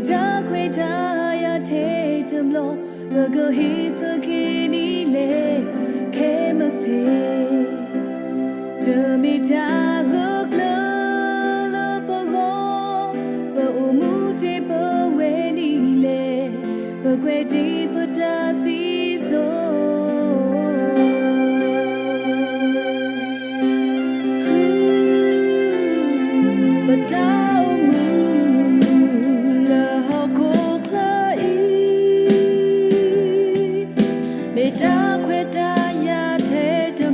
တၢ်ခွဲးတၢ်ယာ်ထဲတဘျီ, ပကဟ့ၣ်ဆၢက့ၤဒ်လဲၣ်, ခဲမုၢ်ဆ့ၣ်, တမ့ၢ်တၢ်ဂၢၢ်ကျၢၤလၢပဂီၢ်, ပအိၣ်မူတ့ၢ်ပဝဲဒ်လဲၣ်, ပကွဲးတ့ၢ်ပတၢ်စံၣ်စိၤ ပတၢ်အိၣ်မူလၢဟီၣ်ခိၣ်ချၢအံၤ, မ့ၢ်တၢ်ခွဲးတၢ်ယာ်ထဲတဘျီ,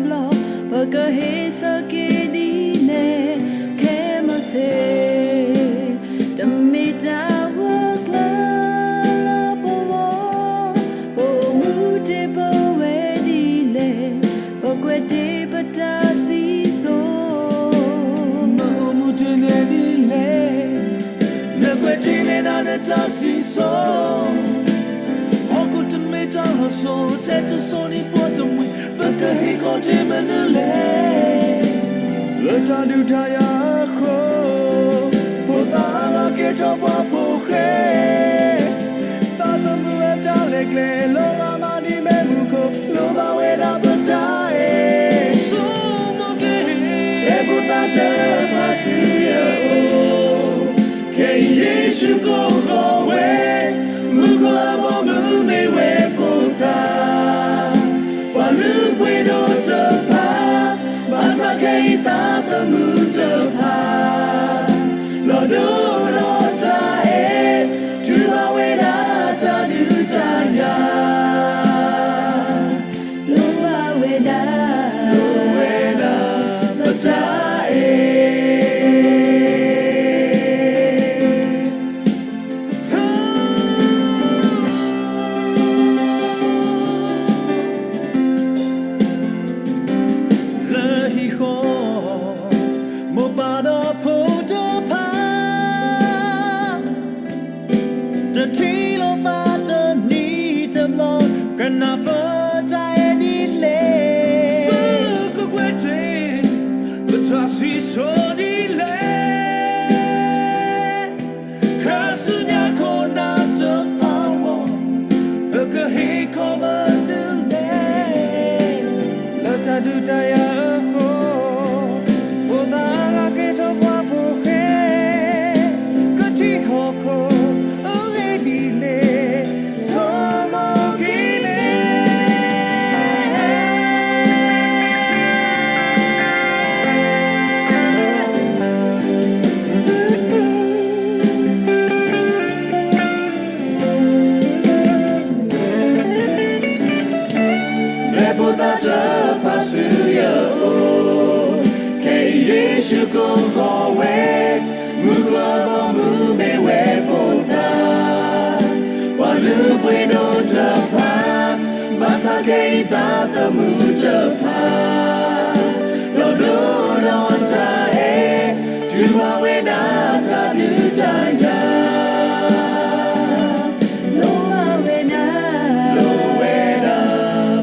ပကဟ့ၣ်ဆၢက့ၤဒ်လဲၣ်, ခဲမုၢ်ဆ့ၣ်, တမ့ၢ်တၢ်ဂၢၢ်ကျၢၤလၢပဂီၢ်, ပအိၣ်မူတ့ၢ်ပဝဲဒ်လဲၣ်, ပကွဲးတ့ၢ်ပတၢ်စံၣ်စိၤ နအိၣ်မူတ့ၢ်န့ၣ်ဒ်လဲၣ်, နကွဲးတ့ၢ်န့ၢ်နၤနတၢ်စံၣ်စိၤ, ဟီၣ်ခိၣ်တမ့ၢ်တၢ်လီၤစိၤ, ထဲတစိၤန့ၣ်ပှၤတမှံၤ, ပကဟ့ၣ်ခီၣ်ထံးမနုၤလဲၣ်, လၢတၢ်ဒုးတၢ်ယၤအဃိ, ဖိသၣ်အါဂၤကဲထီၣ်ပှၤဖိၣ်ဃဲ သးသမူအတၢ်လဲၤကျဲ, လီၤဂာ်မးဒ်မ့ၣ်မူခိၣ်, လိၣ်ဘၣ်ဝဲဒၣ်ပတၢ်အဲၣ်, ဆိမိၣ်က့ၤ, အဲၣ်ဖိသၣ်တဖၣ်ဆူယအိၣ်, ခဲအံၤယ့ၣ်ၡူးကိးဃီၤဝဲ, မူခိၣ်အဘီအမုၢ်မ့ၢ်ဝဲဖိသၣ် ပှၤလုၢ်ပှ့ၤဒိၣ်တဖၣ်, ဘၣ်ဆၣ်ခဲအံၤသးသမူတဖၣ်, လီၤဒိၣ်ဒီးတၢ်အဲၣ်, ထုးဘၣ်ဝဲဒၣ်တၢ်ဒုးတၢ်ယၤ, လိၣ်ဘၣ်ဝဲဒၣ်, လိၣ်ဝဲဒၣ်ပတၢ်အဲၣ် လၢဟံၣ်ဃီ, မိၢ်ပၢ်ဒီးဖိတဖၣ်, တထံၣ်လိာ်သးတနံၤတဘျီ, ကနၢ်ပၢၢ်တၢ်အဲၣ်ဒ်လဲၣ်, ပကကွဲးတ့ၢ်ပတၢ်စံၣ်စိၤဒ်လဲၣ်, ခါဆူညါခိၣ်နၢ်တဖၣ်အဂီၢ်, ပကဟ့ၣ်ခီၣ်မနုၤလဲၣ်, လၢတၢ်ဒုးတၢ်ယၤအဃိ, ဖိသၣ်အါဂၤကဲထီၣ်ပှၤဖိၣ်ဃဲ, ကထံၣ်ဟီၣ်ခိၣ်အဂ့ၢ်ဒ်လဲၣ်, ဆိမိၣ်က့ၤန့ၣ် အဲၣ်ဖိသၣ်တဖၣ်ဆူယအိၣ်, ခဲအံၤယ့ၣ်ၡူးကိးဃီၤဝဲ, မူခိၣ်အဘီအမုၢ်မ့ၢ်ဝဲဖိသၣ်, ပှၤလုၢ်ပှ့ၤဒိၣ်တဖၣ်, ဘၣ်ဆၣ်ခဲအံၤသးသမူတဖၣ်, လီၤဒိၣ်ဒီးတၢ်အဲၣ်, ထုးဘၣ်ဝဲဒၣ်တၢ်ဒုးတၢ်ယၤ, လိၣ်ဘၣ်ဝဲဒၣ်, လိၣ်ဝဲဒၣ်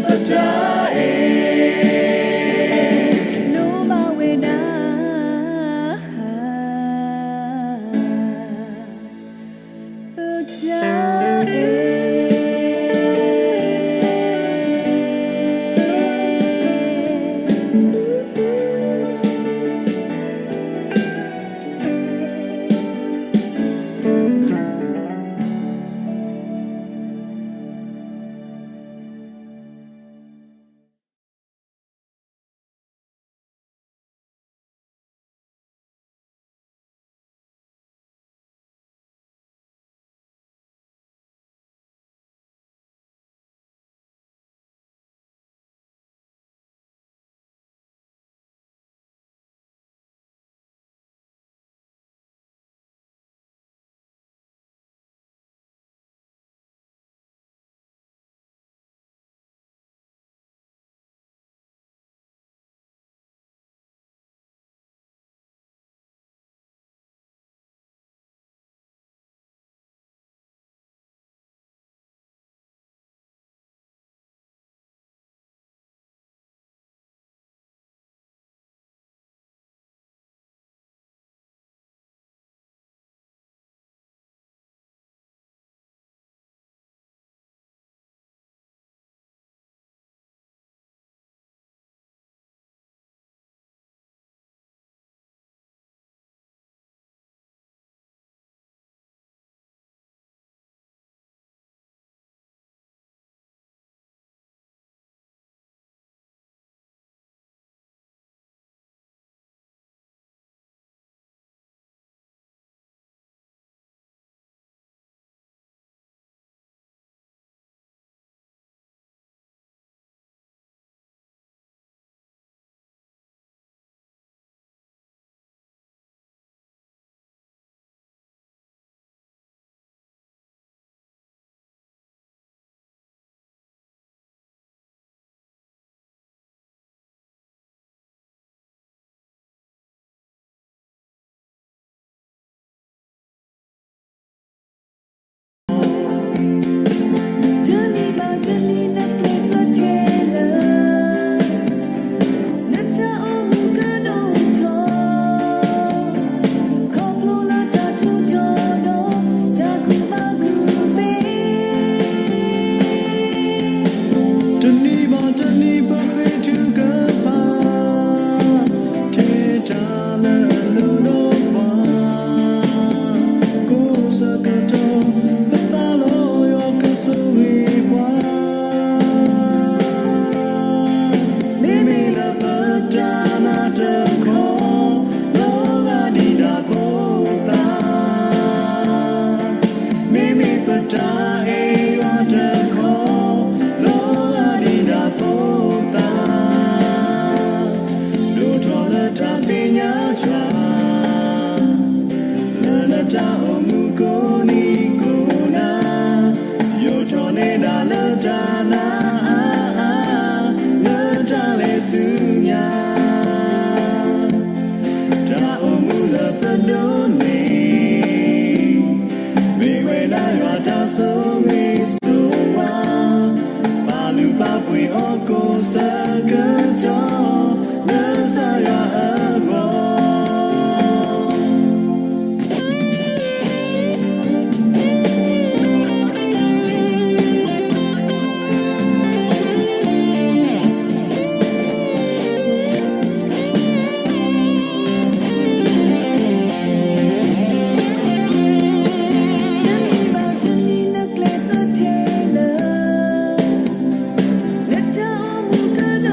ပတၢ်အဲၣ်, လိၣ်ဘၣ်ဝဲဒၣ် ပတၢ်အဲၣ်. ယွၤတၢ်ဆိၣ်ဂ့ၤဆိၣ်ဝါ, ပာ်လုၢ်ပာ်ပှ့ၤဟီၣ်ခိၣ်ဆၢကတီၢ် လၢကစၢ်ယွၤအဂီၢ်. တနံၤဘၣ်တနံၤနကျဲးစၢးထဲလၢ နတၢ်အိၣ်မူကဒိ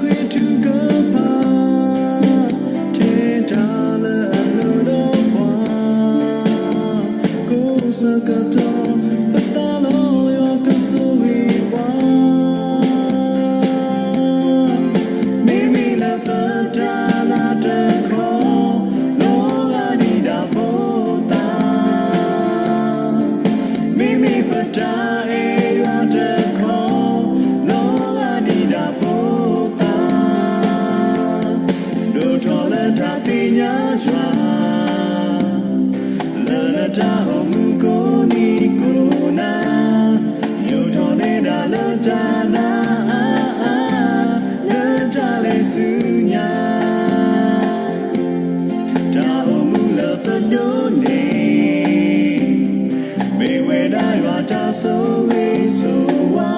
ၣ်ထီၣ် ခီဖျိလၢတၢ်ထူးထီၣ်ဒီး တၢ်ကူၣ်ဘၣ်ကူၣ်သ့, တနံၤဘၣ်တနံၤပဃ့ထုကဖၣ် ထဲတၢ်လၢအလိၣ်ဒီးပှၤ ကိးဆၢကတီၢ် ပသးလီယွၤကဆိၣ်ဂ့ၤပှၤ မ့မ့ၢ်လၢပတၢ်လၤတခီ လီၤဂာ်ဒ်ဒၣ်ဖိသၣ်, မ့မ့ၢ်ပတၢ်အဲၣ်ယွၤတခီ လီၤဂာ်ဒ်ဒၣ်ဖိသၣ်, ဒိၣ်ထီၣ်လၢတၢ်သ့ၣ်ညါယွၤ လၢနတၢ်အိၣ်မူကိးနံၤကိးနၤ, ယိာ်ထီၣ်နဲဒၣ်လၢတၢ်နာ်အါအါ, လၢတၢ်လဲၤဆူညါ, တၢ်အိၣ်မူလၢပဒိးန့ၣ် မ့ၢ်ဝဲဒၣ်ယွၤတၢ်ဆိၣ်ဂ့ၤဆိၣ်ဝါ,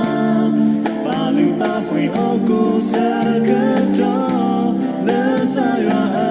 ပာ်လုၢ်ပာ်ပှ့ၤဟီၣ်ခိၣ်ဆၢကတီၢ် လၢကစၢ်ယွၤအ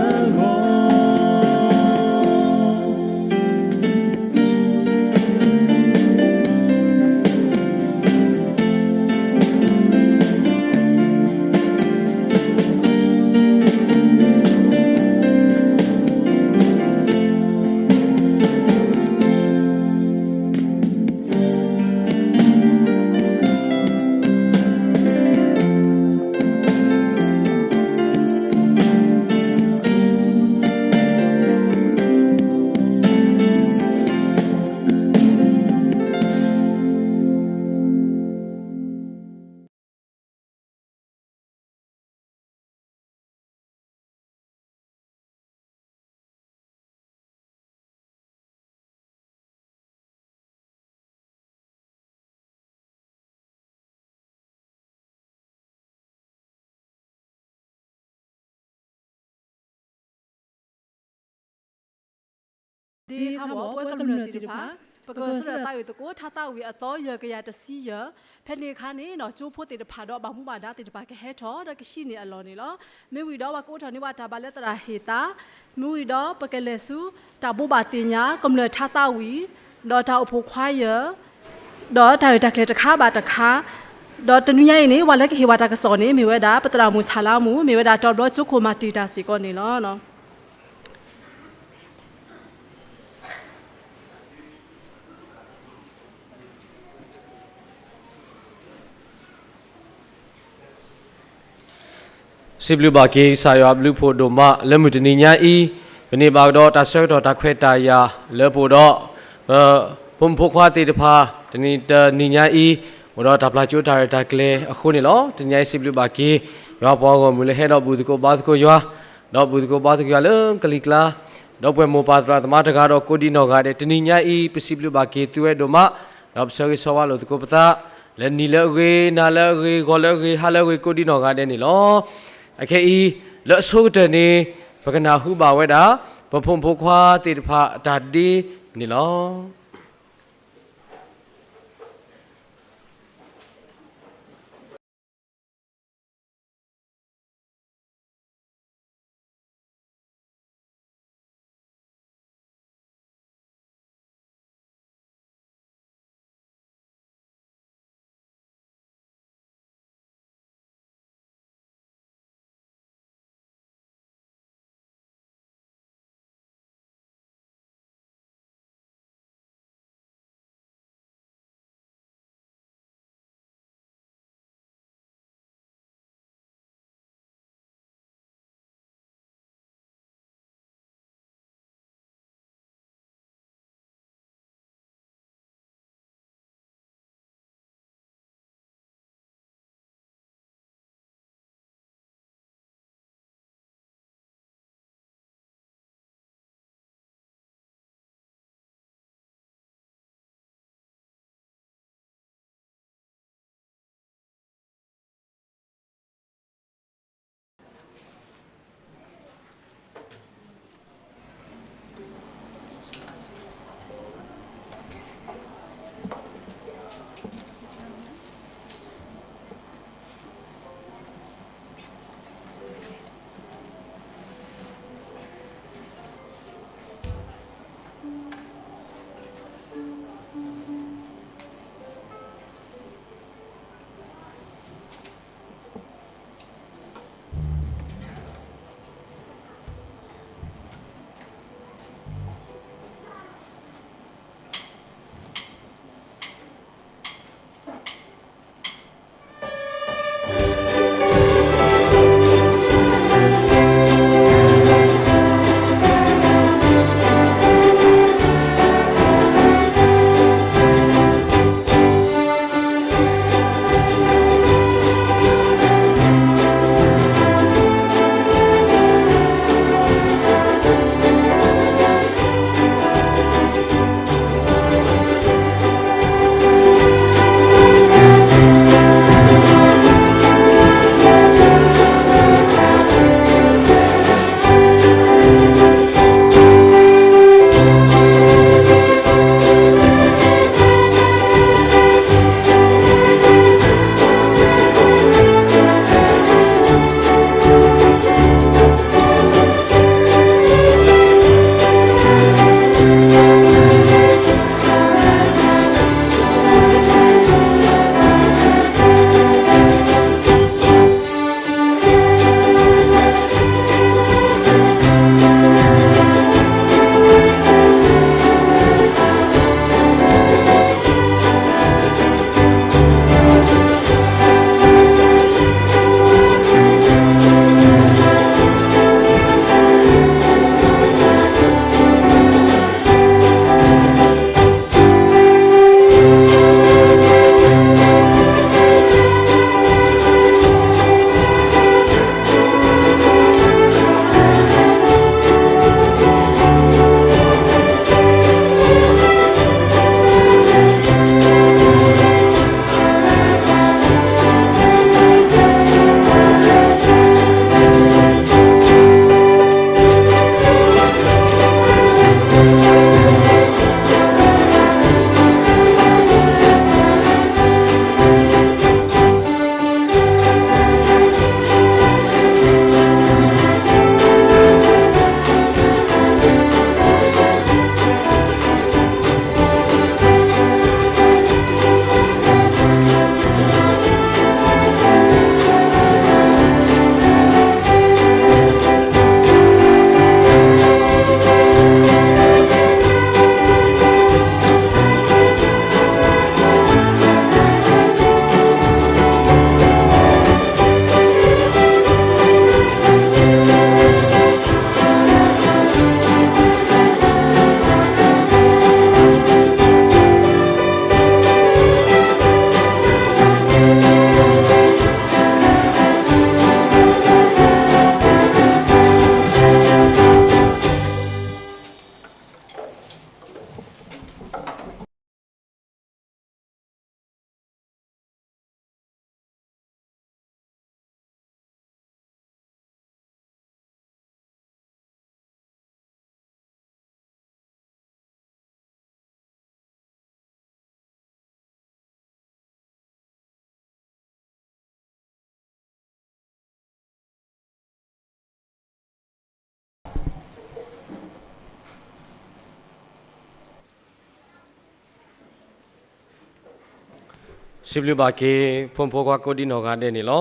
ဂီၢ်. ဒ်ခါဘီ ပဝဲကမျၢၢ်သ့ၣ်တဖၣ် ပကဆှၢလၢသးဝံၣ်သကိး ထါသးဝံၣ်အသီယဲၢ်ကယၤတဆံယဲၢ်, ဖဲန့ၣ်အခါန့ၣ် ကၠိဖိသ့ၣ်တဖၣ်ဒီးဘၣ်မူဘၣ်ဒါသ့ၣ်တဖၣ်ကဟဲထီၣ်ဒီးကဟံးန့ၢ်အလီၢ်န့ၣ်လီၤ. မ့ၢ်ဝံၤဒီးပှၤကအိးထီၣ်န့ၢ်ဘၣ်တၢ်ဘါလၢသရၣ်ဟ့ၣ်သး, မ့ၢ်ဝံၤဒီးပကလဲၤဆူ တၢ်ဘိးဘၣ်သ့ၣ်ညါ ကမျၢၢ်ထါသးဝံၣ်, ဒီးတၢ်အိၣ်ဖှိၣ်ခွါယဲၢ် ဒီးတၢ်ရဲၣ်တၢ်ကျဲၤတခါဘၣ်တခါ, ဒီးတနွံညါအံၤန့ၣ် ပှၤလၢကဟ့ၣ်ဝဲတၢ်ကစီၣ်န့ၣ် မ့ၢ်ဝဲဒၣ် ပသရၣ်မုၣ်ဆၣ်လါမူ မ့ၢ်ဝဲဒၣ်တီဘျီကၠိခိၣ်မၤတံာ်တာ်စ့ၢ်ကီးန့ၣ်လီၤ. စံးဘျုးဘၣ်က့ၤကစၢ်ယွၤအဘျုးအဖှိၣ်ဒိၣ်မး လၢမုၢ်တနံၤညါအံၤ, ပန့ၢ်ဘၣ်ကဒီးတၢ်ဆၢကတီၢ်တၢ်ခွဲးတၢ်ယာ်လၢပအိၣ်ဒီး ပဖိမုၣ်ဖိခွါသ့ၣ်တဖၣ် တနံၤတနံၤညါအံၤ အိၣ်ဒီးတၢ်ပျၢ်ကၠိတၢ်ရဲၣ်တၢ်ကျဲၤအဃိန့ၣ်လီၤ. တနံၤညါအံၤစံးဘျုးဘၣ်က့ၤ ယွၤပှၤဂီၢ်မုၢ်လၢဟဲဒီးဘူၣ်သကိးဘါသကိးယွၤ ဒီးဘူၣ်သကိးဘါသကိးယွၤလၢကလံၤကျါ, ဒီးပှၤမိၢ်ပၢ်သရၣ်သမါတဂၤဒီးကိးဒံနီၢ်ဂၤဒဲး တနံၤညါအံၤ ပစံးဘျုးဘၣ်က့ၤသုဝဲဒိၣ်မး, ဒီးပဆၢဂ့ၤဆၢဝါလိာ်သကိးပသး လၢနံၤလၢအဂ့ၤ, နၤလၢအဂ့ၤ, ဂီၤလၢအဂ့ၤ, ဟါလၢအဂ့ၤ ကိးဒံနီၢ်ဂၤဒဲးန့ၣ်လီၤ. အခဲအံၤ လၢအဆိကတၢၢ်န့ၣ် ပကနၢ်ဟူဘၣ်ဝဲဒၣ် ပဖိမုၣ်ဖိခွါသ့ၣ်တဖၣ်အတၢ်ဒ့န့ၣ်လီၤ. စံးဘျုးဘၣ်က့ၤ ဖိမုၣ်ဖိခွါကိးဒံနီၢ်ဂၤဒဲးန့ၣ်လီၤ.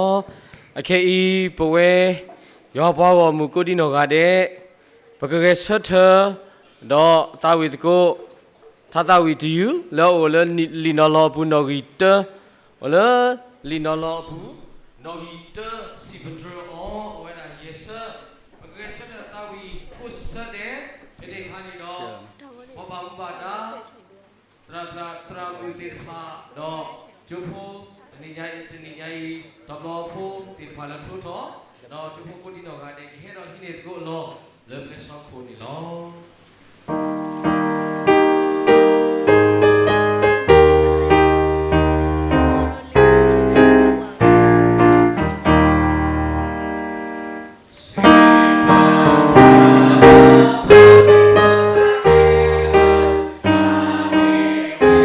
အခဲအံၤ ပဝဲ ယွၤပှၤဂီၢ်မုၢ်ကိးဒံနီၢ်ဂၤဒဲး ပကဂဲၤဆၢထၢၣ် ဒီးသးဝံၣ်သကိး ထါသးဝံၣ်တယုၢ် လၢအအိၣ်လၢလံာ်နီၤလီၤအပူၤနီၣ်ဂံၢ်တၢ, အိၣ်လၢလံာ်နီၤလီၤအပူၤ နီၣ်ဂံၢ်တၢ စံးပတြၢၤအီၤ အိၣ်ဝဲဒၣ်ယဲၢ်ဆၢ, ပကဂဲၤဆၢထၢၣ်သးဝံၣ်ကိးဆၢဒဲး ဖဲန့ၣ်အခါန့ၣ်ဒီး ပှၤဘၣ်မူဘၣ်ဒါ သရၣ်သရၣ်မုၣ်သ့ၣ်တဖၣ် ဒီးကၠိဖိ တနံၤညါအံၤ တနံၤညါအံၤ တဘျီဖိသ့ၣ်တဖၣ်လၢဖျိထီၣ် ဒီးကၠိဖိကိးဒံနီၢ်ဂၤဒဲး ကဟဲဒီးဟံးန့ၢ်သကိးအလီၢ်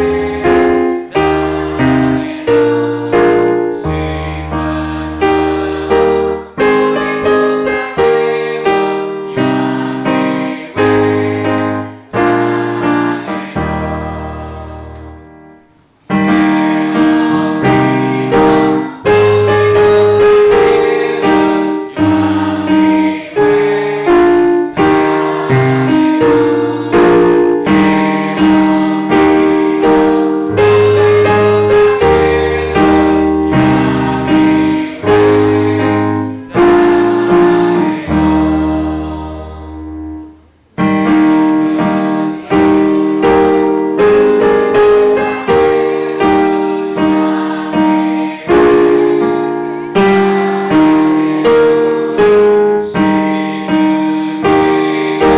လၢပျဲၢ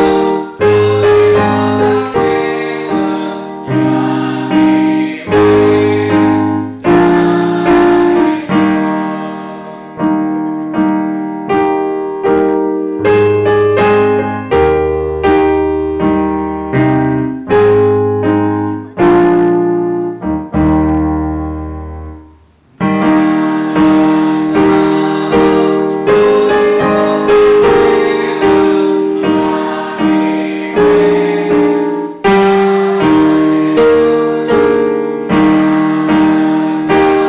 ်စ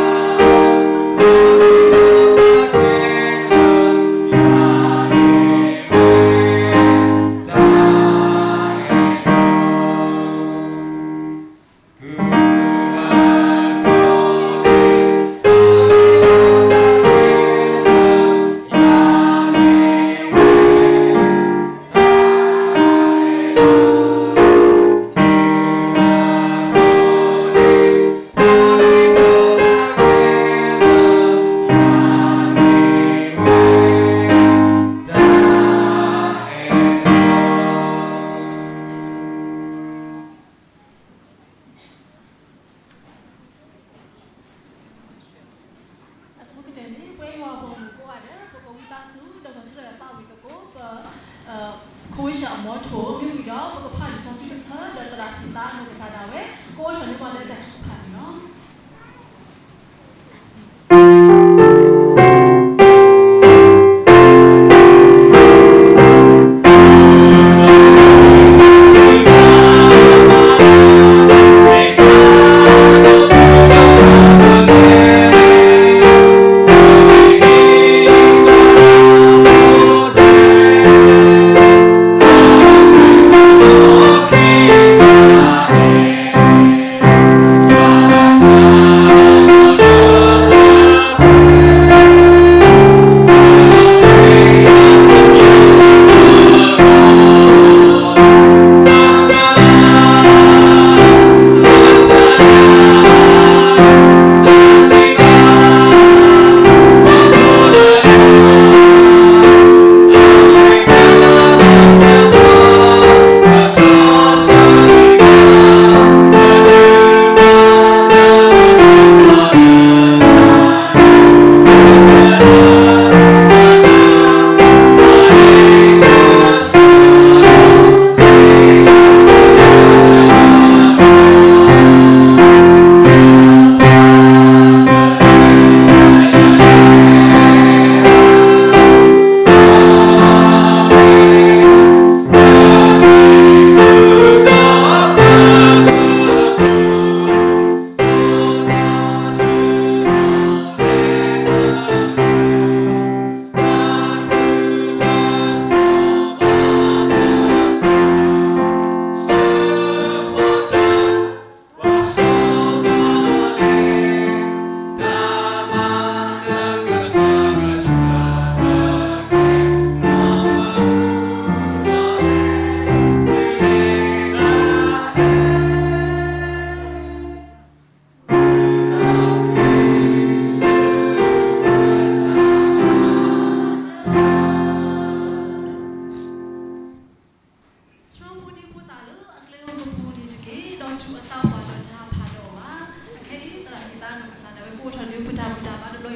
ီခိၣ်န့ၣ်လီၤ. အဆိကတၢၢ်န့ၣ် ပဝဲယွၤအပှၤဂီၢ်မုၢ်ကိးဂၤဒဲး ပကဝံသးစူၤ ဒီးဂဲၤဆၢထၢၣ်သးဝံၣ်သကိး ပ convention အမီထိၣ် မ့ၢ်ဝံၤဒီး ပကဖးလံာ်စီဆှံတဆၢ ဒီးသရၣ်ဖံးသးနီၢ်ကစၢ်ဒၣ်ဝဲ ကအိးထီၣ်န့ၢ်ပှၤလၢတၢ်ထုကဖၣ်န့ၣ်လီၤ.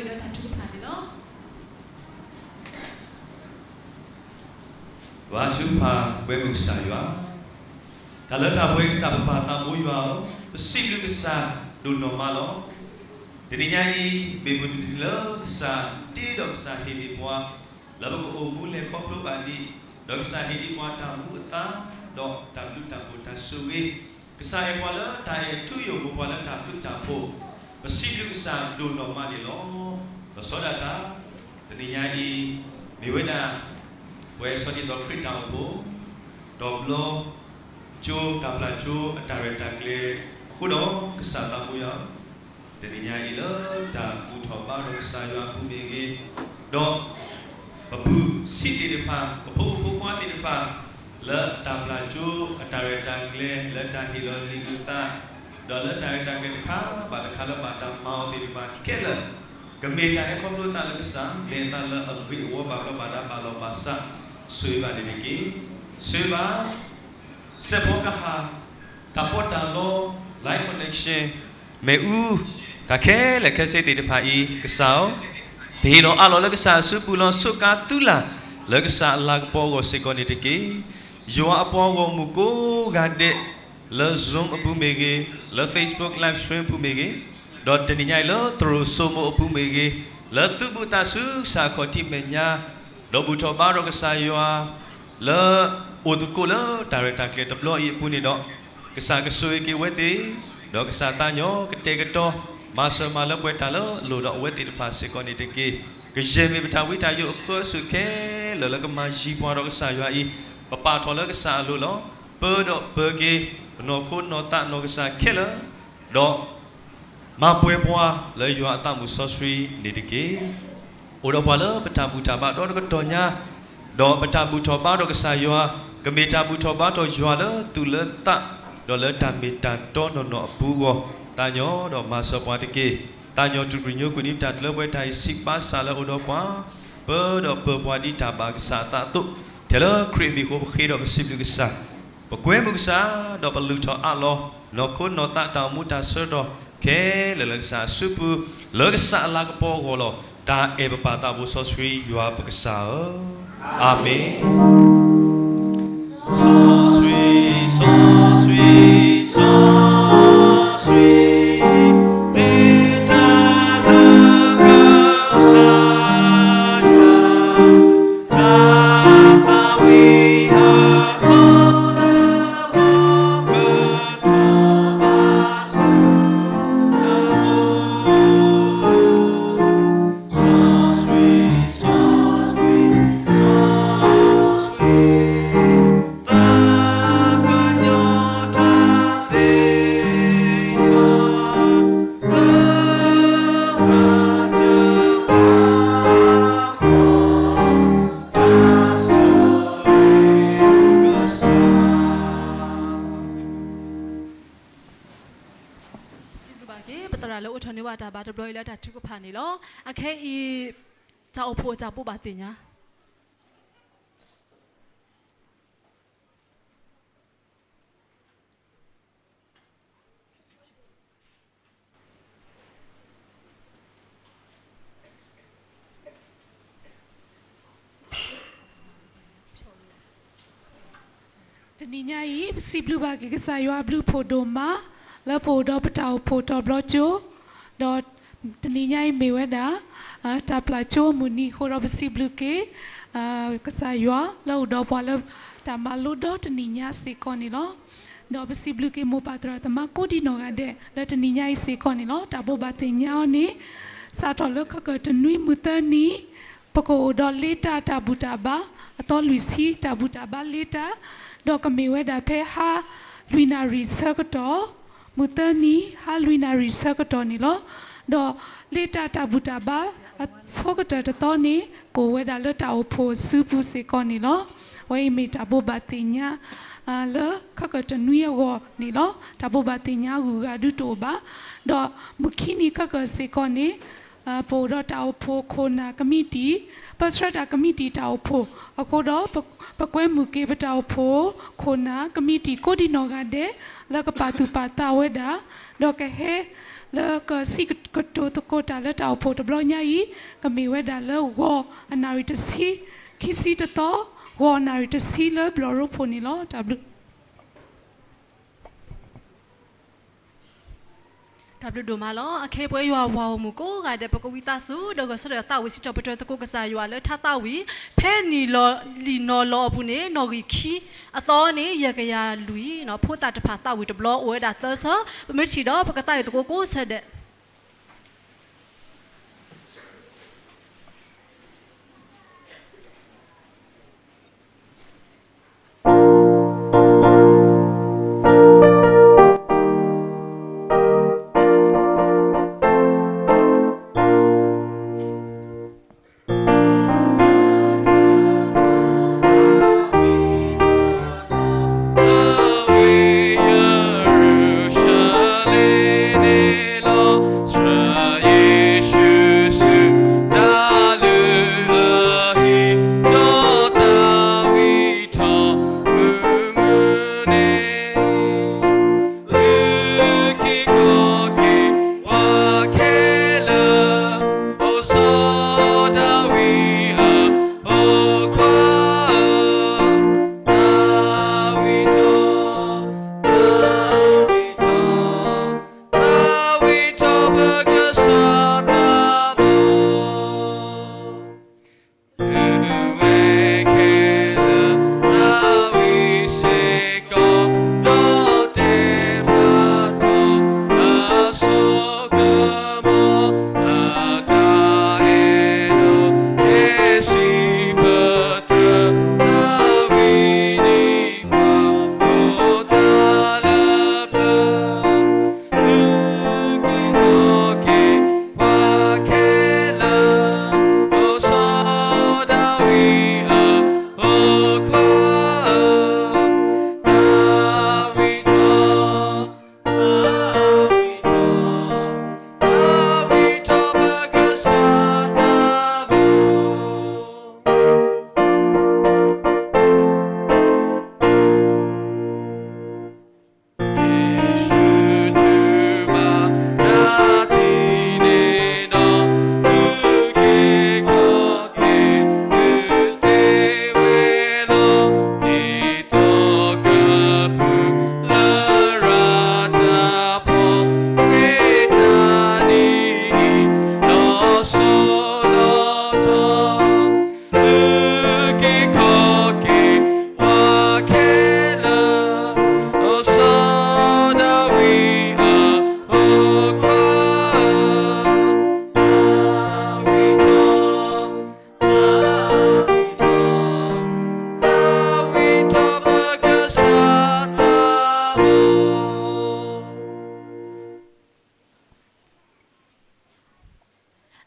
လၢတၢ်ထုကဖၣ်န့ၣ်လီၤ. ပထုကဖၣ်ကွဲမုာ်ကစၢ်ယွၤ, တၢ်လၢတၢ်ပှဲၤကစၢ်ပပၢ်သးဘိယွၤဧၢ, ပစံးဘျုးကစၢ်ဒိၣ်နီၢ်မးလီၤ. တနံၤညါအံၤ မ့ၢ်မုၢ်တနံၤလၢကစၢ်တ့ဒီးကစၢ်ဟ့ၣ်န့ၢ်ပှၤ လၢပကအိၣ်မူလဲၤခီဖျိဘၣ်ဒံး, ဒီးကစၢ်ဟ့ၣ်န့ၢ်ပှၤတၢ်မူအသါ, ဒီးတၢ်ဘျုးတၢ်ဖှိၣ်တၢ်ဆိၣ်ဂ့ၤ, ကစၢ်အဲၣ်ပှၤလၢတၢ်အဲၣ်ထူယိာ် မိၢ်ပှၢ်လၢတၢ်ဘျုးတၢ်ဖှိၣ်, ပစံးဘျုးကစၢ်ဒိၣ်နီၢ်မးန့ၣ်လီၤ. လီၤဆီဒၣ်တၢ်, တနံၤညါအံၤ မ့ၢ်ဝဲဒၣ် ပှၤစီၤတံၤသီၣ်ခရံာ်တၢ်အိၣ်ဖှိၣ် တီၤဘျီကၠိ တၢ်ပျၢ်ကၠိအတၢ်ရဲၣ်တၢ်ကျဲၤအဃိဒီး ကစၢ်သးဘိယွၤဧၢ, တနံၤညါအံၤလၢတၢ်ဘူၣ်ထီၣ်ဘါထီၣ်ကစၢ်ယွၤအပူၤမ့ၢ်ဂ့ၤ, ဒီး ပပုၢ်ဆံးသ့ၣ်တဖၣ်, ပဖိမုၣ်ဖိခွါသ့ၣ်တဖၣ် လၢတၢ်ပျၢ်ကၠိအတၢ်ရဲၣ်တၢ်ကျဲၤ လၢတၢ်ဟ့ၣ်လီၤလံာ်အုၣ်သး, ဒီးလၢတၢ်ရဲၣ်တၢ်ကျဲၤတခါဘၣ်တခါလၢဘၣ်တၢ်မၤအီၤသ့ၣ်တဖၣ်ခဲလၢာ်, ကမ့ၢ်တၢ်ဟဲခီဖျိအသးလၢကစၢ်, လဲၤအသးလၢအဂ့ၢ်အဝီဘၣ်ဘျီးဘၣ်ဒါဘၣ်လီၤဘၣ်စး, ဆိၣ်ဂ့ၤဘၣ်န့ၣ်တက့ၢ်. ဆိၣ်ဂ့ၤဘၣ် စဲးဖီကဟၣ်, တၢ်ပီးတၢ်လီ, live connection, မ့ၣ်အူ, တၢ်ခဲလၢာ်ခဲဆ့သ့ၣ်တဖၣ်အံၤ ကစၢ်ဧၢ, ပဟ့ၣ်လီၤအးလီၤလၢကစၢ်အစုပူၤလီၤ. ဆိးကါသုလၢ်လၢကစၢ်အလၤကပီၤအဂီၢ်စ့ၢ်ကီးန့ၣ်တက့ၢ်. ယွၤအပှၤဂီၢ်မုၢ်ကိးဂၤဒဲး လၢ Zoom အပူၤမ့ၢ်ဂ့ၤ, လၢ Facebook live stream အပူၤမ့ၢ်ဂ့ၤ, ဒီးတနံၤညါအံၤလၢသရိာ်စိမိၣ်အပူၤမ့ၢ်ဂ့ၤ, လၢသုဘူးသးဆူကစၢ်ခီၣ်ထံးမဲာ်ညါ ဒီးဘူၣ်ထီၣ်ဘါထီၣ်ကစၢ်ယွၤ လၢအိၣ်သကိးလၢတၢ်ရဲၣ်တၢ်ကျဲၤတဘျီအံၤအပူၤန့ၣ်ဒီး, ကစၢ်ကဆိၣ်ဂ့ၤက့ၤအဝဲသ့ၣ်, ဒီးကစၢ်သးညီကတဲာ်ကတီၤ မၤစၢၤမၤလၢပှဲၤတၢ်လၢအလိၣ်ဒီးအဝဲသ့ၣ်တဖၣ်စ့ၢ်ကီးန့ၣ်တက့ၢ်. ကယဲၢ်မ့ၢ်ပတၢ်ဝံတၢ်ယိးအဃၢအစိၤခဲလၢာ်လၢကမၤယံၤပှၤဒီးကစၢ်ယွၤအံၤ, ပပာ်ထီၣ်လၢကစၢ်အလိၤလီၤ. ပၢဒီးပၢၤက့ၤ ပနီၢ်ခိနီၢ်သးနီၢ်ကစၢ်ခဲလၢာ်, ဒီး မၤပှဲၤပှၤလၢယွၤအသးမုၢ်စီဆှံန့ၣ်တက့ၢ်. အိၣ်ဒီးပှၤလၢပတၢ်ဘူၣ်တၢ်ဘါဒီတကတီၢ်ညါ, ဒီးပတၢ်ဘူၣ်ထီၣ်ဘါထီၣ်ကစၢ်ယွၤ, ကမ့ၢ်တၢ်ဘူၣ်ထီၣ်ဘါထီၣ်ယွၤလၢသူၣ်လၢသး, ဒီးလၢတၢ်မ့ၢ်တၢ်တီနီၢ်နီၢ်အပူၤအဂီၢ်, သးညီဒီးမၤစၢၤပှၤတက့ၢ်. သးညီတူၢ်တရံးညိကွံာ်န့ၢ်ပတၢ်တလၢပှဲၤတၢ်အံၤ ဆံးဘၣ်ဆၣ်လၢအိၣ်ဒီးပှၤ, ပၢဒီးပၢၤပှၤဒ်တၢ်ဘၣ်ကစၢ်အသးအသိး, ထဲလၢခရံာ်အမံၤအဃိပဃ့ဒီးပစံးဘျုးကစၢ် ပကွဲမုာ်ကစၢ်, ဒီးပလုၢ်ထီၣ်အးလီၤ နီၢ်ခိနီၢ်သးတၢ်အိၣ်မူတၢ်ဆၢကတီၢ်ခဲလၢာ်လၢကစၢ်အစုပူၤ, လၢကစၢ်အလၤကပီၤအဂီၢ်လီၤ. တၢ်အဲၣ်ပပၢ်သးဘိစီဆှံယွၤပကစၢ်ဧၢ, အၤမ့ၣ်. စီဆှံ, စီဆှံ, စီဆှံ, မ့ၢ်တၢ်လၢကစၢ်ယွၤ တၢ်သးဝံၣ်အသီလၢအကထီၣ်ဘၣ်ဆူ စီဆှံ, စီဆှံ, စီဆှံ, သးကညီၤတၢ်သ့ၣ်ညါ လၢဂၤတဂၤဃီ တၢ်ဆိၣ်ဂ့ၤကစၢ်. စံးဘျုးဘၣ်က့ၤ ပသရၣ်လၢအိးထီၣ်န့ၢ်ဘၣ်တၢ်ဘါတဘျီအံၤ လၢတၢ်ထုကဖၣ်န့ၣ်လီၤ. အခဲအံၤ တၢ်အိၣ်ဖှိၣ်အတၢ်ဘိးဘၣ်သ့ၣ်ညါ တနံၤညါအံၤ ပစံးဘျုးဘၣ်က့ၤကစၢ်ယွၤအဘျုးအဖှိၣ်ဒိၣ်မး လၢပအိၣ်ဒီးပတၢ်အိၣ်ဖှိၣ်တီၤဘျီကၠိ, ဒီးတနံၤညါအံၤမ့ၢ်ဝဲဒၣ် တၢ်ပျၢ်ကၠိအမုၢ်နံၤအဃိဒီး ပစံးဘျုးက့ၤ ကစၢ်ယွၤလၢအိၣ်ဒီးပှၤလၢတၢ်မၤလိဒီတနံၤညါစ့ၢ်ကီးန့ၣ်လီၤ. ဒီးပစံးဘျုးက့ၤမိၢ်ပၢ်သရၣ်သမါကိးဒံနီၢ်ဂၤဒဲး လၢတနံၤညါအံၤစ့ၢ်ကီးန့ၣ်လီၤ. တၢ်ဘိးဘၣ်သ့ၣ်ညါအီၤန့ၣ် စးထီၣ်လၢခဲကိာ်တနွံမုၢ်သၢနံၤ ပကအိၣ်ဒီးလ့တၢ်တၢ်ဘူၣ်တၢ်ဘါ အသီလွံၢ်ဆံ တၢ်ဘူၣ်တၢ်ဘါလ့တၢ်, ဒီးကမ့ၢ်ဝဲဒၣ်ဖဲဟါလွံၢ်နၣ်ရံၣ်ဆၢကတီၢ်, မုၢ်သၢနံၤ ဟါလွံၢ်နၣ်ရံၣ်ဆၢကတီၢ်န့ၣ်လီၤ. ဒီးလ့တၢ်တၢ်ဘူၣ်တၢ်ဘါ အဆိကတၢၢ်တသီန့ၣ် ကအိၣ်ဝဲဒၣ်လၢတၢ်အိၣ်ဖှိၣ်အစုပူၤစ့ၢ်ကီးန့ၣ်လီၤ. အဝဲအံၤမ့ၢ်တၢ်ဘိးဘၣ်သ့ၣ်ညါ လၢခဲကိာ်တနွံအဂီၢ်န့ၣ်လီၤ. တၢ်ဘိးဘၣ်သ့ၣ်ညါအဂုၤအဂၤဒုးတအိၣ်ဘၣ်. ဒီးမုၢ်ခံနံၤခဲကိာ်စ့ၢ်ကီးန့ၣ် ပအိၣ်ဒီးတၢ်အိၣ်ဖှိၣ်ခိၣ်နၢ်ကမံးတံာ်, ပဆှၢတၢ်ကမံးတံာ်တၢ်အိၣ်ဖှိၣ်အဃိဒီး ပကွဲမုာ်က့ၤပတၢ်အိၣ်ဖှိၣ်ခိၣ်နၢ်ကမံးတံာ်ကိးဒံနီၢ်ဂၤဒဲး လၢကပာ်သူၣ်ပာ်သးဝဲဒၣ်, ဒီးကဟဲ လၢကစံးကတိၤသကိးတၢ်လၢတၢ်အိၣ်ဖှိၣ်တဘျီညါအံၤ ကမ့ၢ်ဝဲဒၣ်လၢဂီၤအနၣ်ရံၣ်တဆံ, ခံဆံတသီ, ဂီၤအနၣ်ရံၣ်တဆံလၢဘျီၣ်ရိဖှိၣ်န့ၣ်လီၤ. တၢ်ဘျုး တၢ်ဘျုးဒိၣ်မးလီၤ. အခဲအံၤပဝဲယွၤအပှၤဂီၢ်မုၢ်ကိးဂၤဒဲး ပကဝံသးစူၤ ဒီးဂဲၤဆၢထၢၣ်သးဝံၣ်စံးထီၣ်ပတြၢၤသကိးကစၢ်ယွၤလၢထါသးဝံၣ် ဖဲနံၣ်လီၤလံၣ်နီၤလီၤအပူၤန့ၣ် နီၣ်ဂံၢ်ခံ, အသီန့ၣ် ယဲၢ်ကယၤလွံၢ်, ဖိသၣ်တဖၣ်သးဝံၣ်တဘျီအိၣ်ဝဲဒၣ်သၢဆၢ, ပမ့ၢ်ထံၣ်ဒီးပကသးဝံၣ်သကိးကိးဆၢဒဲး.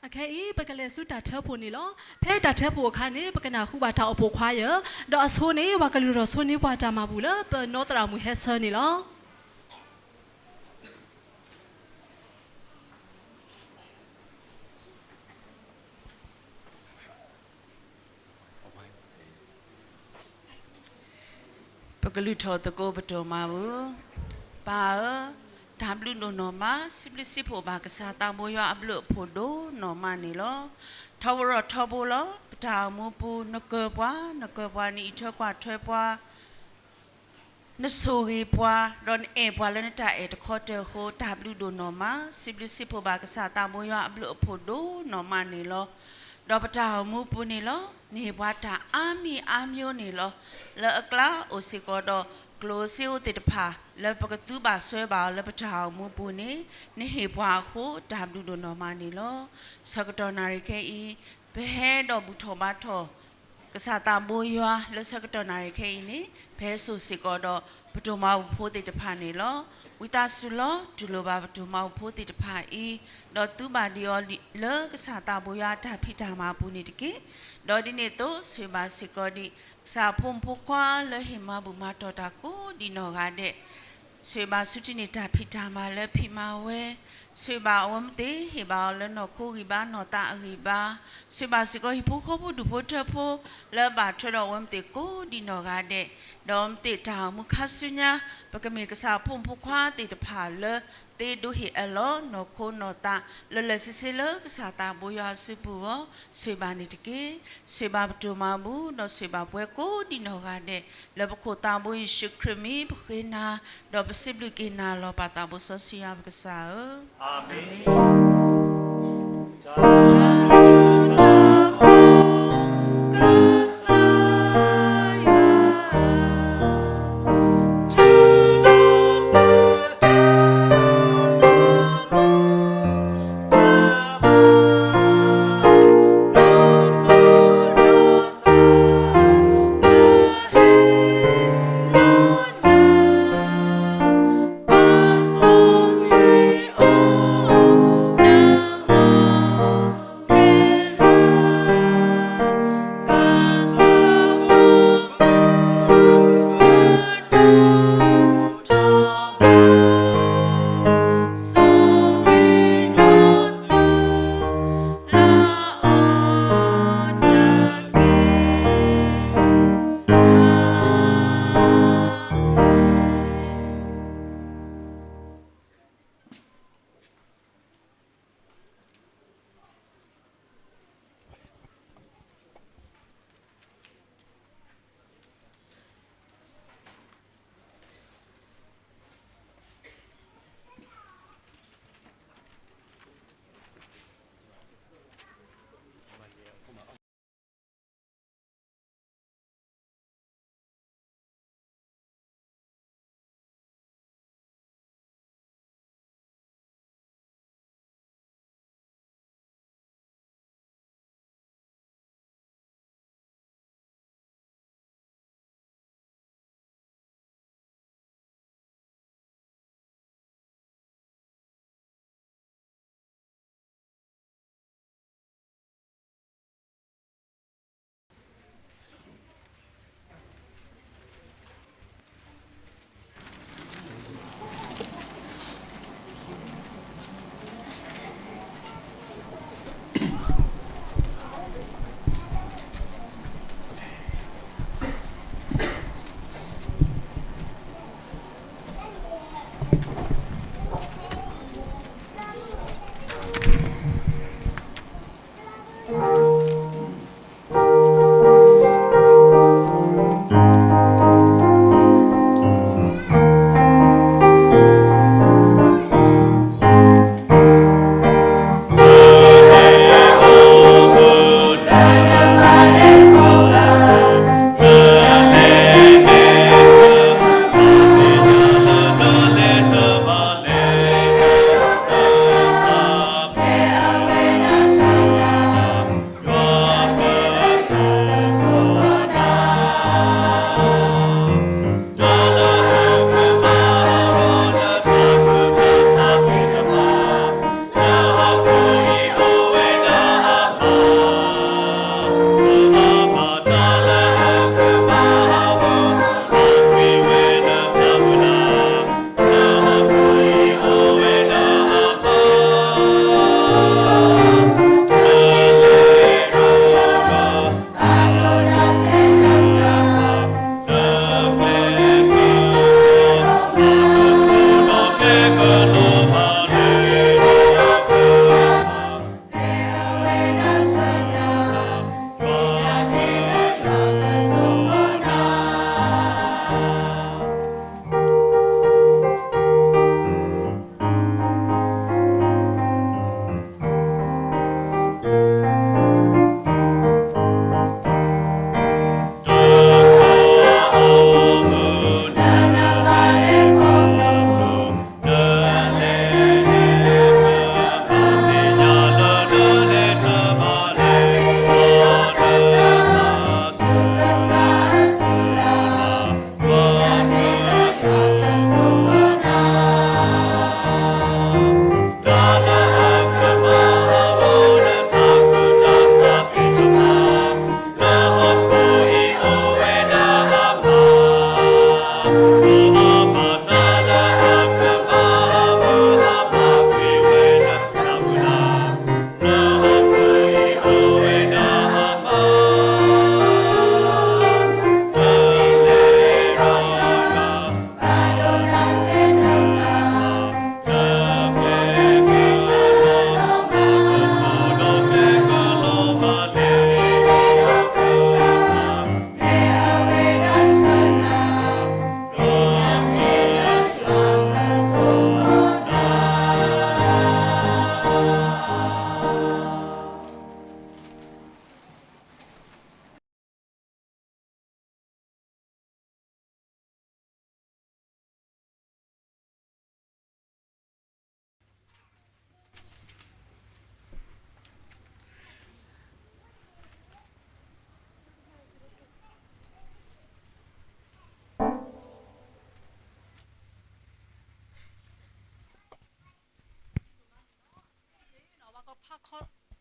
အခဲအံၤ ပကလဲၤဆူတၢ်ထၢဖှိၣ်န့ၣ်လီၤ. ဖဲတၢ်ထၢဖှိၣ်အခါန့ၣ် ပကနၢ်ဟူဘၣ်တၢ်အိၣ်ဖှိၣ်ခွါယၢၢ်, ဒီးအဆိန့ၣ် ပှၤကလုၢ်ထီၣ်ဆိန့ၢ်ပှၤတၢ်မၤဘူၣ်လၢပနီၢ်သရၣ်မုၣ်ဟဲဆၢန့ၣ်လီၤ. ပကလုၢ်ထီၣ်သကိးပဒိၣ်မးပူၤ, ပၢ်ဧၢ, တၢ်ဘျုးဒိၣ်နီၢ်မး, စံးဘျုးစံးဖှိၣ်ဘၣ်ကစၢ်သးဘိယွၤအဘျုးအဖှိၣ်ဒိၣ်နီၢ်မးန့ၣ်လီၤ. ထီဘိထီဘိလီၤ, ပတၢ်အိၣ်မူပူၤ နကၢၤပှၤ, နကၢၤပှၤ, နအံးထွဲကွၢ်ထွဲပှၤ နဆိၣ်ဂ့ၤပှၤ, ဒီးနအဲၣ်ပှၤလၢနတၢ်အဲၣ်တခီတၢၢ်အဃိ တၢ်ဘျုးဒိၣ်နီၢ်မး, စံးဘျုးစံးဖှိၣ်ဘၣ်ကစၢ်သးဘိယွၤအဘျုးအဖှိၣ်ဒိၣ်နီၢ်မးန့ၣ်လီၤ. ဒီးပတၢ်အိၣ်မူပူၤန့ၣ်လီၤ, နဟ့ၣ်ပှၤတၢ်အါမံၤအါမံၤန့ၣ်လီၤ. လၢအကျါအိၣ်စ့ၢ်ကီးဒီး ကျိၣ်စ့အိၣ်သ့ၣ်တဖၣ် လၢပကသူဘၣ်စွဲဘၣ်အီၤလၢပတၢ်အိၣ်မူပူၤန့ၣ် နဟ့ၣ်ပှၤအဃိ တၢ်ဘျုးဒိၣ်နီၢ်မးန့ၣ်လီၤ. ဆၢကတီၢ်နၣ်ရံၣ်ခဲအံၤ ပဟဲဒီးဘူၣ်ထီၣ်ဘါထီၣ် ကစၢ်သးဘိယွၤလၢဆၢကတီၢ်နၣ်ရံၣ်ခဲအံၤန့ၣ် ပဟဲစိာ်စ့ၢ်ကီးဒီးပဒိၣ်မးပူၤဖိသ့ၣ်တဖၣ်န့ၣ်လီၤ. ဝံသးစူၤလီၤ တူၢ်လိာ်ဘၣ်ပဒိၣ်မးပူၤဖိသ့ၣ်တဖၣ်အံၤ, ဒီးသုဘၣ်ဒံးအီၤလၢကစၢ်သးဘိယွၤအတၢ်ဖံးတၢ်မၤပူၤန့ၣ်တက့ၢ်. ဒီးဒ်န့ၣ်အသိး ဆိၣ်ဂ့ၤဘၣ်စ့ၢ်ကီးဒံး ကစၢ်ဖိမုၣ်ဖိခွါလၢဟ့ၣ်မၤဘူၣ်မၤတီၢ်တၢ်ကိးဒံးနီၢ်ဂၤဒဲး, ဆိၣ်ဂ့ၤဘၣ်ဆူထံၣ်န့ၢ်တၢ်ဖံးတၢ်မၤလၢဖံးမၤဝဲ, ဆိၣ်ဂ့ၤဘၣ်အဝဲမ့ၢ်သ့ၣ် ဟ့ၣ်ဘၣ်အီၤလၢနီၢ်ခိဂံၢ်ဘါနီၢ်သးအဂံၢ်ဘါ, ဆိၣ်ဂ့ၤဘၣ်စ့ၢ်ကီးဟံၣ်ဖိဃီဖိဒူၣ်ဖိထၢဖိ လၢအဘၣ်ထွဲဒီးအဝဲမ့ၢ်သ့ၣ်ကိးဒံးနီၢ်ဂၤဒဲး, ဒီးအဝဲမ့ၢ်သ့ၣ်တၢ်အိၣ်မူခါဆူညါ ပကမ့ၢ်ကစၢ်ဖိမုၣ်ဖိခွါသ့ၣ်တဖၣ်လၢ သ့ဒိးဟ့ၣ်အၢၣ်လီၤနီၢ်ခိနီၢ်သး လၢာ်လၢာ်ဆ့ဆ့လၢကစၢ်သးဘိယွၤအစုပူၤအဂီၢ် ဆိၣ်ဂ့ၤဘၣ်န့ၣ်တက့ၢ်. ဆိၣ်ဂ့ၤဘၣ်ပဒိၣ်မးအပူၤ ဒီးဆိၣ်ဂ့ၤဘၣ်ပဝဲကိးဒံးနီၢ်ဂၤဒဲး လၢပခိၣ်သးဘိယ့ၣ်ၡူးခရံာ်မံၤပဃ့နၤ, ဒီးပစံးဘျုးက့ၤနၤလီၤ ပၢ်သးဘိစီဆှံယွၤပကစၢ်ဧၢ, အၤမ့ၣ်.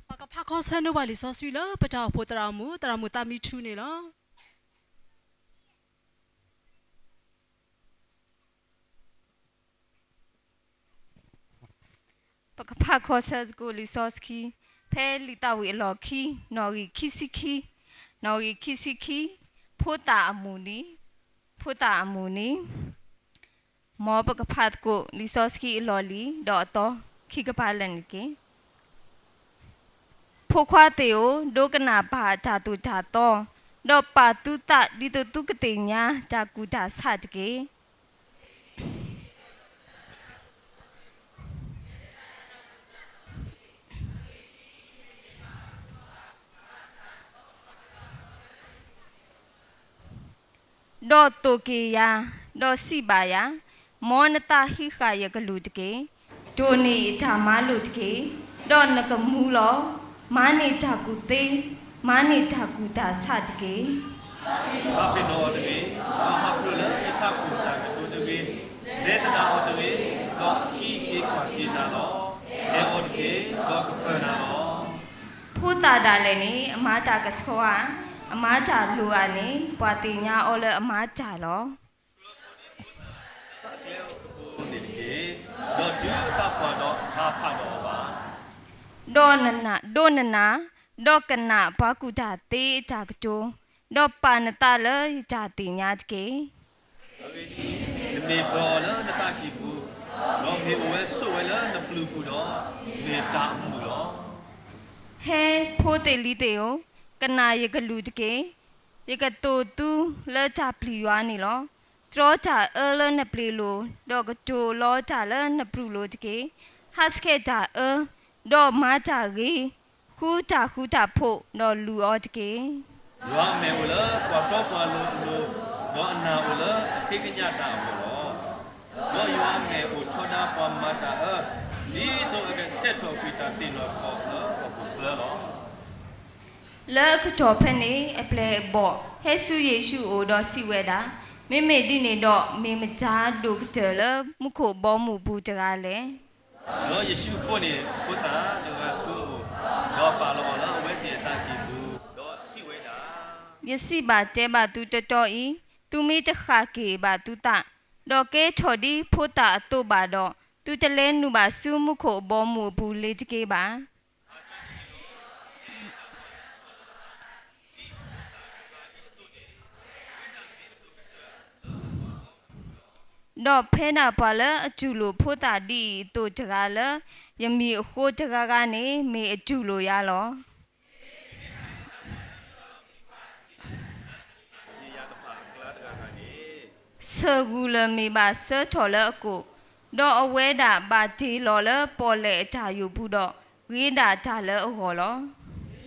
ပကဖးခီဆၢနုာ်ဘၣ်လံာ်စီဆှံလၢပတၢ်အိၣ်ဖှိၣ်သရၣ်မုၣ်, သရၣ်မုၣ်သးမံထူန့ၣ်လီၤ. ပကဖးခီဆၢသကိးလံာ်စီဆှံ ဖဲလံာ်သးဝံၣ်အလီၢ်ခံ နီၣ်ဂံၢ်ခံဆံခံ, နီၣ်ဂံၢ်ခံဆံခံ, ဖိသၣ်အမုၢ်နံၤ, ဖိသၣ်အမုၢ်နံၤ. မ်ပကဖးသကိးလံာ်စီဆှံအလီၢ်လံၤ ဒီးအသီခံကပၤလၢာ်န့ၣ်တက့ၢ်. ဖိခွါသ့ၣ်ဧၢ, ဒိကနၣ်ပၢ်အတၢ်သိၣ်တၢ်သီ, ဒီးပာ်သုသးဒ်သိးသုကသ့ၣ်ညါတၢ်ကူၣ်တၢ်ဆးတက့ၢ်. ဒီးသိၣ်က့ၤယၤ, ဒီးစံးဘၣ်ယၤ, မ်နသးဟံးဃာ်ယကလူးတက့ၢ်. ဒိးန့ၢ်ယတၢ်မၤလိာ်တက့ၢ်. ဒီးနကမူလီၤ. မၤန့ၢ်တၢ်ကူၣ်သ့, မၤန့ၢ်တၢ်ကူၣ်တၢ်ဆးတက့ၢ်. ဟးပ့ၤနီၣ်အီၤတဂ့ၤ, ဒီးဟးဖျိးလၢယထးခိၣ်တၢ်ကတိၤတဂ့ၤ. လဲၤသဒၣ်အီၤတဂ့ၤ, ဒီးအက့ၤက့ၤကွၢ်က့ၤနၤလီၤ. အဲၣ်အီၤတက့ၢ်, ဒီးကပၢၤနၤလီၤ. ဖိသၣ်ဒၣ်လဲာ်န့ၣ် အမၤတၢ်ကဆှီဧါ, အမၤတၢ်လိၤဧါန့ၣ် ပှၤသ့ၣ်ညါအီၤလၢအမၤတၢ်လီၤ. သးကျဲအိၣ်ကဘိန့ၣ်တက့ၢ်, ဒီးတုၤအသးပှၢ်ဒီး တဟးဖးဒီးအီၤဘၣ်. ဒီးနနၢ်, ဒိးနနၢ်, ဒီးကနၣ်ပှၤကူၣ်တၢ်သ့အတၢ်ကတိၤ, ဒီးပာ်နသးလၢယတၢ်သ့ၣ်ညါတက့ၢ်. အဂ့ၢ်ဒ်အံၤ, နမ့ၢ်ပှၤအီၤလၢနသးကံၢ်ပူၤ, ဒီးမ့ၢ်အိၣ်ဝဲဆိးဝဲလၢနပျုၤပူၤဒီး, မ့ၢ်တၢ်အမုာ်လီၤ. ဟဲဖိသ့ၣ်လံၤသ့ၣ်ဧၢ, ကနၣ်ယကလူးတက့ၢ်. ယကသိၣ်သုလၢတၢ်ပျံၤယွၤန့ၣ်လီၤ. တြီတၢ်အၢလၢနပျ့ၤလိၤ, ဒီးကတိၤလီတၢ်လၢနပြူၢ်လိၤတက့ၢ်. ဟးဆှဲးတၢ်အၢ, ဒီးမၤတၢ်ဂ့ၤ, ဃုတၢ်ဃူတၢ်ဖိး, ဒီးလူၤအီၤတက့ၢ်. ယွၤအမဲာ်အိၣ်လၢပှၤတီပှၤလိၤအလိၤ, ဒီးအနၢ်အိၣ်လၢအဃ့ကညးတၢ်အဂီၢ်လီၤ. ဒီးယွၤအမဲာ်အိၣ်ထီဒါပှၤမၤတၢ်အၢ, ဒ်သိးအကဆဲးထီၣ်ကွံာ်တၢ်သ့ၣ်နီၣ်ထီၣ်လၢဟီၣ်ခိၣ်ချၢလီၤ. လၢအကတီၢ်ဖဲန့ၣ် အပျဲၢ်အဘီၣ်ဟဲဆူယ့ၣ်ၡူးအအိၣ်ဒီးစံးဝဲဒၣ်, မ့မ့ၢ်ဒ်န့ၣ်ဒီး မ့ၢ်မတၤဒိၣ်ကတၢၢ်လၢမူခိၣ်ဘီမုၢ်အပူၤတဂၤလဲၣ်. ဒီးယ့ၣ်ၡူးအဖိန့ၣ်အဖိသၣ်တဂၤဆူအအိၣ်, ဒီးပာ်လီၤအီၤလၢအဝဲသ့ၣ်အတၢ်ကံၢ်ပူၤ, ဒီးစံးဝဲဒၣ်, ယစံးဘၣ်တဲဘၣ်သုတီတီအံၤ, သုမ့ၢ်တဃၣ်က့ၤဘၣ်သုသး, ဒီးကဲထီၣ်ဒ်ဖိသၣ်အသိးဘၣ်ဒီး, သုတလဲၤနုာ်ဘၣ်ဆူမူခိၣ်အဘီအမုၢ်အပူၤလ့ၤတက့ၢ်ဘၣ်. ဒီးဖဲဒ�ၣ်ပှၤလၢအတူၢ်လိာ်ဖိသၣ်ဒ်အံၤအသိးတဂၤလၢ ယမံၤအဃိတဂၤဂၤန့ၣ် မ့ၢ်အတူၢ်လိာ်ယၤလီၤ. ဆၢၣ်ဂူာ်လၢၢ်မ့ၢ်ဘၣ်ဆၢထီၣ်လၢအကိာ်, ဒီးအဝဲဒၣ်ဘၣ်တ့ၢ်လီၤလၢပီၣ်လဲၣ်အတၢ်ယိာ်ပူၤဒီး ဂ့ၤဒၣ်တၢ်လၢအဂီၢ်လီၤ.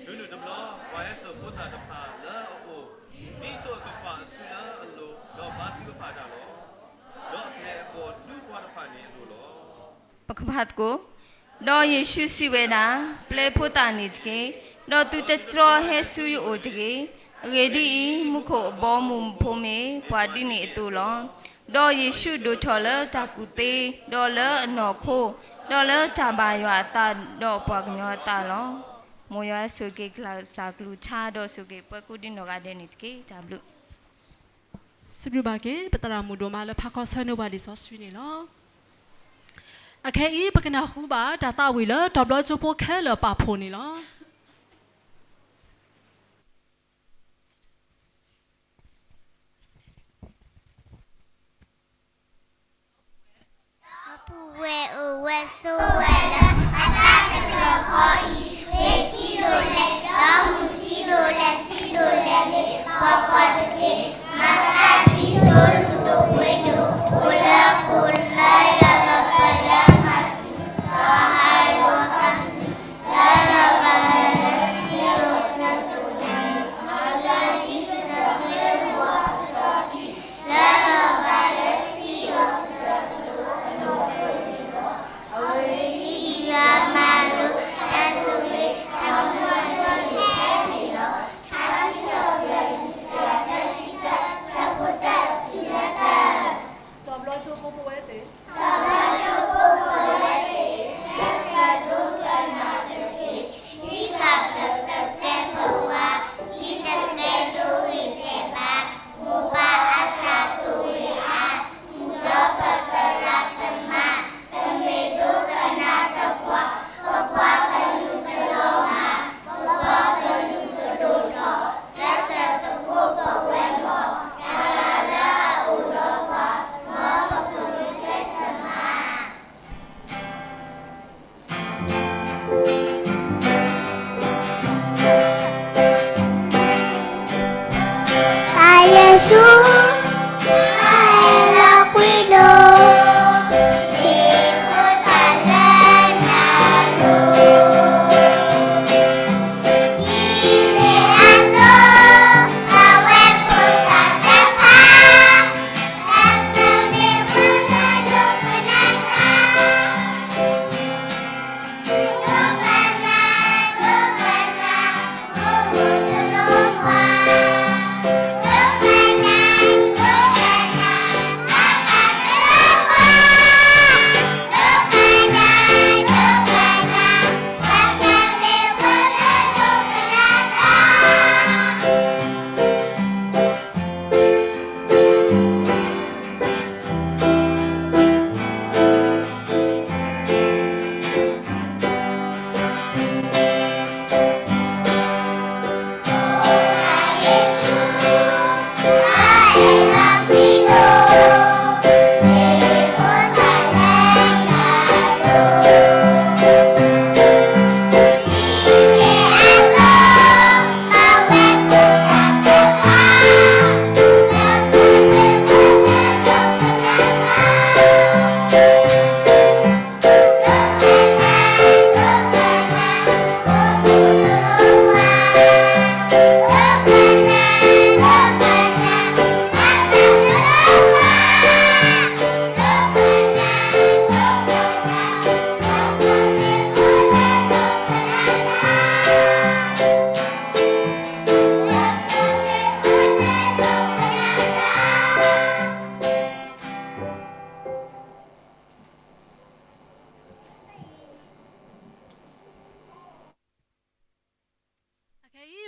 တုၤနုၤတဘျီပှၤဟဲစိာ်ဖိသၣ်တဖၣ်လၢအအိၣ်, ဒ်သိးအကပာ်အစုလၢအလိၤ, ဒီးဘါထုကဖၣ်တၢ်လီၤ. ဒီးအပျဲၢ်အဘီၣ်ဒူပှၤတဖၣ်န့ၣ်အလိၤလီၤ. ပကဖးသကိး, ဒီးယ့ၣ်ၡူးစံးဝဲဒၣ်, ပျဲဖိသၣ်န့ၣ်တက့ၢ်, ဒီးသုတတြီဟဲဆူယအိၣ်တဂ့ၤ. အဂ့ၢ်ဒ်အံၤ, မူခိၣ်အဘီအမုၢ်ဖိမ့ၢ်ပှၤဒ်န့ၣ်အသိးလီၤ. ဒီးယ့ၣ်ၡူးဒိၣ်ထီၣ်လၢတၢ်ကူၣ်သ့, ဒီးလၢအနီၢ်ခိ, ဒီးလၢတၢ်ဘါယွၤအသး, ဒီးပှၤကညီအသးလီၤ. မ်ယွၤဆိၣ်ဂ့ၤက့ၤကစၢ်ကလုၢ်ကထါ, ဒီးဆိၣ်ဂ့ၤပှၤကိးဒံနီၢ်ဂၤဒဲးန့ၣ်တက့ၢ်. တၢ်ဘျုး စံးဘျုးဘၣ်က့ၤ ပသရၣ်မုၣ်ဒိၣ်မးလၢဖးခီဆၢနုာ်ဘၣ်လံာ်စီဆှံန့ၣ်လီၤ. အခဲအံၤ ပကနၢ်ဟူဘၣ်တၢ်သးဝံၣ်လၢ တီၤဘျီကၠိဖိခဲလၢာ်ပာ်ဖှိၣ်န့ၣ်လီၤ. ဒီပုၢ်ဝဲၢ်အိၣ်ဝဲဆိးဝဲလၢ အတၢ်ကတၢၢ်ဃီအံၤ, မ့ၢ်ဆံးဒိၣ်လဲၣ်, ဒီးမုၢ်ဆံးဒိၣ်လဲၣ်, ဆံးဒိၣ်လဲၣ်န့ၣ် ပှၤကွၢ်တက့ၢ်. မၤသးဒ်သိးလုၢ်ဒိၣ်ပှ့ၤဒိၣ် အိၣ်လၢအပူၤလၢယွၤလီၤပၢၢ်လၢအမၤစၢၤ ဒီးဟးလိာ်အသးဆူ လၢလီၤဂာ်လၢစံၣ်ဧိၤကစၢၢ်ကလိၤန့ၣ်, မၤသးဒ်ကစၢၢ်ကလိၤအိၣ်အစီထံ လၢလီၤဂာ်လၢစံၣ်ဧိၤကစၢၢ်ကလိၤအလိၤအပူၤန့ၣ်လီၤ. အဂ့ၢ်ဒ်အံၤ,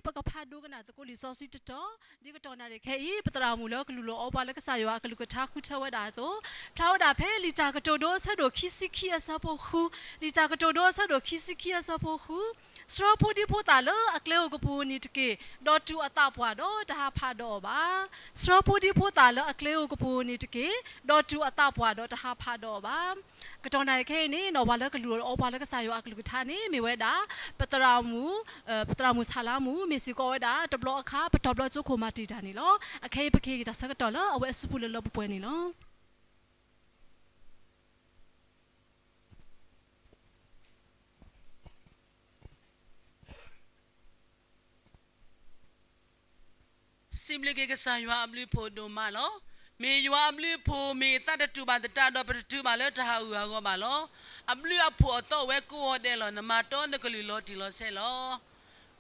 ပကဖးဒိကနၣ်သကိးလံာ်စီဆှံတတီၤ, ဒ်ကတီၢ်နၣ်ရံၣ်ခဲအံၤ ပသရၣ်မုၣ်လၢကလုၢ်လီၤအီပှၤလၢကစၢ်ယွၤအကလုၢ်ကထါဃုထၢဝဲဒၣ်အသိး, ဖျါဝဲဒၣ်ဖဲလံာ်တၢ်ကတိၤဒိအဆၢဒိၣ်ခံဆံခံအဆၢဖိဃု, လံာ်တၢ်ကတိၤဒိအဆၢဒိၣ်ခံဆံခံအဆၢဖိဃု, ဆှၢဖိဒံဖိသၣ်လၢအကျဲဧိၤကပူၤန့ၣ်တက့ၢ်, ဒီးတူၢ်အသးပှၢ်ဒီးတဟးဖးဒီးအီၤဘၣ်. ဆှၢဖိဒံဖိသၣ်လၢအကျဲဧိၤကပူၤန့ၣ်တက့ၢ်, ဒီးတူၢ်အသးပှၢ်ဒီးတဟးဖးဒီးအီၤဘၣ်. ကတီၢ်နၣ်ရံၣ်ခဲအံၤန့ၣ် ပှၤလၢကလုၢ်လီၤအီပှၤလၢကစၢ်ယွၤအကလုၢ်ကထါန့ၣ် မ့ၢ်ဝဲဒၣ် ပသရၣ်မုၣ်, ပသရၣ်မုၣ်ဆၣ်လါမုၣ် မ့ၢ်စ့ၢ်ကီးဝဲဒၣ် တဘျီအခါ ပတီၤဘျီကၠိခိၣ်မၤတံာ်တၢ်န့ၣ်လီၤ. အခဲအံၤပကဟ့ၣ်က့ၤတၢ်ဆၢကတီၢ်လၢအဝဲအစုပူၤလၢလၢပှဲၤပှဲၤန့ၣ်လီၤ. စံးဘျုးက့ၤကစၢ်ယွၤအဘျုးအဖှိၣ်ဒိၣ်မးလီၤ. မ့ၢ်ယွၤအဘျုးအဖှိၣ် မ့ၢ်သးတတူၢ်ဘၣ်သတးဒီး ပတတုၤဘၣ်လၢတၢ်ဟးဂူာ်ဟးဂီၤဘၣ်လီၤ. အဘျုးအဖှိၣ်အသီဝဲကိးဂၤဒဲးလီၤ. နမၤတီနကလုၢ်လီၤတံၢ်လီၤဆဲးလီၤ.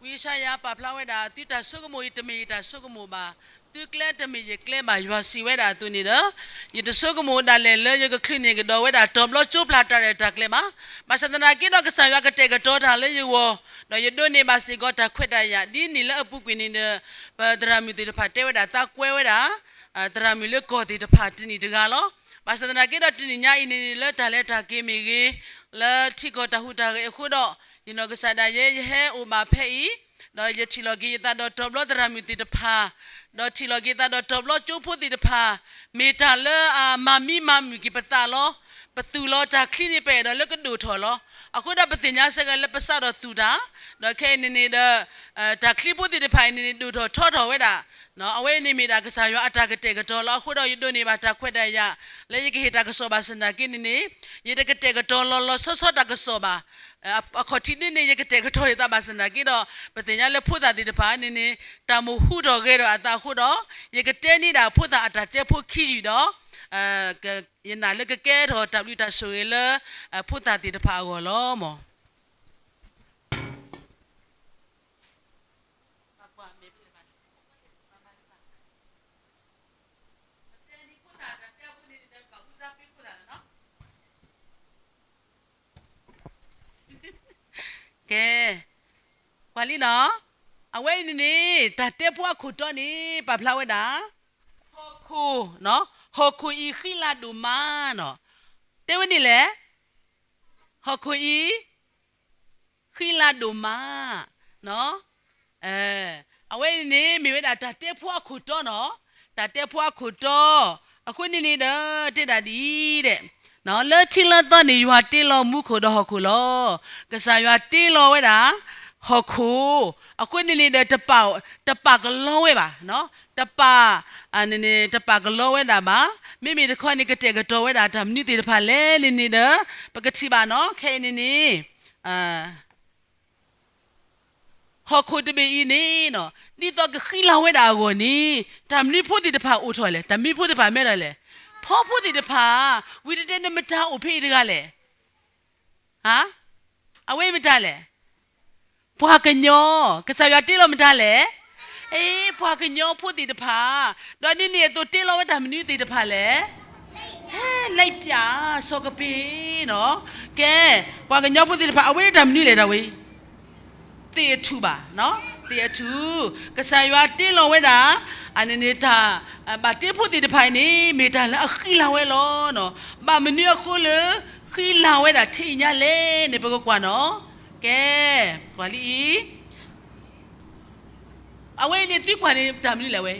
ဝံယၡါယၤပာ်ဖျါဝဲဒၣ် သုတၢ်ဆိကမိၣ်အံၤ တမ့ၢ်ယတၢ်ဆိကမိၣ်ဘၣ်, သုကျဲတမ့ၢ်ယကျဲဘၣ်. ယွၤစံးဝဲဒၣ်အသိးန့ၣ်ဒီး ယတဆိကမိၣ်ဒၣ်လဲာ်လၢယကချုးန့ၢ်ကဒီးဝဲဒၣ်တီၤဘျီကၠိဖျါတၢ်ရဲၣ်တၢ်ကျဲၤဘၣ်. ဘၣ်ဆၣ်သနာ်က့ဒီး ကစၢ်ယွၤကတဲာ်ကတီၤတၢ်လၢယဂီၢ်, ဒီးယဒိးန့ၢ်ဘၣ်စ့ၢ်ကီးတၢ်ခွဲးတၢ်ယာ် ဒ်န့ၣ်လၢအပူၤကွံာ်န့ၣ်ဒီး ပသရၣ်မုၣ်သ့ၣ်တဖၣ်တဲဝဲဒၣ် သးကွဲဝဲဒၣ် သရၣ်မုၣ်လၢကီၢ်သ့ၣ်တဖၣ်တနံၣ်တဂၤလီၤ. ဘၣ်ဆၣ်သနာ်က့ဒီး တနံၣ်ညါအံၤန့ၣ်န့ၣ် လၢတၢ်လဲၤတၢ်က့ၤမ့ၢ်ဂ့ၤ, လၢထံကီၢ်တၢ်ဟူးတၢ်ဂဲၤအဃိဒီး ယနီၢ်ကစၢ်ဒၣ်ယဲ ယဟဲအိၣ်ဘၣ်ဖဲအံၤ, ဒီးယထံၣ်လီၤက့ၤယသးဒီးတီၤဘျီသရၣ်မုၣ်သ့ၣ်တဖၣ်, ဒီးထံၣ်လီၤက့ၤသးဒီးတီၤဘျီကၠိဖိသ့ၣ်တဖၣ်, မ့ၢ်တၢ်လၢအမၤမံမၤမုာ်က့ၤပသးလီၤ. ပသူၣ်လီၤတၢ်ချံန့ၣ်ပအဲၣ်ဒိးလၢကဒိၣ်ထီၣ်လီၤ. အဃိဒီးပသ့ၣ်ညါစ့ၢ်ကီးလၢပစးထီၣ်သူၣ်တၢ်, ဒီးခဲအံၤန့ၣ်န့ၣ်ဒီး တၢ်ချံဖိသ့ၣ်တဖၣ်အံၤန့ၣ်န့ၣ် ဒိၣ်ထီၣ်ထီထီၣ်ဝဲဒၣ် အဝဲအံၤန့ၣ်မ့ၢ်ဒၣ်ကစၢ်ယွၤအတၢ်ကတဲာ်ကတီၤလီၤ. အဃိဒီးယဒိးန့ၢ်ဘၣ်တၢ်ခွဲးတၢ်ယာ် လၢယကဟ့ၣ်တၢ်ကစီၣ်ဘၣ်ဆၣ်သနာ်က့န့ၣ်န့ၣ် ယတကတဲာ်ကတီၤလီၤလီၤဆီဆီတၢ်ကစီၣ်ဘၣ်. အခီၣ်ထံးဒ်န့ၣ် ယကတဲာ်ကတီၤယသးဘၣ်ဆၣ်သနာ်က့ဒီး ပသ့ၣ်ညါလၢဖိသၣ်သ့ၣ်တဖၣ်န့ၣ်န့ၣ် တၢ်မိၣ်ဟူထီၣ်ဂဲၤထီၣ်အသးအဃိဒီး ယကတဲန့ၢ်ဒၣ်ဖိသၣ်အတၢ်တဲဖိခံယုၢ်ဒီး ယနာ်လၢကကဲထီၣ်တၢ်ဘျုးတၢ်ဆိၣ်ဂ့ၤလၢ ဖိသၣ်သ့ၣ်တဖၣ်အဂီၢ်လီၤမၢ်. ကဲ, ကွၢ်လံနီၤ, အဝဲအံၤန့ၣ်န့ၣ် တၢ်တဲဖိအခိၣ်တီန့ၣ် ပာ်ဖျါဝဲဒၣ် ဟီၣ်ခိၣ်, ဟီၣ်ခိၣ်အံၤဃံလၤဒိၣ်မးနီၤ, တဲဝဲဒ်လဲၣ်, ဟီၣ်ခိၣ်အံၤ ဃံလၤဒိၣ်မး, အဝဲအံၤန့ၣ် မ့ၢ်ဝဲဒၣ်တၢ်တဲဖိအခိၣ်တီနီၤ, တၢ်တဲဖိအခိၣ်တီ, အဃိန့ၣ်န့ၣ်ဒီး တဲဒၣ်ဒ်အံၤဒဲး, လၢထံလၢသီန့ၣ် ယွၤတ့လီၤမူခိၣ်ဒီးဟီၣ်ခိၣ်လီၤ. ကစၢ်ယွၤတ့လီၤဝဲဒၣ် ဟီၣ်ခိၣ်, အဃိန့ၣ်န့ၣ်ဒီး တပာ်ကလီဝဲဘၣ်, တပာ်, တပာ်ကလီဝဲဒၣ်ဘၣ်. မ့မ့ၢ်တခီန့ၣ် ကတဲာ်ကတီၤဝဲဒၣ်တၢ်မနုၤသ့ၣ်တဖၣ်လဲၣ်န့ၣ်န့ၣ်ဒီး ပကထံၣ်ဘၣ်နီၤ, ခဲအံၤန့ၣ်န့ၣ် ဟီၣ်ခိၣ်တဘ့ၣ်အံၤန့ၣ် ဒ်သိးကဃံလၤဝဲဒၣ်အဂီၢ်န့ၣ် တၢ်မနုၤဖိသ့ၣ်တဖၣ်အိၣ်ထီၣ်လဲၣ်, တၢ်မနုၤဖိသ့ၣ်တဖၣ်မဲထီၣ်လဲၣ်, ဖီဖိသ့ၣ်တဖၣ်, ဝံၤတတဲနမတၤအိၣ်ဖဲအံၤတဂၤလဲၣ်, အဝဲမတၤလဲၣ်, ပှၤကညီ, ကစၢ်ယွၤတ့လီၤမတၤလဲၣ်, အ့ ပှၤကညီဖိသ့ၣ်တဖၣ်, ဒီးဒ်န့ၣ်အသိးတ့လီၤဝဲတၢ်မနုၤသ့ၣ်တဖၣ်လဲၣ်, ဟဲ လဲပၠး စီၤကပ့ၤနီၤ, ကဲ, ပှၤကညီဖိသ့ၣ်တဖၣ် အဝဲတၢ်မနုၤလဲၣ်ဒၣ်ဝဲ သ့ၣ်အထူၣ်ဘၣ်, သ့ၣ်အထူၣ်, ကစၢ်ယွၤတ့လီၤဝဲဒၣ်, အန့ၣ်န့ၣ်တၢ်, ဘၣ်တ့ဖိသ့ၣ်တဖၣ်အံၤန့ၣ် မ့ၢ်တၢ်လၢအဃံလၤဝဲလီၤ. ဘၣ်မနုၤအဃိလၢ ဃံလၤဝဲဒၣ်ထဲအံၤညါလဲၣ်န့ၣ် ပကကွၢ်နီၤ, ကဲ, ကွၢ်လံအံၤ အဝဲအံၤန့ၣ်သုကွၢ်န့ၣ် တၢ်မနုၤလဲၣ်ဝဲ,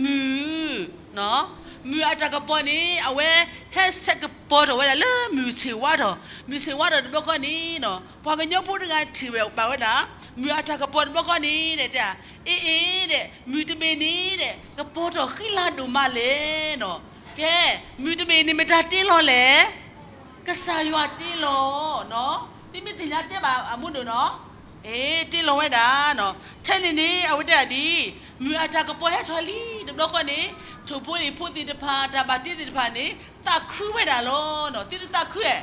မုၢ်, မုၢ်အတၢ်ကပီၤန့ၣ် အဝဲဟဲဆဲးကပီၤထီၣ်ဝဲဒၣ်လၢမုၢ်ဆ့ၣ်ဝါထီၣ်, မုၢ်ဆ့ၣ်ဝါထီၣ်တဘျီဃီန့ၣ်, ပှၤကညီဖိတဂၤထံၣ်ဝဲဘၣ်ဝဲဒၣ်, မုၢ်အတၢ်ကပီၤတဘျီဃီန့ၣ် တဲ, အ့အ့ဒီး မုၢ်တဘ့ၣ်န့ၣ်ဒီး ကပီၤထီၣ်ဃံလၤဒိၣ်မးလဲၣ်နီၤ, ကဲ, မုၢ်တဘ့ၣ်န့ၣ်မတၤတ့လီၤလဲၣ် ကစၢ်ယွၤတ့လီၤ, သုမ့ၢ်သ့ၣ်ညါတဲဘၣ်အမူဒိၣ်နီၤ, အ့ တ့လီၤဝဲဒၣ်နီၤ, ထဲန့ၣ်န့ၣ် အဝဲတဲဒၣ်ဒ်အံၤ, မုၢ်အတၢ်ကပီၤဟဲထီၣ်လံတဘျီဃီန့ၣ်, ထိၣ်ဖိလံၣ်ဖိသ့ၣ်တဖၣ် တၢ်ဘၣ်တ့သ့ၣ်တဖၣ်န့ၣ် သးခုဝဲဒၣ်လီၤ, သုတသးခုဧါ,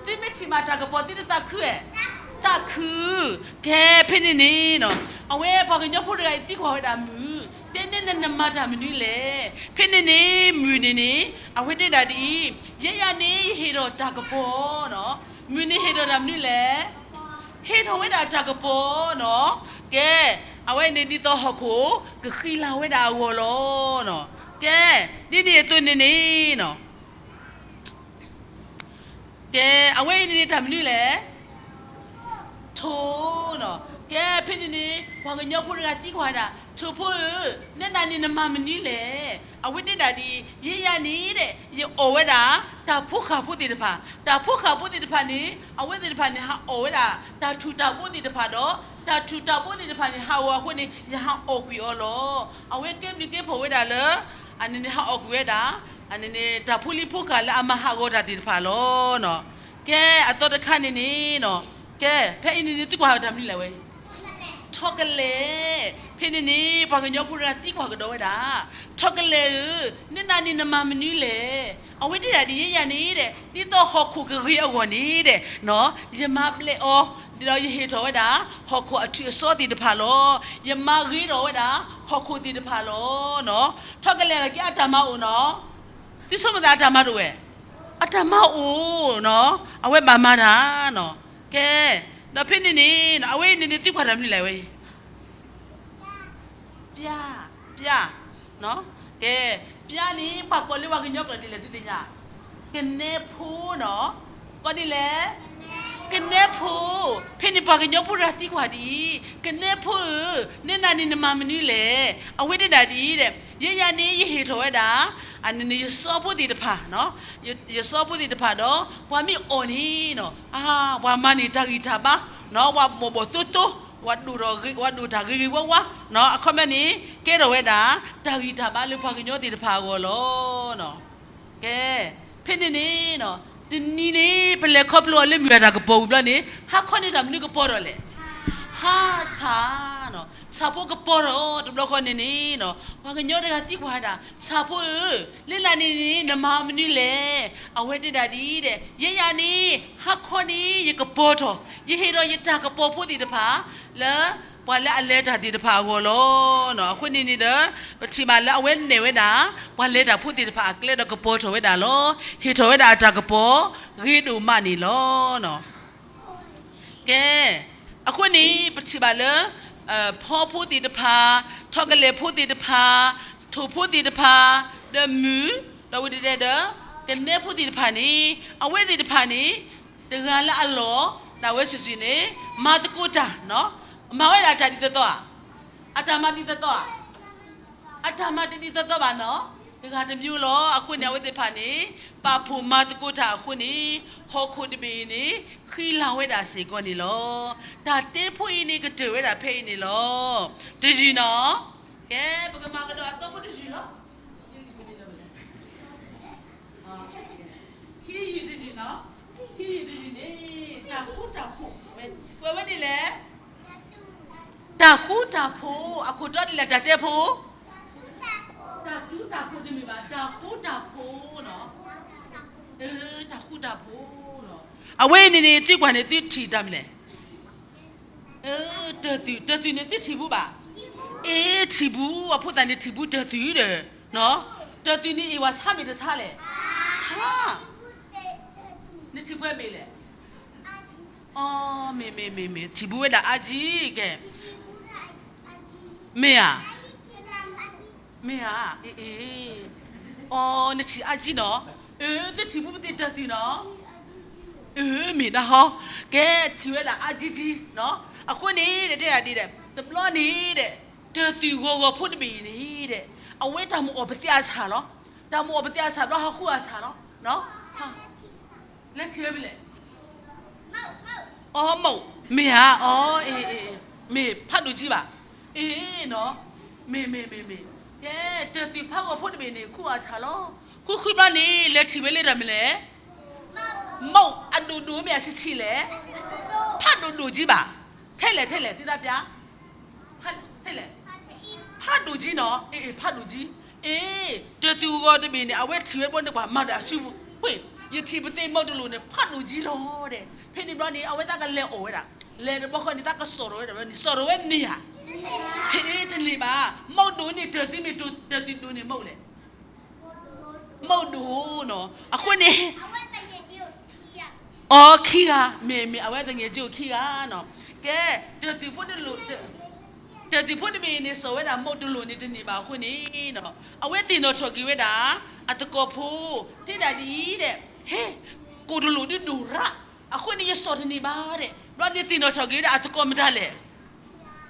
သုမ့ၢ်ထံၣ်မးတၢ်ကပီၤသုတသးခုဧါ, သးခု, ကဲ ဖဲန့ၣ်န့ၣ်, အဝဲပှၤကညီဖိတဂၤအံၤသံကွၢ်ဝဲဒၣ်မုၢ်, တဲနဲနမၤတၢ်မနုၤလဲၣ်, ဖဲန့ၣ်န့ၣ် မုၢ်န့ၣ်န့ၣ် အဝဲတဲဒၣ်ဒ်အံၤ, ယဲယၤန့ၣ်ယဟ့ၣ်ဒီးတၢ်ကပီၤနီၤ, မုၢ်န့ၣ်ဟ့ၣ်ဒီးတၢ်မနုၤလဲၣ် ဟ့ၣ်ထီၣ်ဝဲဒၣ်တၢ်ကပီၤနီၤ. ကဲ, အဝဲန့ၣ်ဒ်သိးဟီၣ်ခိၣ်ကဃံလၤဝဲဒၣ်အဂီၢ်လီၤနီၤ. ကဲ, ဒ်န့ၣ်အသိးန့ၣ်န့ၣ်နီၤ. ကဲ, အဝဲအံၤန့ၣ်န့ၣ်တၢ်မနုၤလဲၣ်. ထိၣ်နီၤ. ကဲ, ဖဲန့ၣ်န့ၣ် ပှၤကညီဖိတဂၤသံကွၢ်ဒၣ်, ထိၣ်ဖိဧၢ, နဲဒၣ်န့ၣ်နမၤမနုၤလဲၣ်. အဝဲတဲဒၣ်ဒ်အံၤ, ယဲယၤန့ၣ်ဒီး ယအီၣ်ဝဲဒၣ် တၢ်ဖိဃၢ်ဖိသ့ၣ်တဖၣ်, တၢ်ဖိဃၢ်ဖိသ့ၣ်တဖၣ်န့ၣ် အဝဲသ့ၣ်တဖၣ်န့ၣ် ဟးအီၣ်ဝဲဒၣ် တၢ်ထူၣ်တၢ်ဘိသ့ၣ်တဖၣ်ဒီး တၢ်ထူၣ်တၢ်ဘိသ့ၣ်တဖၣ်န့ၣ် ဟးဂီၤအဃိန့ၣ် ယဟးအီၣ်ကွံာ်အီၤလီၤ. အဝဲကဲဘျုးကဲဖှိၣ်ဝဲဒၣ်လၢ အန့ၣ်န့ၣ်ဟးအီၣ်ကွံာ်ဝဲဒၣ် အန့ၣ်န့ၣ် တၢ်ဖိလံၤဖိဃၢ်လၢအမၤဟးဂီၤတၢ်သ့ၣ်တဖၣ်လီၤ. ကဲ, အသီတခါန့ၣ်န့ၣ်နီၤ. ကဲ, ဖဲအံၤန့ၣ်န့ၣ် သုကွၢ်တၢ်မနုၤလဲၣ်ဝဲ ထိၣ်ကလဲၣ်. ဖဲန့ၣ်န့ၣ် ပှၤကညီဖိတဂၤသံကွၢ်ကဒီးဝဲဒၣ်, ထိၣ်ကလဲၣ်ဧၢ, နဲဒၣ်န့ၣ်နမၤမနုၤလဲၣ်. အဝဲတဲဒၣ်ဒ်အံၤ, ယဲယၤန့ၣ်ဒီး ဒ်သိးဟီၣ်ခိၣ်ကဂ့ၤအဂီၢ်န့ၣ်ဒီး ယမၤဘျဲးအီၤ, ဒီးယဟ့ၣ်ထီၣ်ဝဲဒၣ် ဟီၣ်ခိၣ်အထုးအစီသ့ၣ်တဖၣ်လီၤ. ယမၤဂ့ၤထီၣ်ဝဲဒၣ် ဟီၣ်ခိၣ်သ့ၣ်တဖၣ်လီၤ. ထိၣ်ကလဲၣ်လီၤက့ အတၢ်မၤအိၣ်နီၤ. သုဆိကမိၣ်သးအတၢ်မၤတအိၣ်ဝဲ, အတၢ်မၤအိၣ်နီၤ, အဝဲဘၣ်မၤတၢ်နီၤ. ကဲ, ဒီးဖဲန့ၣ်န့ၣ် အဝဲအံၤန့ၣ်န့ၣ် သုကွၢ်တၢ်မနုၤလဲၣ်ဝဲ ပျါ, ပျါ, ကဲ, ပျါန့ၣ် ပှၤကိးလၢပှၤကညီကျိာ်ဒ်လဲၣ် သုသ့ၣ်ညါ, ကနဲဖိနီၤ. ကိးဒ်လဲၣ်, ကနဲဖိ. ဖဲန့ၣ်ပှၤကညီဖိတဂၤသံကွၢ်ဒ်အံၤ, ကနဲဖိဧၢ, နဲဒၣ်န့ၣ်နမၤမနုၤလဲၣ်. အဝဲတဲဒၣ်ဒ်အံၤဒီး ယဲယၤန့ၣ် ယဟ့ၣ်ထီၣ်ဝဲဒၣ် အန့ၣ်န့ၣ် ယစီဖိသ့ၣ်တဖၣ်, ယစီဖိသ့ၣ်တဖၣ်ဒီး ပှၤမ့ၢ်အီၣ်န့ၣ်နီၤ, ပှၤမၤန့ၢ်တၢ်ဂံၢ်တၢ်ဘါ, ပှၤဘီၣ်ဘီၣ်သိသိ, ပှၤဒိၣ်တၢ်ဂ့ၤဂ့ၤဝါဝါ, အခီပညီန့ၣ် ကဲထီၣ်ဝဲဒၣ် တၢ်ဂံၢ်တၢ်ဘါလၢပှၤကညီသ့ၣ်တဖၣ်အဂီၢ်လီၤ. ကဲ, ဖဲန့ၣ်န့ၣ် တနံၤန့ၣ် ပလဲၤခီဖျိအီၤလၢမုၢ်ဂၤတၢ်ကပီၤဝံၤဘျီန့ၣ် ဟါခီန့ၣ်တၢ်မနုၤကပီၤထီၣ်လဲၣ်. ဟါဆၣ်, ဆၣ်ဖိကပီၤထီၣ်တဘျီဃီန့ၣ်န့ၣ် ပှၤကညီတဂၤသံကွၢ်ဝဲဒၣ်, ဆၣ်ဖိဧၢ, လၢလၢ်န့ၣ်န့ၣ် နမၤမနုၤလဲၣ်. အဝဲတဲဒၣ်ဒ်အံၤဒီး ယဲယၤန့ၣ် ဟါခီန့ၣ် ယကပီၤထီၣ်, ယဟ့ၣ်ဒီးယတၢ်ကပီၤဖိသ့ၣ်တဖၣ် လၢ ပှၤလၢအလဲၤတၢ်သ့ၣ်တဖၣ်အဂီၢ်လီၤ. အဃိန့ၣ်န့ၣ်ဒီး ပထံၣ်ဘၣ်လၢအဝဲနဲၣ်ဝဲဒၣ် ပှၤလဲၤတၢ်ဖိသ့ၣ်တဖၣ်အကျဲဒီးကပီၤထီၣ်ဝဲဒၣ်လီၤ. ဟ့ၣ်ထီၣ်ဝဲဒၣ်အတၢ်ကပီၤ ဂ့ၤဒိၣ်မးန့ၣ်လီၤ. ကဲ, အဃိန့ၣ် ပထံၣ်ဘၣ်လၢ ဖီဖိသ့ၣ်တဖၣ်, ထိၣ်ကလဲၣ်ဖိသ့ၣ်တဖၣ်, ထိၣ်ဖိသ့ၣ်တဖၣ်, ဒီးမုၢ်, ဒီးဝံၤတတဲဒီး ကနဲဖိသ့ၣ်တဖၣ်န့ၣ် အဝဲသ့ၣ်တဖၣ်န့ၣ် တဂၤလၢအလီၢ် ဒၣ်ဝဲစုာ်စုာ်န့ၣ် မၤသကိးတၢ်, မၤဝဲဒၣ်တၢ်ဒ်သိးသိးဧါ, အတၢ်မၤဒ်သိးသိးဧါ, အတၢ်မၤတဒ်သိးသိးဘၣ်နီၤ, တဂၤတမံၤလီၤ. အဃိန့ၣ် အဝဲသ့ၣ်တဖၣ်န့ၣ် ပာ်ဖှိၣ်မၤသကိးတၢ်အဃိန့ၣ် ဟီၣ်ခိၣ်တဘ့ၣ်အံၤန့ၣ် ဃံလၤဝဲဒၣ်စ့ၢ်ကီးန့ၣ်လီၤ. တၢ်တဲဖိအံၤန့ၣ်ကတၢၢ်ဝဲဒၣ်ဖဲအံၤန့ၣ်လီၤ. တယုၢ်နီၤ, ကဲ ပကမၤကဒီးအသီဖိတယုၢ်လီၤ. ခံယုၢ်တယုၢ်နီၤ, ခံယုၢ်တယုၢ်န့ၣ် တၢ်ဃူတၢ်ဖိး, ကွဲးဝဲဒ်လဲၣ်, တၢ်ဃူတၢ်ဖိး, အခိၣ်တီဒ်လဲၣ် တၢ်တဲဖိ, တၢ်ဃူတၢ်ဖိးတမ့ၢ်ဘၣ်, တၢ်ဃူတၢ်ဖိးနီၤ, တၢ်ဃူတၢ်ဖိးနီၤ. အဝဲအံၤန့ၣ်န့ၣ် သုကွၢ်န့ၣ် သုထံၣ်တၢ်မနုၤလဲၣ်. တၢ်သွံၣ်, တၢ်သွံၣ်န့ၣ် သုထံၣ်ဘူးဘၣ်. အ့ ထံၣ်ဘူး, အဖိသၣ်န့ၣ်ထံၣ်ဘူးတၢ်သွံၣ်ဒီး, တၢ်သွံၣ်န့ၣ်အ့ၣ်ဝဲဆါမ့ၢ်တဆါလဲၣ်, ဆါ, နထံၣ်ပှဲၤမ့ၢ်လဲၣ်. အီ မ့ၢ်မ့ၢ်မ့ၢ်မ့ၢ် ထံၣ်ဘူးဝဲဒၣ်အါကံကဲ, မ့ၢ်ဧါ, မ့ၢ်ဧါ, အ့ၣ်အ့ၣ်, အီ နထံၣ်အါကံနီၤ, အၢ သုထံၣ်ဘူးပသ့ၣ်တၢ်သွံၣ်နီၤ, အၢ မ့ၢ်ဒၣ်ဟီ, ကဲ ထံၣ်ဝဲဒၣ်အါကံကံနီၤ, အဃိန့ၣ် တဲဒၣ်ဒ်ဒီး တဘျီန့ၣ်ဒီး တၢ်သွံၣ်ဂီၤဂီၤဖိတဘ့ၣ်အံၤန့ၣ်ဒီး အဝဲတၢ်မၤအီၣ်ပသ့အဆၣ်လီၤ, တၢ်မၤအီၣ်ပသ့အဆၣ်ဘျီဟးဃုအဆၣ်လီၤ, လဲၤထံၣ်ဝဲဖဲလဲၣ်, အီ မ့ၢ်ဧါ, အီ အ့ၣ်အ့ၣ်, မ့ၢ်ဖးဒိၣ်ကံဘၣ်, အ့ၣ်နီၤ, မ့ၢ်မ့ၢ်မ့ၢ်မ့ၢ်, ကဲ တၢ်သွံၣ်ဖးဂီၤဖိတဘ့ၣ်န့ၣ် ဃုအဆၣ်လီၤ, ဃုဃုဘျီန့ၣ် လဲၤထံၣ်ဝဲလၢတၢ်မနုၤလဲၣ်, မ့ၣ်အဒိၣ်ဒိၣ်မ့ၢ်အဆံးဆံးလဲၣ်, ဖးဒိၣ်ဒိၣ်ကံဘၣ်, ထဲလဲၣ်ထဲလဲၣ် သုသးပျၢ် ထဲလဲၣ်, ဖးဒိၣ်ကံနီၤ, အ့ၣ် ဖးဒိၣ်ကံ, အ့ၣ် တၢ်သွံၣ်ဂီၤတဘ့ၣ်န့ၣ် အဝဲထံၣ်ဝဲတဘျီန့ၣ် ပှၤမၤဒီးအစုပူၤ, ယထံၣ်ပသ့ၣ်မ့ၣ်အဒိၣ်န့ၣ် ဖးဒိၣ်ကံလီၤဒီး ဖဲန့ၣ်ဘျီန့ၣ် အဝဲသးကလဲၤအီၣ်ဝဲဒၣ်, လဲၤတဘျီဃီန့ၣ် သးကစိာ်ထီၣ်ဝဲဒၣ်ဘျီန့ၣ် စိာ်ထီၣ်ဝဲန့ၣ်ဧါ, ဟ့ၣ် တန့ၢ်ဘၣ်, မ့ၣ်အဒိၣ်န့ၣ် တၢ်သွံၣ်မ့ၢ်တၢ်သွံၣ်ဒိၣ်န့ၣ်မ့ၣ်လဲၣ် မ့ၣ်အဒိၣ်နီၤ, အဃိန့ၣ်, အ အီ ခံဂၤ, မ့ၢ်မ့ၢ် အဝဲသ့ၣ်ငဲၢ်ကၠိခံဂၤနီၤ. ကဲ, တၢၢ်သုးဖိတလိၣ်, တၢၢ်သုးဖိတဘ့ၣ်အံၤန့ၣ် စိာ်ဝဲဒၣ်မုၢ်တလိၣ်န့ၣ်တန့ၢ်ဘၣ်အဃိန့ၣ်နီၤ, အဝဲသ့ၣ်နီၣ်ထီၣ်က့ၤဝဲဒၣ် အသကိးဖိ, တဲဒၣ်ဒ်အံၤဒီး, ဟဲ, ကိၣ်တလိၣ်ဒုးဒိၣ်ရၣ်, အဃိန့ၣ်ယစိာ်တန့ၢ်ဘၣ်ဒီး, ဘျီန့ၣ်သ့ၣ်နီၣ်ထီၣ်က့ၤဝဲဒၣ်အသကိးမတၤလဲၣ်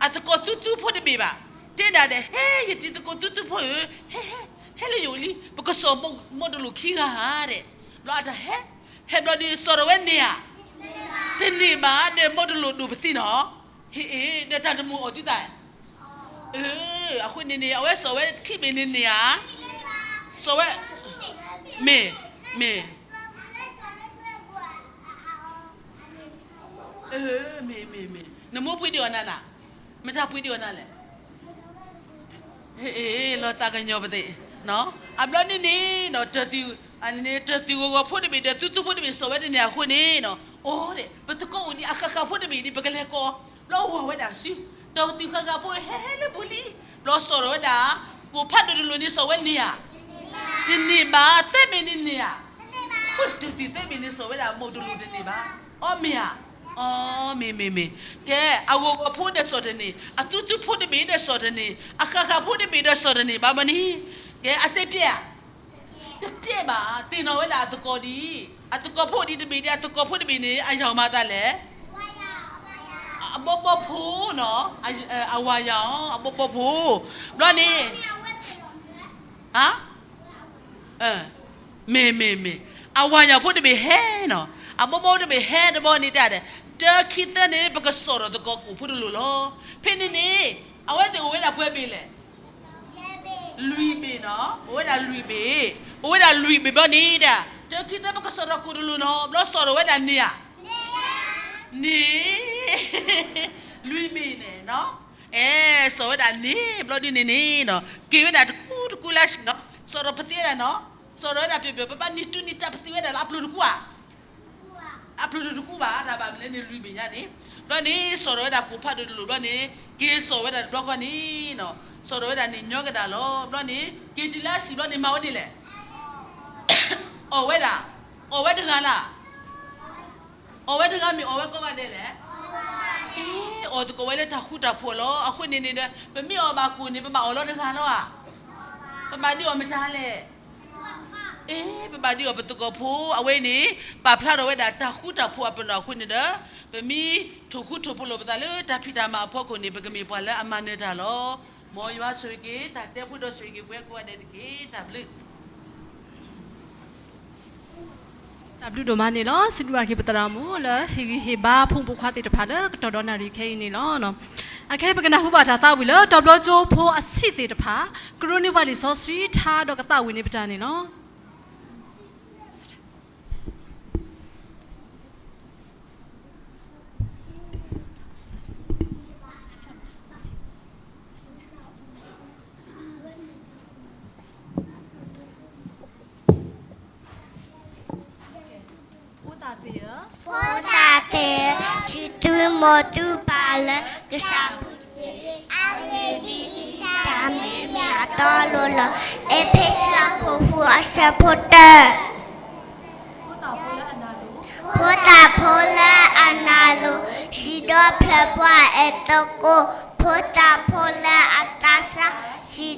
အသကိးသူသူဖိတဘ့ၣ်ဘၣ်, တဲဒၣ်ဒီး ဟဲ ယတံၤသကိးသူသူဖိဧၢ, ဟဲ, ဟဲလၢယအိၣ်လံ ပကစိာ်မုၢ်တလိၣ်ခံဂၤဧါဒီး, ဘျီအတၢ်ဟဲ, ဟဲဘျီဒီးစိာ်ထီၣ်ဝဲန့ၢ်ဧါ, တန့ၢ်ဘၣ်ဒီး မုၢ်တလိၣ်ဒိၣ်ပသံနီၤ, ဟ့ၣ်အ့ၣ် ဒီးတၢ်တမုာ်အီၤသုသး, အဃိန့ၣ်န့ၣ် အဝဲစိာ်ဝဲခံဘ့ၣ်န့ၣ်န့ၢ်ဧါ, စိာ်ဝဲ, မ့ၢ်, မ့ၢ် မ့ၢ်, မ့ၢ်, မ့ၢ်, နမိၢ်ပှ့ၤဒံးအီၤနၤနၤ, မတၤပှ့ၤဒံးအီၤနၤလဲၣ်, လီၤသးကညီၤပသ့ၣ်, အဘျီန့ၣ်န့ၣ်, တၢၢ်သုးဂီၤဂီၤဖိတဘ့ၣ်ဒီး သူသူဖိတဘ့ၣ် စိာ်ဝဲတန့ၢ်အဃိန့ၣ်, အိၣ်ဒီး ပသကိးအိၣ်ဒံးအဃၣ်ဃၣ်ဖိတဘ့ၣ်ဒံး ပကလဲၤကိး, ဘျီဝၤဝဲဒၣ်ဆူ, တၢၢ်သုးဃၣ်ဃၣ်ဖိဟဲဟဲလၢပူၤလံ, ဘျီစိာ်ထီၣ်ဝဲဒၣ်, ကိၣ်ဖးဒိၣ်တလိၣ်န့ၣ် စိာ်ဝဲန့ၢ်ဧါ, တန့ၢ်ဘၣ်, သၢဘ့ၣ်န့ၣ်န့ၢ်ဧါ, တၢၢ်သုးသၢဘ့ၣ်န့ၣ် စိာ်ဝဲဒၣ်မုၢ်တလိၣ်တန့ၢ်ဘၣ်, အီ မ့ၢ်ဧါ, အီ မ့ၢ်မ့ၢ်မ့ၢ်, ကဲ, အဂီၤဂီၤဖိဒီးစိာ်တန့ၢ်, အသူသူဖိတဘ့ၣ်ဒီးစိာ်တန့ၢ်, အဃၣ်ဃၣ်ဖိတဘ့ၣ်ဒီးစိာ်တန့ၢ်ဘၣ်မ့ၢ်န့ၣ်, ကဲ, အစ့ပျဲဧါ, တပျဲဘၣ်, သ့ၣ်နီၣ်ဝဲဒၣ်အသကိးဒ်အံၤ, အသကိးဖိဒ်တဘ့ၣ်ဒီး အသကိးဖိတဘ့ၣ်န့ၣ် အယၤမၤသးလဲၣ်, အဘီဘီဖိနီၤ, အဝၤယၤအီၤ အဘီဘီဖိ, ဘျီန့ၣ်, မ့ၢ်မ့ၢ်မ့ၢ်, အဝၤယၤဖိတဘ့ၣ်ဟဲနီၤ, အဘီဘီတဘ့ၣ်ဟဲတဘျီန့ၣ်တဲဒီး, တၢခံသၢန့ၣ် ပကစိာ်ထီၣ်သကိးကိၣ်ဖိတလိၣ်လီၤ, ဖဲန့ၣ်န့ၣ်, အဝဲသ့ၣ်အိၣ်ဝဲဒၣ်ပှဲၤဘ့ၣ်လဲၣ် လွံၢ်ဘ့ၣ်နီၤ, အိၣ်ဝဲဒၣ်လွံၢ်ဘ့ၣ်, အိၣ်ဝဲဒၣ်လွံၢ်ဘ့ၣ်ဘျီန့ၣ်ဒီး, တၢခံသၢပကစိာ်ထီၣ်ကိၣ်တလိၣ်နီၤ, ဘျီစိာ်ထီၣ်ဝဲဒၣ်န့ၢ်ဧါ, န့ၢ်, လွံၢ်ဘ့ၣ်န့ၣ်, အဲ, စိာ်ဝဲဒၣ်န့ၢ်ဘျီဒ်န့ၣ်န့ၣ်နီၤ, က့ၤဝဲဒၣ်တကူတကူလၢဆံးနီၤ, စိာ်ထီၣ်ပသ့ဝဲဒၣ်နီၤ, စိာ်ထီၣ်ဝဲဒၣ်ပျီပျီ, ပဘၣ်နံၤတူနံၤတၢ်ပသ့ဝဲဒၣ်လၢအပျိၢ်တကူဧါ အပျိၢ်တကူဘၣ်, တၢ်ဘၣ်မနုၤလဲၣ်န့ၣ် လွံၢ်ဘ့ၣ်ညါန့ၣ်, ဘျီန့ၣ် စိာ်ထီၣ်ဝဲဒၣ်ကိၣ်ဖးဒိၣ်တလိၣ်ဘျီန့ၣ်, က့ၤစိာ်ဝဲဒၣ်တဘျီဃီန့ၣ်နီၤ, စိာ်ထီၣ်ဝဲဒၣ်န့ၣ်ညီကဒၣ်လီၤ, ဘျီန့ၣ် က့ၤတုၤလၢအဆံးဘျီန့ၣ်မၤဝဲန့ၣ်လဲၣ်, အီၣ်ဝဲဒၣ်, အီၣ်ဝဲတဂၤလၢ် အီၣ်ဝဲတဂၤမ့ၢ်အီၣ်ဝဲကိးဂၤဒဲးလဲၣ်, အ့, အီၣ်သကိးဝဲလၢတၢ်ဃူတၢ်ဖိးလီၤ, အဃိန့ၣ်န့ၣ်ဒီး ပမ့ၢ်အီၣ်ဘၣ်ကိၣ်န့ၣ် ပဘၣ်အီၣ်လီၤတဂၤလီၤဧါ, ပဘၣ်ဒုးအီၣ်မတၤလဲၣ်, အ့, ပဘၣ်ဒုးအီၣ်ပသကိးဖိ, အဝဲန့ၣ် ပာ်ဖျါထီၣ်ဝဲဒၣ်တၢ်ဃူတၢ်ဖိးအပနီၣ်အဃိန့ၣ်ဒီး, ပမ့ၢ်ထိၣ်ဃူထိၣ်ဖိးလိာ်ပသးလၢတၢ်ဖံးတၢ်မၤအဖီခိၣ်န့ၣ် ပကမ့ၢ်ပှၤလၢအမၤနၢၤတၢ်လီၤ. မ်ယွၤဆိၣ်ဂ့ၤက့ၤ တၢ်တဲဖိဒီးဆိၣ်ဂ့ၤက့ၤပဝဲကိးဂၤဒဲးတက့ၢ်. တၢ်ဘျုး တၢ်ဘျုးဒိၣ်မးန့ၣ်လီၤ. စံးဘျုးဘၣ်က့ၤပသရၣ်မုၣ်လၢဟ့ၣ်ဂံၢ်ဟ့ၣ်ဘါဖိမုၣ်ဖိခွါသ့ၣ်တဖၣ်လၢကတီၢ်ဒီနၣ်ရံၣ်ခဲအံၤန့ၣ်လီၤ. အခဲအံၤပကနၢ်ဟူဘၣ်တၢ်သးဝံၣ်လၢ တီၤဘျီကၠိဖိအဆံးသ့ၣ်တဖၣ် ကရၢန့ၢ်ပှၤလံာ်စီဆှံထါဒီးကသးဝံၣ်န့ၢ်ပတၢ်န့ၣ်လီၤ. ဖိသၣ်သ့ၣ်ဧၢ, စူၢ်သုမိၢ်သုပၢ်လၢကစၢ်ပူၤတက့ၢ်. အဂ့ၢ်ဒ်အံၤ, တၢ်မ့ၢ်မ့ၢ်အတီအလိၤလီၤ. အ့းဖ့းစူးအခိၣ်ဃုအဆၢဖိတၢ ဖိသၣ်ဖိလၢအနာ်လိၤ, စံးဒီဖျၢၣ်ပှၤအဲၣ်သကိး, ဖိသၣ်ဖိလၢအသးစၢ်, စံးဒီ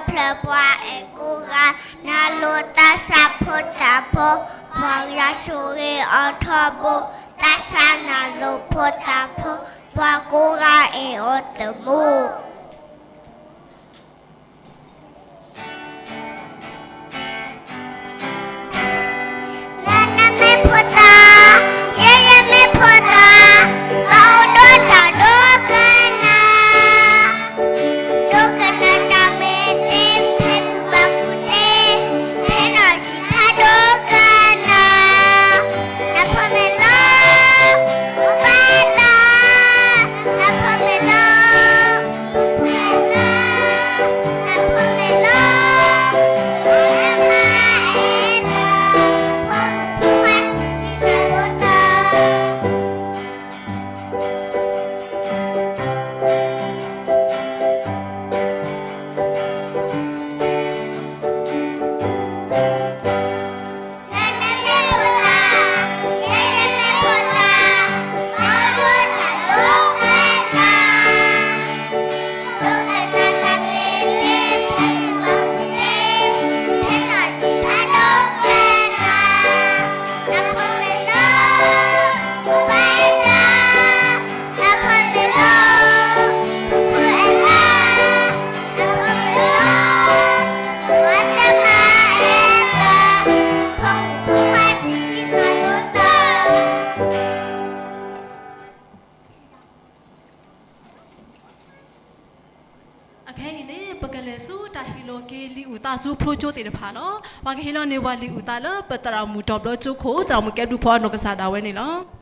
ဖျၢၣ်ပှၤအဲၣ်ကိးဂၤ, နာ်လိၤသးစၢ်ဖိသၣ်ဖိ, ပှၤဂၤဆိၣ်ဂ့ၤအီၤထီဘိ, သးစၢ်နာ်လိၤဖိသၣ်ဖိ, ပှၤကိးဂၤအဲၣ်အီၤသမူ နမ့ၢ်ဖိသၣ်, ယဲယမ့ၢ်ဖိသၣ်, ဘၣ်အိၣ်ဒီးတၢ်ဒိကနၣ်, ဒိကနၣ်တၢ်မ့ၢ်သ့ ဖဲပဘၣ်ကူၣ်သ့, ဖဲနီၢ်ဆံးဖးဒိကနၣ်, နဖီမ့ၢ်လီၤ, ပဘၣ်သး, နဖီမ့ၢ်လီၤ. ခဲအံၤန့ၣ် ပကလဲၤဆူတၢ်ဟ့ၣ်လီၤက့ၤလံာ်အုၣ်သးဆူဖျိကၠိသ့ၣ်တဖၣ်လီၤ. ပှၤကဟ့ၣ်လီၤန့ၢ်ပှၤလံာ်အုၣ်သးလၢပသရၣ်မုၣ်တီၤဘျီကၠိခိၣ် သရၣ်မုၣ်ကဲဘျုးဖီအနီၢ်ကစၢ်ဒၣ်ဝဲန့ၣ်လီၤ.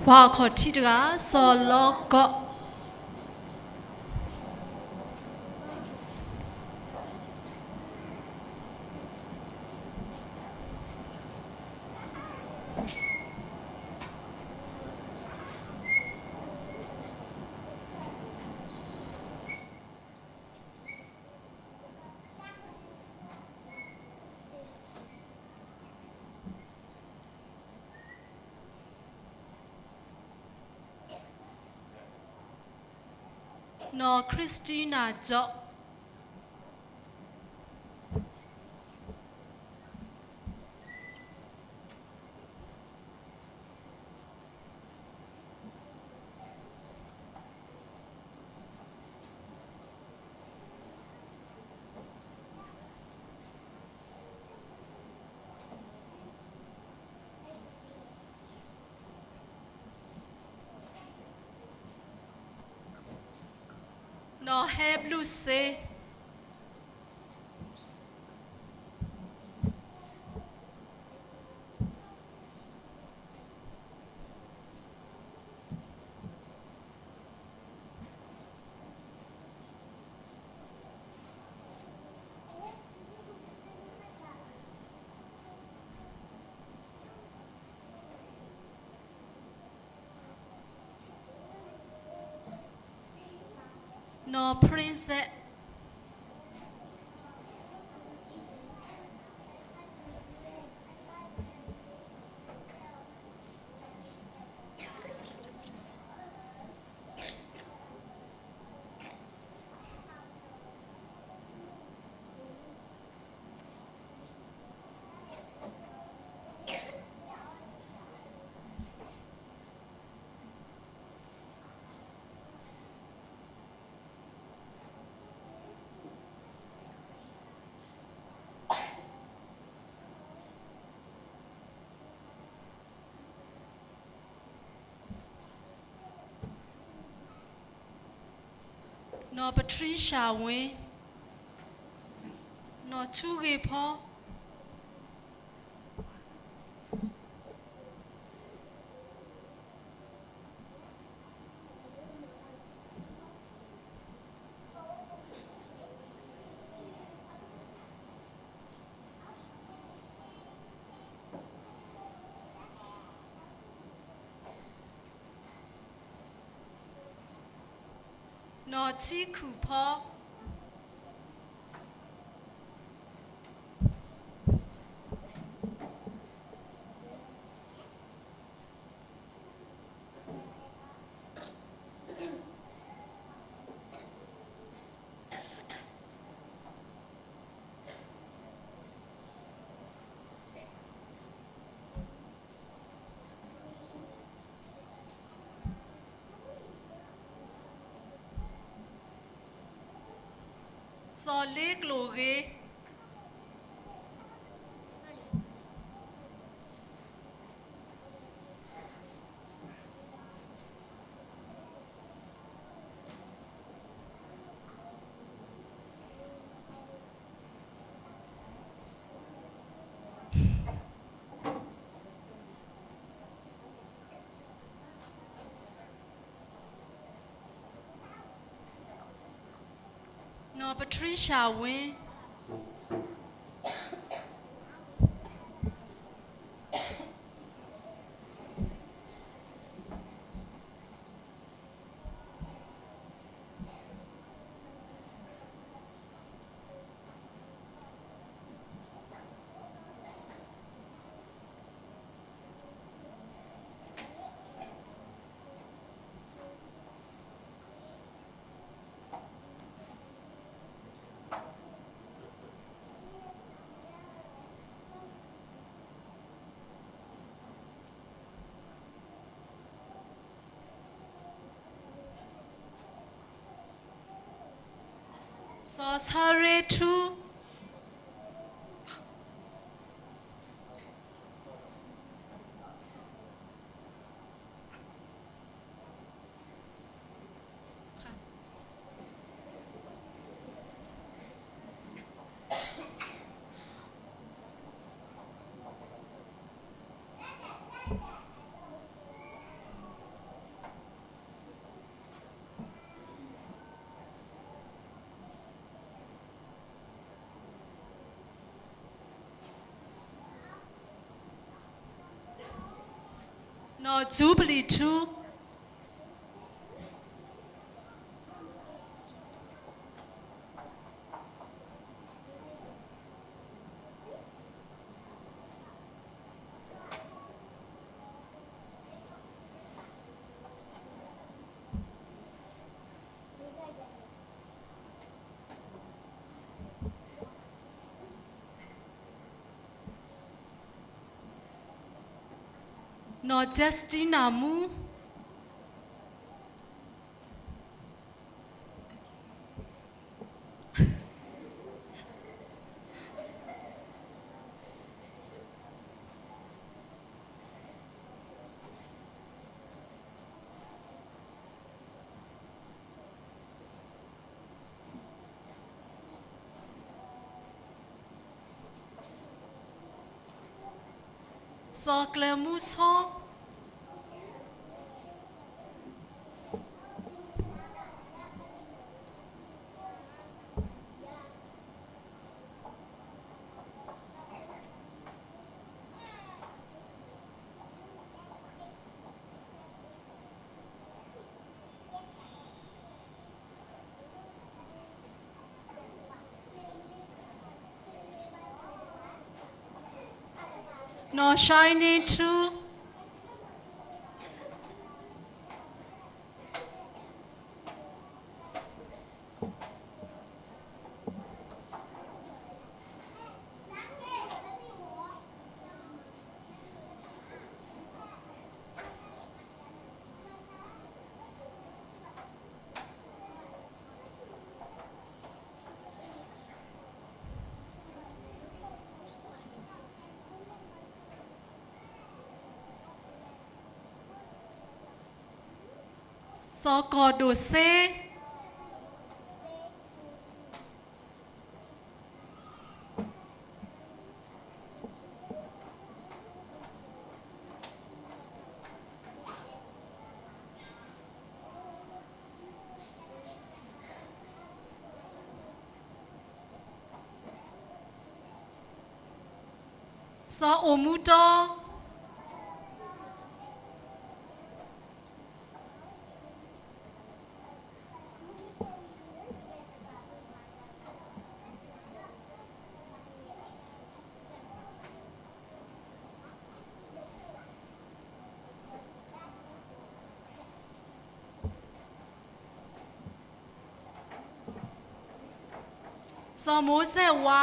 ပှၤအခီၣ်ထံးတဂၤ စီၤလီကီး. နီၢ် Christina ကၠီ. နီၢ် ဟဲဘျုးစ့. နီၢ် Princess. နီၢ် Patricia ဝ့, နီၢ် ထူဂ့ၤဖီ. နီၢ် ထံခုၣ်ဖီ. စီၤလ့ကျိၣ်ဂ့ၤ. နီၢ် Patricia ဝ့. နီၢ် စီၤဆၢရ့ထူ နီၢ်စူပလံၤထူ နီၢ်ကၠဲစတံနၢ်မူ စီၤကျၢၤမူဆိ နီၢ် Shining ထူ စီၤကီၢ်ဒိၣ်စ့ စီၤအိၣ်မူတီ စီၤမိၤစဲးဝါ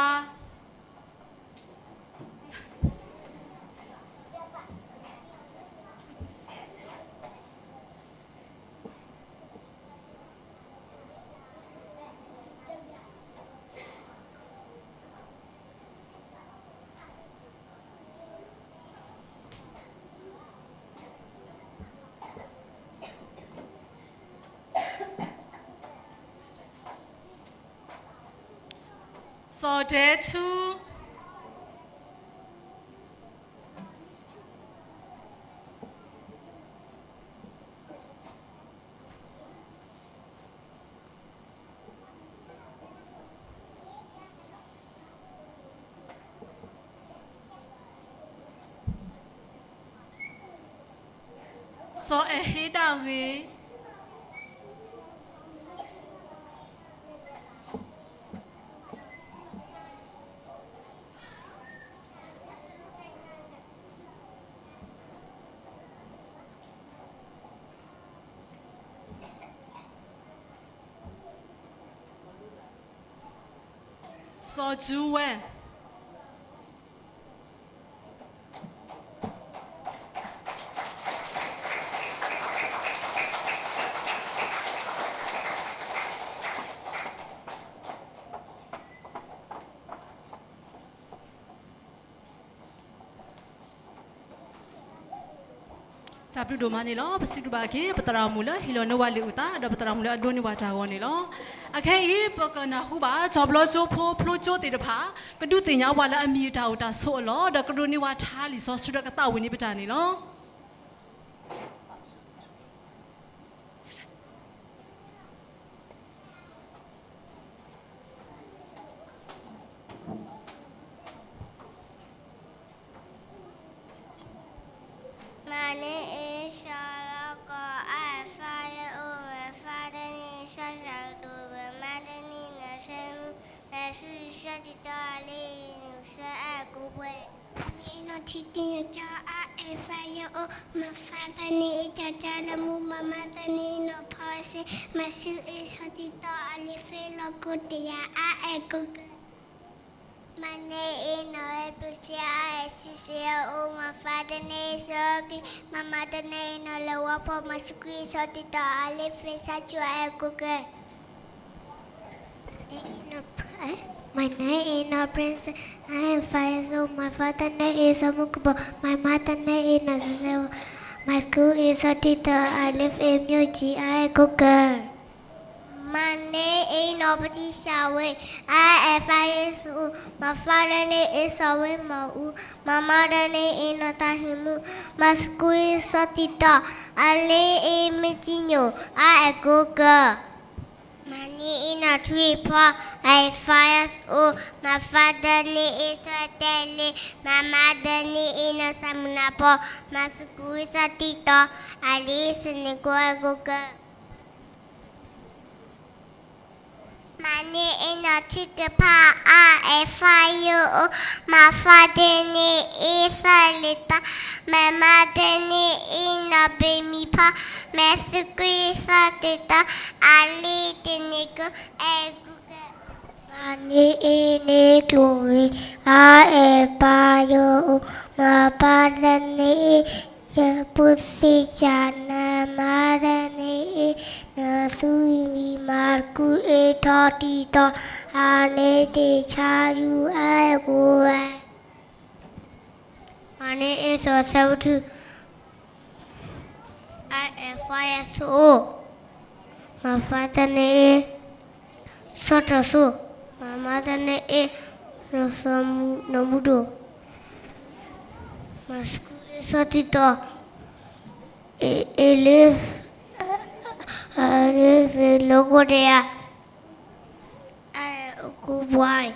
စီၤဒဲထူ စီၤအဲၣ်ဟ့ဒၣ်ဂ့ၤ စီၤစူဝဲ စီၤ တၢ်ဘျုးဒိၣ်မးန့ၣ်လီၤ. ပစံးဘျုးဘၣ်က့ၤ ပသရၣ်မုၣ်လၢဟ့ၣ်လီၤန့ၢ်ဝဲလံာ်အုၣ်သး ဒီးပသရၣ်မုၣ်လၢအဒိးန့ၢ်ဝဲတၢ်ဂီၤန့ၣ်လီၤ. အခဲအံၤ ပကနၢ်ဟူဘၣ် စီၤပျီကၠိဖိဖျိကၠိသ့ၣ်တဖၣ် ကဒုးသ့ၣ်ညါပှၤလၢအမံၤအတၢ်အိၣ်တၢ်ဆိးအလီၢ် ဒီးကဒိးန့ၢ်ဝဲထါလံာ်စီဆှံဒီးကသးဝံၣ်န့ၢ်ပတၢ်န့ၣ်လီၤ. My name is Charlotte Gordon. I am five years old. My father name is Sasha Dobe. My mother name is Semu. My school is Sotitɔ. I live in Wuse, I go where? My name is Titi Nyacha. I am five years old. My father name is Chacha Lamu. My mother name is Posse. My school is Sotitɔ. I live in Lokotia. I am go girl. My name is Noel Lucia. I am six years old. My father name is Rocky. My mother name is Lewapo. My school is Sotitɔ. I live in Sachu. I am go girl. My name is Princess. I am five years old. My father name is Samukubo. My mother name is Nasasewa. My school is Sotitɔ. I live in Myoji. I am go girl. My name is Nobody Shawe. I am five years old. My father name is Sawe Mau. My mother name is Notahimu. My school is Sotitɔ. I live in Mitinyo. I am go girl. My name is Natui Paul. I am five years old. My father name is Soetele. My mother name is Nasamuna Paul. My school is Sotitɔ. I live in Senegal. I go girl. My name is Natikapa. I am five years old. My father name is Salita. My mother name is Nabemipa. My school is Sotitɔ. I live in Senegal. I go girl. My name is Chloe. I am five years old. My father name is Pusija. My mother name is Nasui. My school is Sotitɔ. I live in Chayu. I go where? My name is Joseph Tu. I am five years old. My father name is Sotosu. My mother name is Nomudo. My school is Sotitɔ. I, I live, I live in Lokotia. I am a good boy. My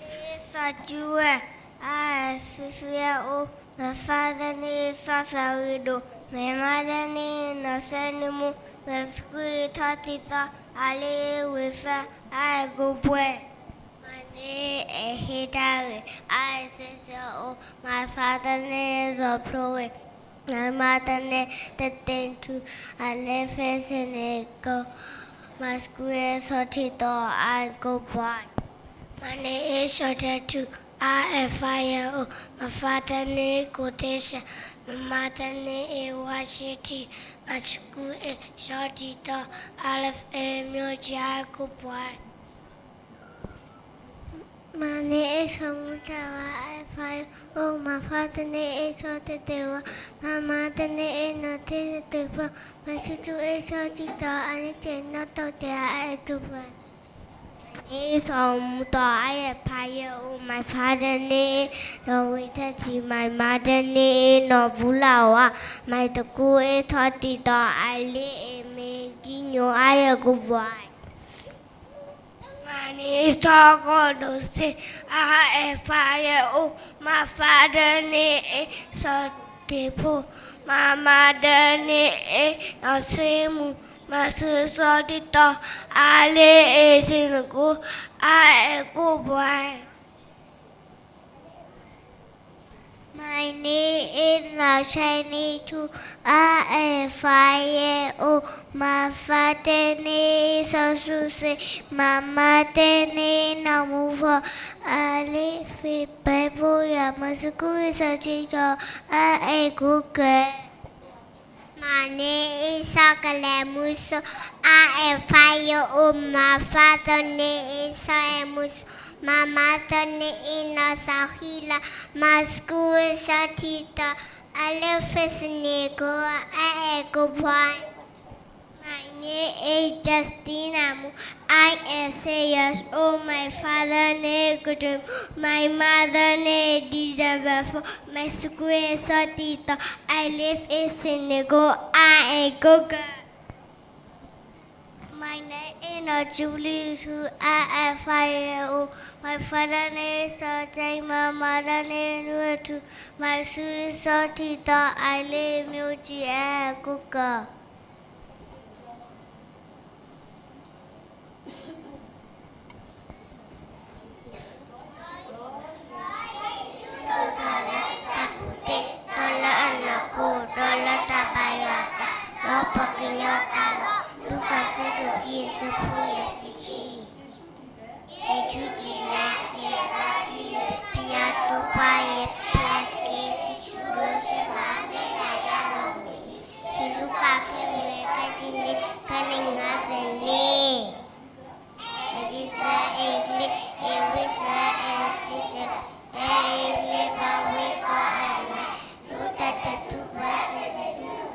name is Sajue. I am six years old. My father name is Sasawido. My mother name is Nasenimu. My school is Sotitɔ. I live in Wuse. I am a good boy. My name is Hidari. I am six years old. My father name is Oplowe. My mother name is Tetentu. I live in Senegal. My school is Sotitɔ. I am a good boy. My name is Shotetu. I am five years old. My father name is Kotesha. My mother name is Washiti. My school is Sotitɔ. I live in Myoji. I am a good boy. My name is Hamutawa. I am five years old. My father name is Sotetewa. My mother name is Notetewa. My school is Sotitɔ. I live in Nototea. I am a good boy. My name is Omutɔ. I am five years old. My father name is Nowitati. My mother name is Nobulawa. My school is Sotitɔ. I live in Medinho. I am a good boy. My name is Toko Dose. I am five years old. My father name is Sotepo. My mother name is Nosemu. My school is Sotitɔ. I live in Senegal. I am a good boy. My name is Nashani Tu. I am five years old. My father name is Sosuse. My mother name is Namufa. I live in Pepuya. My school is Sotitɔ. I am a good girl. My name is Sakale Muso. I am five years old. My father name is Sae Muso. My mother name is Nasahila. My school is Sotitɔ. I live in Senegal. I am Gopoy. My name is Justina Mu. I am six years old. My father name Kutum. My mother name Didabafo. My school is Sotito. I live in Senegal. I am Goga. My name is Julie Thu. I am five years old. My father name is Sajay. My mother name is Nuatu. My school is Sotito. I live in Muji and Kuka. ဒီးလၢအနီၢ်ခိ ဒီးလၢတၢ်ဘါယွၤအသး, ဒီးပှၤကညီအသးလီၤ. လူၤကၣ် ဆၢဒိၣ်ခံ ဆၢဖိယဲၢ်ဆံခံ. ယ့ၣ်ၡူးဒ်လဲၣ် စံးအသးဒ်လဲၣ်, ဖယါသိပှၤယဲၢ်ဖဲတက့ၢ်, ဘိးဆှၢမၤမ့ၢ်လၢယၤဒီးမ့ၢ်, ယလူၤကၣ် ဖဲမ့ၢ်ဖဲတနံၤ ဖဲန့ၣ်ငါစဲန့ၣ် It is the English, it was the education, and it live by we call and man, who that the two brothers the two.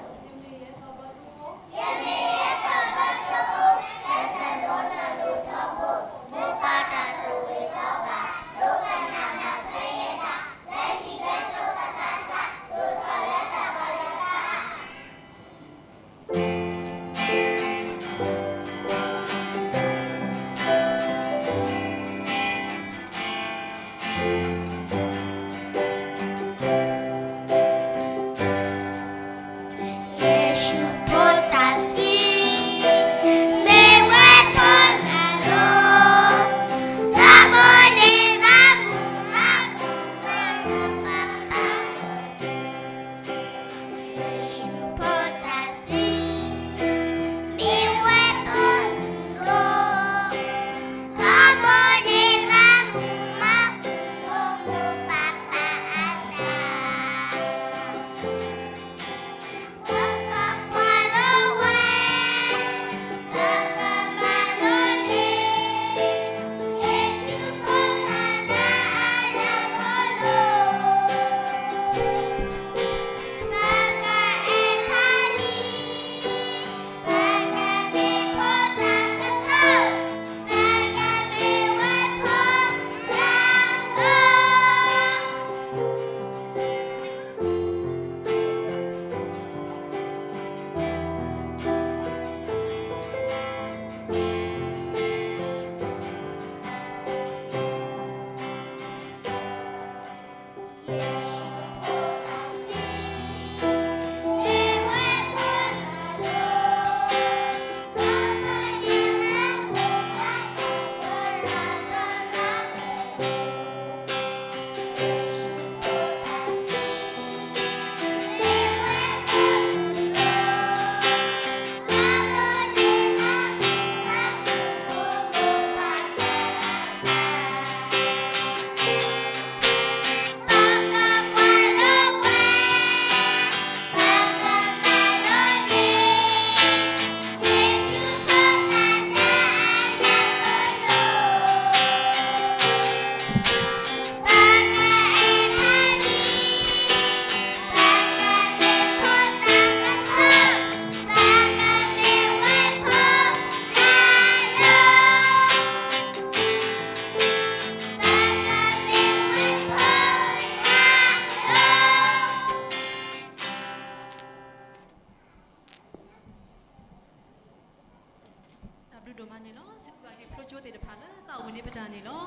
တၢ်ဘျုးဒိၣ်မးန့ၣ်လီၤ. စံးဘျုးဘၣ်က့ၤ ဖျိကၠိသ့ၣ်တဖၣ်လၢသးအိၣ်ဝဲန့ၣ်ပတၢ်န့ၣ်လီၤ.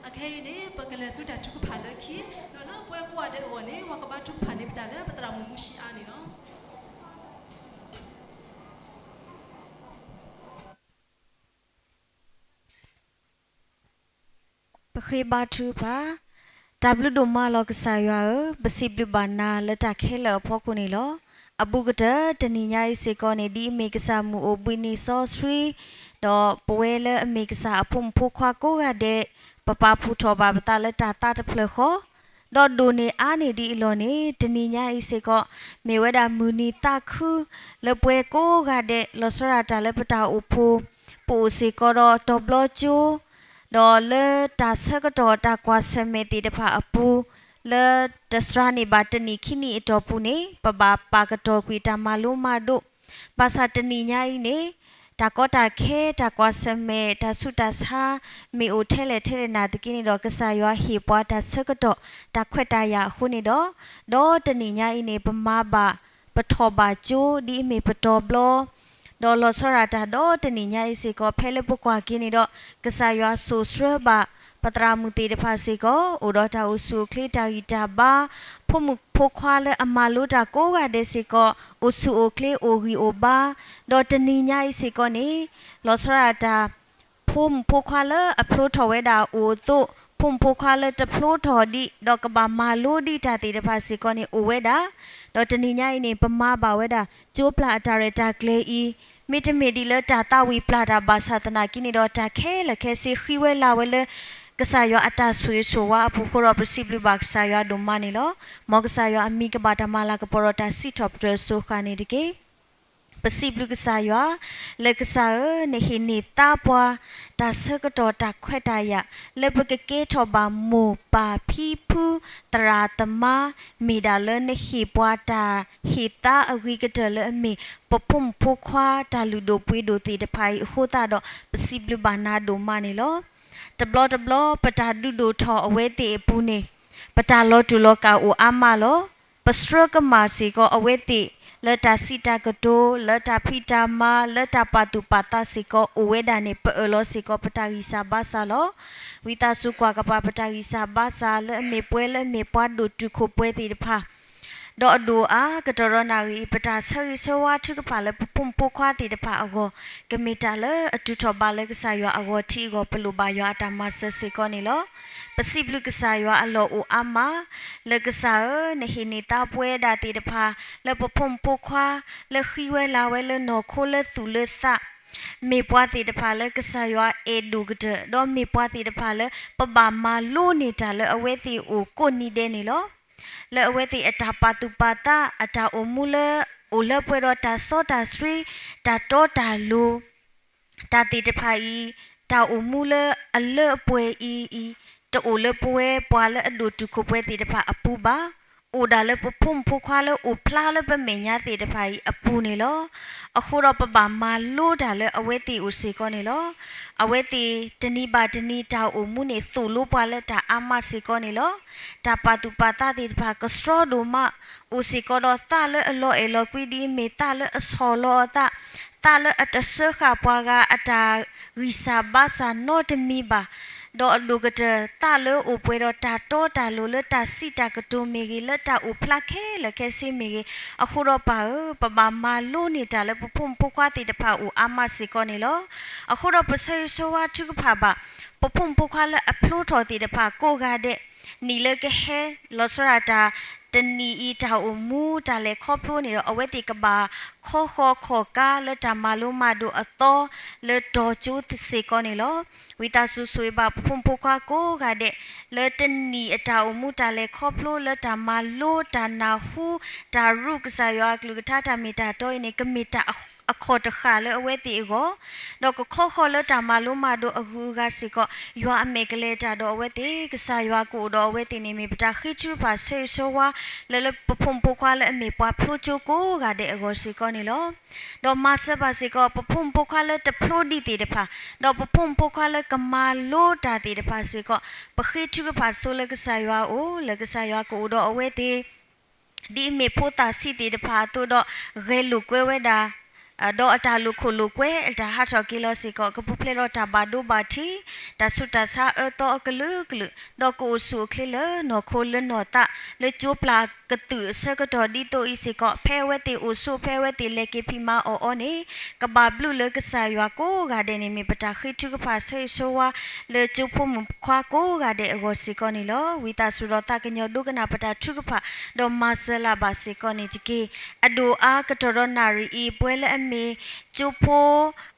အခဲအံၤန့ၣ် ပကလဲၤဆူတၢ်ထုကဖၣ်လၢခံ, ဒီးလၢပဝဲကိးဂၤဒဲးအဂီၢ်န့ၣ် ပှၤကဘါထုကဖၣ်န့ၢ်ပတၢ်လၢပသရၣ်မုၣ်မူဆံအါန့ၣ်လီၤ. ပဃ့ဘါထုကဖၣ်. တၢ်ဘျုးဒိၣ်မးလီၤကစၢ်ယွၤဧၢ, ပစံးဘျုးဘၣ်နၤလၢတၢ်ခဲလၢာ်အဖီခိၣ်န့ၣ်လီၤ. အဘူးကတၢၢ်တနံၤညါအံၤစ့ၢ်ကီးန့ၣ် ဒ်အမ့ၢ်ကစၢ်မုၢ်အိၣ်ဘှံးနံၤစီဆှံ, ဒီးပဝဲလၢအမ့ၢ်ကစၢ်အဖိမုၣ်ဖိခွါကိးဂၤဒဲး, ပပာ်ဖှိၣ်ထီၣ်ဘၣ်ပသးလၢတၢ်သးတဖျၢၣ်ဃီ, ဒီးဒိၣ်န့ၢ်အါန့ၢ်ဒ်အံၤအလီၢ်န့ၣ် တနံၤညါအံၤစ့ၢ်ကီး မ့ၢ်ဝဲဒၣ်မုၢ်နံၤသးခု လၢပဝဲကိးဂၤဒဲး လီၤဆီဒၣ်တၢ်လၢပတၢ်အိၣ်ဖှိၣ်, ပအိၣ်စ့ၢ်ကီးဒီးတီၤဘျီကၠိ, ဒီးလၢတၢ်ဆၢကတီၢ်တၢ်ကွၢ်ဆၢၣ်မဲာ်သ့ၣ်တဖၣ်အပူၤ, လၢတစှၤန့ၢ်ဘၣ်တနံၣ်ခံနံၣ်အတီၢ်ပူၤန့ၣ် ပဘၣ်ပာ်ကတီၢ်ကွံာ်တၢ်မၤလိမၤဒိး, ဘၣ်ဆၣ်တနံၣ်ညါအံၤန့ၣ် တၢ်ကီတၢ်ခဲ တၢ်ကွၢ်ဆၢၣ်မဲာ် တၢ်ဆူးတၢ်ဆါ မ့ၢ်အိၣ်ထဲလဲၣ်ထဲလဲၣ်နာ်သက့န့ၣ်ဒီး ကစၢ်ယွၤဟ့ၣ်ပှၤတၢ်ဆၢကတီၢ် တၢ်ခွဲးတၢ်ယာ်အဃိန့ၣ်ဒီး, ဒီးတနံၣ်ညါအံၤန့ၣ် ပမၤဘၣ် ပထီၣ်ဘၣ်ကၠိ ဒ်အမ့ၢ်ပတီၢ်ဘျီ ဒီးလီၤဆီဒၣ်တၢ်ဒီးတနံၣ်ညါအံၤစ့ၢ်ကီး ဖဲလၢပကွၢ်က့ၤန့ၣ်ဒီး ကစၢ်ယွၤစိာ်ဆှၢဘၣ် ပသရၣ်မုၣ်သ့ၣ်တဖၣ်စ့ၢ်ကီး အိၣ်ဒီးတၢ်အိၣ်ဆူၣ်အိၣ်ချ့တၢ်ဂံၢ်တၢ်ဘါ, ဖိမုၣ်ဖိခွါလၢအမၤလိတၢ်ကိးဂၤဒဲးစ့ၢ်ကီး အိၣ်ဆူၣ်အိၣ်ချ့အိၣ်ဂံၢ်အိၣ်ဘါ, ဒီးတနံၤညါအံၤစ့ၢ်ကီးန့ၣ် လီၤဆီဒၣ်တၢ် ဖိမုၣ်ဖိခွါလၢအဖျိထီၣ်ဝဲဒၣ်အိၣ်အသိး, ဖိမုၣ်ဖိခွါလၢတဖျိထီၣ်ဒံး ဒီးကဘၣ်မၤလိဒံးတၢ်သ့ၣ်တဖၣ်စ့ၢ်ကီးန့ၣ် အိၣ်ဝဲဒၣ်, ဒီးတနံၤညါအံၤန့ၣ် ပမၤဘၣ်ဝဲဒၣ် ကၠိပျၢ်အတၢ်ရဲၣ်တၢ်ကျဲၤအံၤ, မ့တမ့ၢ်ဒ်လၢတၢ်သးဝံၣ်ပျၢ်တၢ်ဘၣ်ဆၣ်သနာ်က့န့ၣ်ဒီး တၢ်ခဲလၢာ်ခဲဆ့ဃံဝဲလၤဝဲလၢ ကစၢ်ယွၤအတၢ်ဆိၣ်ဂ့ၤဆိၣ်ဝါအပူၤအဃိဒီး ပစံးဘျုးဘၣ်ကစၢ်ယွၤဒိၣ်မးန့ၣ်လီၤ. မ်ကစၢ်ယွၤအမံၤကဘၣ်တၢ်မၤလၤကပီၤဒီးတၢ်စံးထီၣ်ပတြၢၤအစိၤဃၣ်န့ၣ်တက့ၢ်. ပစံးဘျုးကစၢ်ယွၤ, လၢကစၢ်ဧၢ, နဟ့ၣ်န့ၢ်သါပှၤ တၢ်ဆၢကတီၢ်တၢ်ခွဲးတၢ်ယာ် လၢပကကဲထီၣ်ဘၣ်မိၢ်ပၢ်ဖံဖု သရၣ်သမါ, မ့ၢ်ဒၣ်လၢနဟ့ၣ်ပှၤတၢ်ဟ့ၣ်သါအဂ့ၤကတၢၢ်လၢအမ့ၢ် ပဖိမုၣ်ဖိခွါတၢ်လုၢ်ဒိၣ်ပှ့ၤဒိၣ်သ့ၣ်တဖၣ်အံၤအဃိသတးဒီး ပစံးဘျုးဘၣ်နၤဒိၣ်မးန့ၣ်လီၤ. တဘျီတဘျီ ပတၢ်ဒုးဒိၣ်ထီၣ်အဝဲသ့ၣ်အပူၤန့ၣ် ပတၢ်လီၤတူာ်လီၤကာ်အိၣ်အါမးလီၤ. ပဆှၢကမၣ်စ့ၢ်ကီးအဝဲသ့ၣ် လၢတၢ်စံးတၢ်ကတိၤ, လၢတၢ်ဖံးတၢ်မၤ, လၢတၢ်ပာ်သူၣ်ပာ်သးစ့ၢ်ကီးအိၣ်ဝဲဒၣ်န့ၣ် ပအၢၣ်လီၤစ့ၢ်ကီးပတၢ်ဂံၢ်စၢ်ဘါစၢ်လီၤ. ဝံသးစူၤကွၢ်ကပၤပတၢ်ဂံၢ်စၢ်ဘါစၢ် လၢအမ့ၢ်ပှဲၤလၢအမ့ၢ်ပှၤဒိၣ်တုာ်ခိၣ်ပှဲၤသ့ၣ်တဖၣ် ဒီးအဒိၣ်အါကတီၢ်ဒီးနၣ်ရံၣ်အံၤ ပတၢ်ဆၢဂ့ၤဆၢဝါထုကဖၣ်လၢပဖိမုၣ်ဖိခွါသ့ၣ်တဖၣ်အဂီၢ် ကမ့ၢ်တၢ်လၢအတုၤထီၣ်ဘၣ်လၢကစၢ်ယွၤအဂီၢ်ထံးအဂီၢ် ပလိၣ်ဘၣ်ယွၤအတၢ်မၤစၢၤစ့ၢ်ကီးန့ၣ်လီၤ. ပစံးဘျုးကစၢ်ယွၤအလီၢ်အိၣ်အါမး လၢကစၢ်ဧၢ, နဟ့ၣ်န့ၢ်သါပဝဲဒၣ်သ့ၣ်တဖၣ် လၢပဖိမုၣ်ဖိခွါ လၢဃံဝဲလၤဝဲလၢနီၢ်ခိလၢသူၣ်လၢသး မ့ၢ်ပှၤသ့ၣ်တဖၣ်လၢကစၢ်ယွၤအဲၣ်ဒိၣ်ကတၢၢ် ဒီးမ့ၢ်ပှၤသ့ၣ်တဖၣ်လၢ ပဘၣ်မၤလိန့ၢ်တၢ်လၢအဝဲသ့ၣ်အိၣ်ကိးနံၤဒဲးန့ၣ်လီၤ. လၢအဝဲသ့ၣ်အတၢ်ပာ်သူၣ်ပာ်သး အတၢ်အိၣ်မူလၢ အိၣ်လၢပှဲၤဒီးတၢ်စီတၢ်ဆှံ တၢ်တီတၢ်လိၤ တၢ်သ့ၣ်တဖၣ်အံၤ တၢ်အိၣ်မူလၢအလၢအပှဲၤအံၤအံၤ တအိၣ်လၢပဝဲပှၤလၢအဒိၣ်တုာ်ခိၣ်ပှဲၤသ့ၣ်တဖၣ်အပူၤဘၣ်. အိၣ်ဒၣ်လၢပဖိမုၣ်ဖိခွါလၢအိၣ်ဖျါလၢပမဲာ်ညါသ့ၣ်တဖၣ်အံၤအပူၤန့ၣ်လီၤ. အဃိဒီးပဘၣ်မၤလိတၢ်လၢအဝဲသ့ၣ်အိၣ်စ့ၢ်ကီးန့ၣ်လီၤ. အဝဲသ့ၣ်တနံၤဘၣ်တနံၤတၢ်အိၣ်မူန့ၣ်သိၣ်လိပှၤလၢတၢ်အါမးစ့ၢ်ကီးန့ၣ်လီၤ. တၢ်ပာ်သူၣ်ပာ်သးသ့ၣ်တဖၣ်ကဆှီဒိၣ်မး အိၣ်စ့ၢ်ကီးဒီးသးလၢအလီၤအဲၣ်လီၤကွံဒ်အမ့ၢ်သးလၢအဆီၣ်လီၤအသး, သးလၢအတစၢဃာ်ပှၤဂၤအတၢ်ဂံၢ်စၢ်ဘါစၢ်နီတမံၤဘၣ်. ဒီးအဒိၣ်ကတၢၢ်သးလၢအိၣ်ပှဲၤဒီးတၢ်တီတၢ်လိၤလၢတၢ်စံးတၢ်ကတိၤမ့ၢ်ဂ့ၤ, လၢတၢ်အိၣ်ဖျါခဲလၢာ်ခဲဆ့မ့ၢ်ဂ့ၤ, အဃိဒီးပၢ်ဧၢ, ပဘၣ်မၤလိန့ၢ်တၢ်လၢပဖိမုၣ်ဖိခွါသ့ၣ်တဖၣ်အိၣ်အါမးစ့ၢ်ကီးန့ၣ်လီၤ. အဃိဒီးပဆၢဂ့ၤဆၢဝါထုကဖၣ်ဘၣ် ပဖိမုၣ်ဖိခွါလၢအဖျိထီၣ်သ့ၣ်တဖၣ်ကိးဂၤဒဲး, နံၣ်လၢကဟဲလီၤဆီဒၣ်တၢ် တနံၣ်အံၤတၢ်အိၣ်မူတၢ်လဲၤခီဖျိန့ၣ်ဒီး အဝဲသ့ၣ်ကဘၣ်ခီဃီခီၣ်ကါလၢတၢ်မၤလိမၤဒိးအသီ လၢတီၤကၠိစ့ၢ်ကီးန့ၣ်လီၤ. ဝံသးစူၤဆိၣ်ဂ့ၤဘၣ်ပဖိမုၣ်ဖိခွါကိးဂၤဒဲး လၢတနံၣ်အတၢ်အိၣ်မူတၢ်လဲၤခီဖျိလၢတၢ်မၤလိတၢ်နၢ်ဟူ တၢ်ရူးကစၢ်ယွၤအကလုၢ်ကထါတၢ်မ့ၢ်တၢ်တီအံၤန့ၣ် ကမ့ၢ်တၢ်အခီၣ်တဃာ်လၢအဝဲသ့ၣ်အဂီၢ် ဒီးကခီဃီလၢတၢ်မၤလိမၤဒိးအဂုၤအဂၤစ့ၢ်ကီး ယွၤအမဲာ်ကလဲၤတၢ်ဒီးအဝဲသ့ၣ် ကစၢ်ယွၤကအိၣ်ဒီးအဝဲသ့ၣ်န့ၣ် မ့ၢ်ပတၢ်ဃ့ထုကဖၣ်ဆၢဂ့ၤဆၢဝါ လၢလၢပဖိမုၣ်ဖိခွါလၢအမ့ၢ်ပှၤဖျိကၠိကိးဂၤဒဲးအဂီၢ်စ့ၢ်ကီးန့ၣ်လီၤ. ဒီးမၤစၢၤဘၣ်စ့ၢ်ကီး ပဖိမုၣ်ဖိခွါလၢတဖျိဒံးသ့ၣ်တဖၣ်, ဒီးပဖိမုၣ်ဖိခွါလၢကမၤလိတၢ်သ့ၣ်တဖၣ်စ့ၢ်ကီး, ပဃ့ထုကဖၣ်ဆိလၢကစၢ်ယွၤအအိၣ် လၢကစၢ်ယွၤကအိၣ်ဒီးအဝဲသ့ၣ် ဒ်အမ့ၢ်ဖိသၣ်ဆံးသ့ၣ်တဖၣ်အသိးဒီး ဂဲၤလိာ်ကွဲဝဲဒၣ် ဒီးအတၢ်လိာ်ခိၣ်လိာ်ကွဲ အတၢ်ဟးထီၣ်က့ၤလီၤစ့ၢ်ကီး ကပူၤဖျဲးဒီးတၢ်ဘၣ်ဒိဘၣ်ထံး တၢ်ဆူးတၢ်ဆါအၢသီအကလုာ်ကလုာ် ဒီးကအိၣ်ဆူၣ်အိၣ်ချ့လၢနီၢ်ခိလၢနီၢ်သး လၢကၠိပျၢ်ကသုၣ်အဆၢကတီၢ်ဒ်သိးအံၤစ့ၢ်ကီး ဖဲအဝဲသ့ၣ်အိၣ်ဆိး ဖဲအဝဲသ့ၣ်လဲၤက့ၤဖံးမၤအီၣ်အီၤန့ၣ် ကဘၣ်ဘျုးလၢကစၢ်ယွၤကိးဂၤဒဲးန့ၣ် မ့ၢ်ပတၢ်ဃ့ထုကဖၣ်ဆၢဂ့ၤဆၢဝါ လၢကၠိဖိမုၣ်ဖိခွါကိးဂၤဒဲးအဂီၢ်စ့ၢ်ကီးန့ၣ်လီၤ. ဝံသးစူၤဒီးသးကညီၤဒိကနၣ်ပတၢ်ထုကဖၣ် ဒီးမၤစၢၤလၢ်ဘၣ်စ့ၢ်ကီးန့ၣ်တက့ၢ်. အဒိၣ်အါကတီၢ်ဒီးနၣ်ရံၣ်အံၤ ပဝဲလၢအမ့ၢ်ကၠိဖိ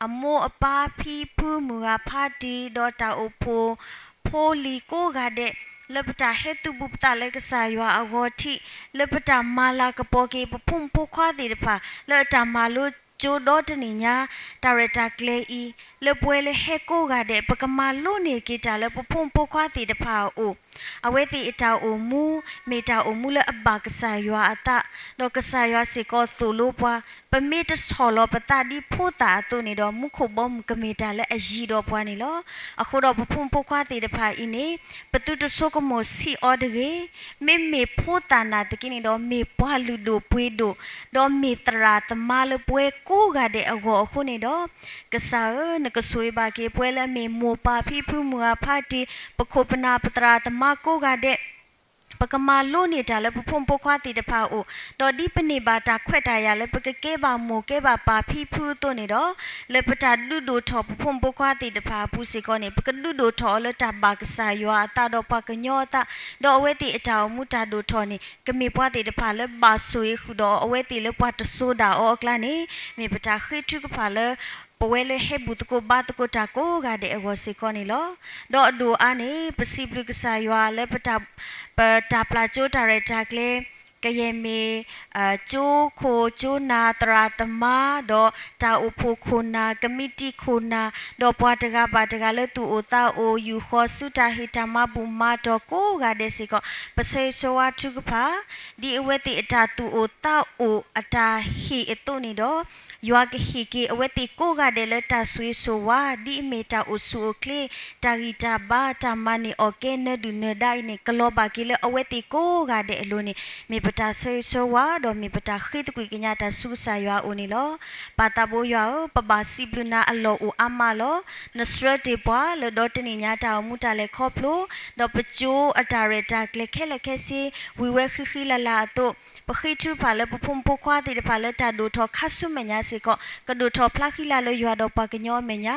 အမိၢ်အပၢ်ဖံဖု မုၢ်ဂၤဖါတံၢ် ဒီးတၢ်အိၣ်ဖှိၣ်ဖိလံၤကိးဂၤဒဲး လၢပတၢ်ဟဲသုးဘူးပသးလၢကစၢ်ယွၤအဂီၢ်ထံး လၢပတၢ်မၤလၤကပီၤက့ၤ ပဖိမုၣ်ဖိခွါသ့ၣ်တဖၣ် လၢအတၢ်မၤလိကၠိဒီတနံၣ်ညါ တၢ်ရဲၣ်တၢ်ကျဲၤအံၤ လၢပဝဲလၢဟဲကိးဂၤဒဲး ပကမၤလိန့ၢ်က့ၤတၢ်လၢပဖိမုၣ်ဖိခွါသ့ၣ်တဖၣ်အအိၣ် အဝဲသ့ၣ်အတၢ်အိၣ်မူ မ့ၢ်တၢ်အိၣ်မူလၢအဘၣ်ကစၢ်ယွၤအသး, ဒီးကစၢ်ယွၤစ့ၢ်ကီးသိၣ်လိပှၤ, ပမ့ၢ်တဆီၣ်လီၤပသးဒ်ဖိသၣ်အသိးန့ၣ်ဒီး မူခိၣ်ဘီမုၢ်ကမ့ၢ်တၢ်လၢအယံၤဒီးပှၤန့ၣ်လီၤ. အဃိဒီးပဖိမုၣ်ဖိခွါသ့ၣ်တဖၣ်အံၤန့ၣ် ပသုတဆိကမိၣ်ဆံးအီၤတဂ့ၤ. မ့မ့ၢ်ဖိသၣ်နာ်သက့န့ၣ်ဒီး မ့ၢ်ပှၤလုၢ်ဒိၣ်ပှ့ၤဒိၣ်, ဒီးမ့ၢ်သရၣ်သမါလၢပဝဲကိးဂၤဒဲးအဂီၢ်အဃိန့ၣ်ဒီး ကစၢ်ဧၢ, နကဆိၣ်ဂ့ၤဘၣ်က့ၤပဝဲလၢအမ့ၢ်မိၢ်ပၢ်ဖံဖုမုၢ်ဂၤဖးတံၢ်, ပခိၣ်ပနၢ်ပသရၣ်သမါကိးဂၤဒဲး ပကမၤလိန့ၢ်တၢ်လၢပဖိမုၣ်ဖိခွါသ့ၣ်တဖၣ်အအိၣ်, ဒီးဒ်ပန့ၢ်ဘၣ်တၢ်ခွဲးတၢ်ယာ်လၢပကကဲဘၣ်မိၢ်ကဲဘၣ်ပၢ်ဖံဖုအသိးန့ၣ်ဒီး, လၢပတၢ်ဒုးဒိၣ်ထီၣ်ပဖိမုၣ်ဖိခွါသ့ၣ်တဖၣ်အပူၤစ့ၢ်ကီးန့ၣ် ပကဒုးဒိၣ်ထီၣ်အီၤလၢတၢ်ဘၣ်ကစၢ်ယွၤအသးဒီးပှၤကညီအသး, ဒီးအဝဲသ့ၣ်အတၢ်အိၣ်မူတၢ်ဒိၣ်ထီၣ်န့ၣ် ကမ့ၢ်ပှၤသ့ၣ်တဖၣ်လၢဘၣ်ဆိၣ်ဂ့ၤဃုာ်ဒီးအဝဲသ့ၣ်လၢပှၤတစိၤဒၣ်အီၤအကျါန့ၣ် မ့ၢ်ပတၢ်ဃ့ထုကဖၣ်လၢ ပဝဲလၢဟဲဘူၣ်သကိးဘါသကိးတၢ်ကိးဂၤဒဲးအဂီၢ်စ့ၢ်ကီးန့ၣ်လီၤ. ဒီးအဒိၣ်အါန့ၣ် ပစံးဘျုးကစၢ်ယွၤလၢ ပတၢ်ပျၢ်ကၠိတၢ်ရဲၣ်တၢ်ကျဲၤ ကယဲၢ်မ့ၢ် ကၠိခိၣ်ကၠိနၢ်သရၣ်သမါ ဒီးတၢ်အိၣ်ဖှိၣ်ခိၣ်နၢ် ကမံးတံာ်ခိၣ်နၢ် ဒီးပှၤတဂၤဘၣ်တဂၤလၢသူၣ်အိၣ်သးအိၣ် ယူၢ်ဃီၤဆူတၢ်ဟ့ၣ်တၢ်မၤဘူၣ်မၤတီၢ်ကိးဂၤဒဲးစ့ၢ်ကီး ပဆၢဂ့ၤဆၢဝါထုကဖၣ် ဒ်အဝဲသ့ၣ်အတၢ်သူၣ်အိၣ်သးအိၣ်အတၢ်ဟ့ၣ်အသိးန့ၣ်ဒီး ယွၤကဟ့ၣ်က့ၤအဝဲသ့ၣ်ကိးဂၤဒဲးလၢတၢ်ဆိၣ်ဂ့ၤဆိၣ်ဝါ ဒ်အမ့ၢ်တၢ်အိၣ်ဆူၣ်အိၣ်ချ့ တၢ်ဂံၢ်တၢ်ဘါ တၢ်မၤန့ၢ်အီၣ်ကဲနၢဒုၣ်နၢဒါအံၤန့ၣ် ကလီၤဘၣ်က့ၤလၢအဝဲသ့ၣ်ကိးဂၤဒဲးအလိၤန့ၣ် မ့ၢ်ပတၢ်ဆၢဂ့ၤဆၢဝါ ဒီးမ့ၢ်ပတၢ်ဃ့သကွံၢ်ကညးတၢ်ဆူကစၢ်ယွၤအအိၣ်န့ၣ်လီၤ. ပၢ်သးဘိယွၤဧၢ, ပဘၣ်စံးဘျုးနၤအလီၢ်အိၣ်အါမးလီၤ. နဆှၢတ့ၢ်ပှၤလၢဒီတနံၣ်ညါတၢ်အိၣ်မူတၢ်လဲၤခီဖျိ ဒီးပကၠိအတၢ်ရဲၣ်တၢ်ကျဲၤခဲလၢာ်ခဲဆ့ ဝံၤဝဲဃံဃံလၤလၤအသိး ပဃ့ထုကဖၣ်လၢပဖိမုၣ်ဖိခွါသ့ၣ်တဖၣ်လၢတၢ်ဒိၣ်ထီၣ်ခါဆူမဲာ်ညါစ့ၢ်ကီး ကဒိၣ်ထီၣ်ဖျါဃံလၤလၢယွၤဒီးပှၤကညီအမဲာ်ညါ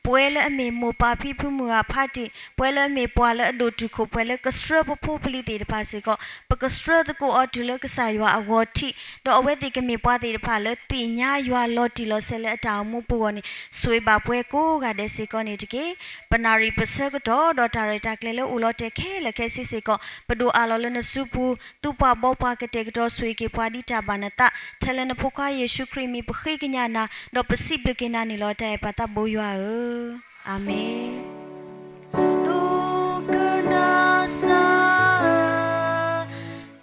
ပဝဲလၢအမ့ၢ်မိၢ်ပၢ်ဖံဖုမုၢ်ဂၤဖးတံၢ် ပဝဲလၢအမ့ၢ်ပှၤလၢအဒိၣ်တုာ်ခိၣ်ပှဲၤလၢကဆှၢပဖိပလံၤသ့ၣ်တဖၣ်စ့ၢ်ကီး ပကဆှၢသကိးအီၤတုၤလၢကစၢ်ယွၤအဂီၢ်ထံး ဒီးအဝဲသ့ၣ်ကမ့ၢ်ပှၤသ့ၣ်တဖၣ်လၢသ့ၣ်ညါယွၤလီၤတံၢ်လီၤဆဲးလၢအတၢ်အိၣ်မူပူၤအဂီၢ်န့ၣ် ဆိၣ်ဂ့ၤဘၣ်ပှၤကိးဂၤဒဲးစ့ၢ်ကီးန့ၣ်တက့ၢ်. ပနၣ်ရံၣ်ပဆၢကတီၢ်ဒီးတၢ်ရဲၣ်တၢ်ကျဲၤလၢအိၣ်လီၤတဲာ်ခဲလၢာ်ခဲဆ့စ့ၢ်ကီး ပဒိၣ်အးလီၤလၢနစုပူၤ သူပှၤဘီပှၤကတဲာ်ကတီၤဆိၣ်ဂ့ၤက့ၤပှၤဒ်တၢ်ဘၣ်နသး ထဲလၢနဖိခွါယ့ၣ်ၡူးခရံာ်အမံၤ ပဃ့ကညးနၤ ဒီးပစံးဘျုးက့ၤနၤန့ၣ်လီၤ တၢ်အဲၣ်ပၢ်သးဘိယွၤဧၢ, အၤမ့ၣ်. ဒိကနၣ်စၢ်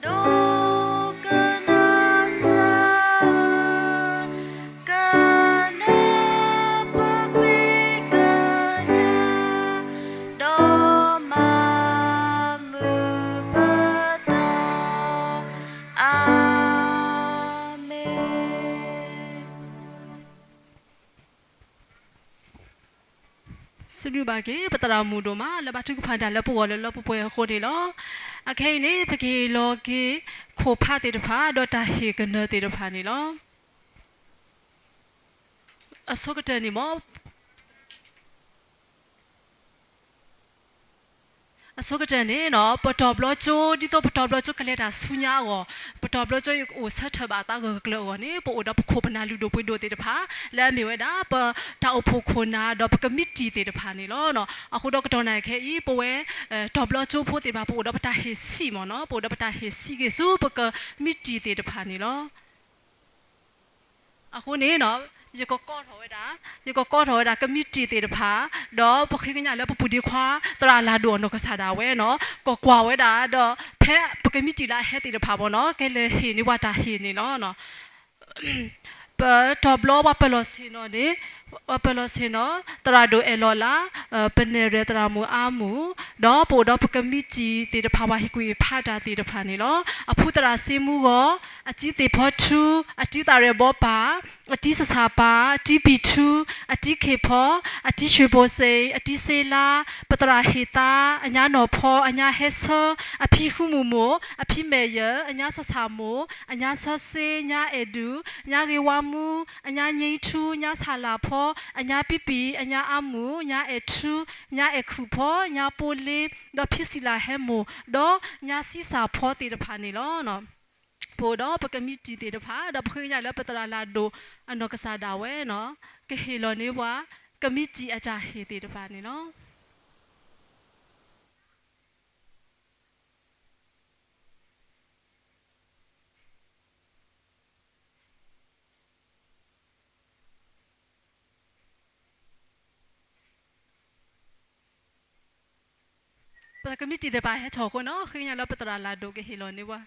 ဧၢ, ဒိကနၣ်စၢ်ဧၢ, ကနၢ်ပဃ့ကညး ဒီးမၤမုာ်ပသး, အၤမ့ၣ်. စံးဘျုးဘၣ်က့ၤ ပသရၣ်မုၣ်ဒိၣ်မး လၢဘၣ်ထုကဖၣ်တၢ်လၢပဂီၢ်လၢလၢပှဲၤပှဲၤအဃိန့ၣ်လီၤ. အခဲအံၤန့ၣ် ပကဟ့ၣ်လီၤက့ၤ ခိၣ်ဖးသ့ၣ်တဖၣ် ဒီးတၢ်ဟ့ၣ်ကနၢၤသ့ၣ်တဖၣ်န့ၣ်လီၤ. အဆိကတၢၢ်န့ၣ်မ့ၢ် အဆိကတၢၢ်န့ၣ် ပတီၢ်ဘျီကၠိ ဒ်သိးပတီၢ်ဘျီကၠိကလဲၤတၢ်ဆူညါအဂီၢ်, ပတီၢ်ဘျီကၠိအိၣ်ဆၢထၢၣ်ဘၣ်အသးဂၢၢ်ဂၢၢ်ကျၢၤကျၢၤအဂီၢ်န့ၣ် ပအိၣ်ဒီးပခိၣ်ပနၢ်လုၢ်ဒိၣ်ပှ့ၤဒိၣ်သ့ၣ်တဖၣ် လၢအမ့ၢ်ဝဲဒၣ် ပတၢ်အိၣ်ဖှိၣ်ခိၣ်နၢ် ဒီးပကမံးတံာ်သ့ၣ်တဖၣ်န့ၣ်လီၤ. အဃိဒီးကတီၢ်နၢ်ခဲအံၤ ပဝဲ တီၢ်ဘျီကၠိဖိသ့ၣ်တဖၣ် ပအိၣ်ဒီးပတၢ်ဟ့ၣ်ဆံးမ့ၢ်နီၤ, ပအိၣ်ဒီးပတၢ်ဟ့ၣ်ဆံးက့ၤဆူပကမံးတံာ်သ့ၣ်တဖၣ်န့ၣ်လီၤ. အဃိန့ၣ် ယကကိးထီၣ်ဝဲဒၣ်, ယကကိးထီၣ်ဝဲဒၣ်ကမံးတံာ်သ့ၣ်တဖၣ်, ဒီးပဃ့ကညးလၢပပူၤဒ့ခွါ သရၣ်လၤဒိၣ်အနီၢ်ကစၢ်ဒၣ်ဝဲနီၤ, ကကွၢ်ဝဲဒၣ်ဒီး ဖဲပကမံးတံာ်လၢအဟဲသ့ၣ်တဖၣ်မ့ၢ်နီၤ ကလဲၤဟ့ၣ်န့ၢ်ပှၤတၢ်ဟ့ၣ်န့ၣ်လီၤ. ပတီၢ်ဘျီပှၤပၢၢ်လီၤဆ့ၣ်နီၤန့ၣ်, ပှၤပၢၢ်လီၤဆ့ၣ်နီၤ သရၣ်ဒိၣ်အဲၣ်လီၤလး, ပနဲၣ်ရွဲၣ်သရၣ်မုၣ်အါမူၣ်, ဒီးပအိၣ်ဒီးပကမံးတံာ်သ့ၣ်တဖၣ် ပှၤဟ့ၣ်ကူၣ်ဟ့ၣ်ဖးတၢ်သ့ၣ်တဖၣ်န့ၣ်လီၤ. အဖုသရၣ်စ့မူဂီၤ, အတံၤသ့ၣ်ဖီထူ, အတံၤသးရဲၣ်ဘီပၢ်, အတံၤစဆၣ်ပၢ်, အတံၤပံၤထူ, အတံၤခ့ၣ်ဖီ, အတံၤၡွ့ၣ်ဘိစ့ၣ်, အတံၤစ့လါ, ပသရၣ်ဟ့ၣ်သါ, အညါနီၢ်ဖီ, အညါဟဲဆၢ, အဖံဃုမုၢ်မိၢ်, အဖံမဲာ်ယၢၢ်, အညါစဆၣ်မိၢ်, အညါစီၤစ့, ညါအဲၣ်ဒုၣ်, ညါဂ့ၤဝါမူ, အညါညိထူ, ညါဆၣ်လၣ်ဖီ, အညါပံပံၣ်, အညါအါမူၣ်, ညါအဲၣ်ထူ, ညါအဲၣ်ခူၣ်ဖီ, ညါပိလ့, ဒီးဖံစံၣ်လၣ်ဟဲမိၢ်, ဒီးညါစံစၣ်ဖီသ့ၣ်တဖၣ်န့ၣ်လီၤ. ပအိၣ်ဒီးပကမံးတံာ်သ့ၣ်တဖၣ် ဒီးပဃ့ကညးလၢပသရၣ်လၤဒိၣ်အနီၢ်ကစၢ်ဒၣ်ဝဲနီၤ ကဟ့ၣ်လီၤန့ၢ်ပှၤ ကမံးတံာ်အတၢ်ဟ့ၣ်သ့ၣ်တဖၣ်န့ၣ်လီၤ. ပကမံးတံာ်သ့ၣ်တဖၣ်ဟဲထီၣ်အဃိန့ၣ် ဃ့ကညးလၢပသရၣ်လၢ်ဒိၣ်ကဟ့ၣ်လီၤန့ၢ်ပှၤ,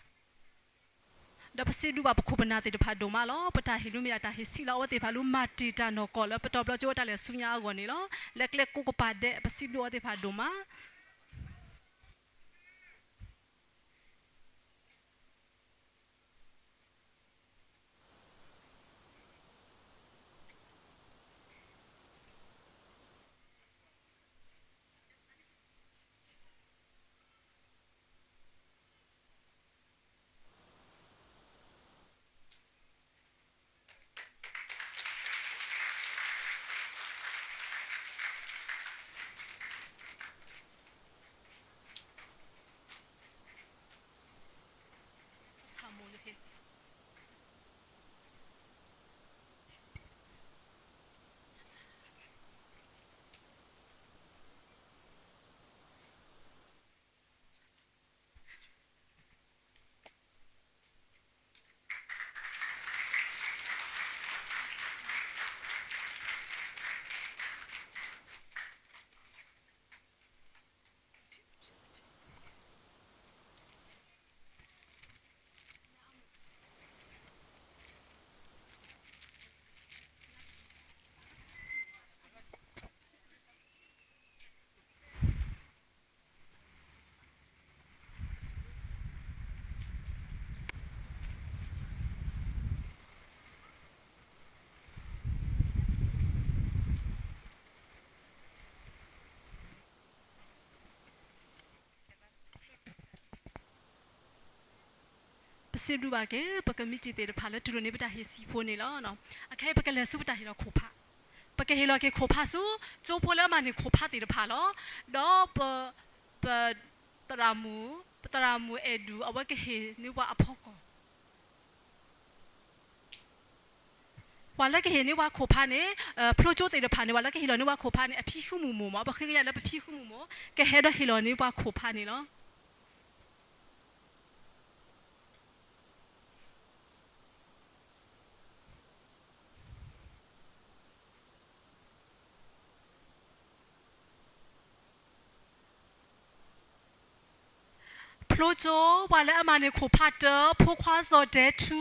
ဒီးပစံးဘျုးဘၣ်ပခိၣ်ပနၢ်သ့ၣ်တဖၣ်ဒိၣ်မးလီၤ. ပတၢ်ဟ့ၣ်လီၤမ့ၢ်ဒၣ်တၢ်ဟ့ၣ်ဆံးလီၤအဝဲသ့ၣ်တဖၣ်လၢ မၤတံာ်တၢ်နီၢ်ကီၢ်လၢပတီၤဘျီကၠိဝဲတၢ်လဲၤဆူညါအဂီၢ်န့ၣ်လီၤ. လၢကျဲကိးကပၤဒဲး ပစံးဘျုးအဝဲသ့ၣ်တဖၣ်ဒိၣ်မး. ပစံးဘျုးဘၣ်က့ၤ ပကမံးတံာ်သ့ၣ်တဖၣ်လၢတူၢ်လိာ်န့ၢ်ပတၢ်ဟ့ၣ်ဆံးဖိန့ၣ်လီၤ. အခဲအံၤပကလဲၤဆူပတၢ်ဟ့ၣ်လီၤခိၣ်ဖး, ပကဟ့ၣ်လီၤက့ၤခိၣ်ဖးဆူ ကၠိဖိလၢအမၤန့ၢ်ခိၣ်ဖးသ့ၣ်တဖၣ်လီၤ. ဒီးပ, ပသရၣ်မုၣ်, ပသရၣ်မုၣ်အဲၣ်ဒူၣ် အဝဲကဟ့ၣ်န့ၢ်ပှၤအဖီခိၣ် ပှၤလၢကဟ့ၣ်န့ၢ်ပှၤခိၣ်ဖးန့ၣ်, ဖျိကၠိသ့ၣ်တဖၣ်န့ၣ် ပှၤလၢကဟ့ၣ်လီၤန့ၢ်ပှၤခိၣ်ဖးန့ၣ် အဖံဃုမုၢ်မိၢ်မး, ပဃ့ကညးလၢပဖံဃုမုၢ်မိၢ် ကဟဲဒီးဟ့ၣ်လီၤန့ၢ်ပှၤခိၣ်ဖးန့ၣ်လီၤ. ဖျိကၠိ ပှၤလၢအမၤန့ၢ်ခိၣ်ဖးတၢ ဖိခွါစီၤဒဲထူ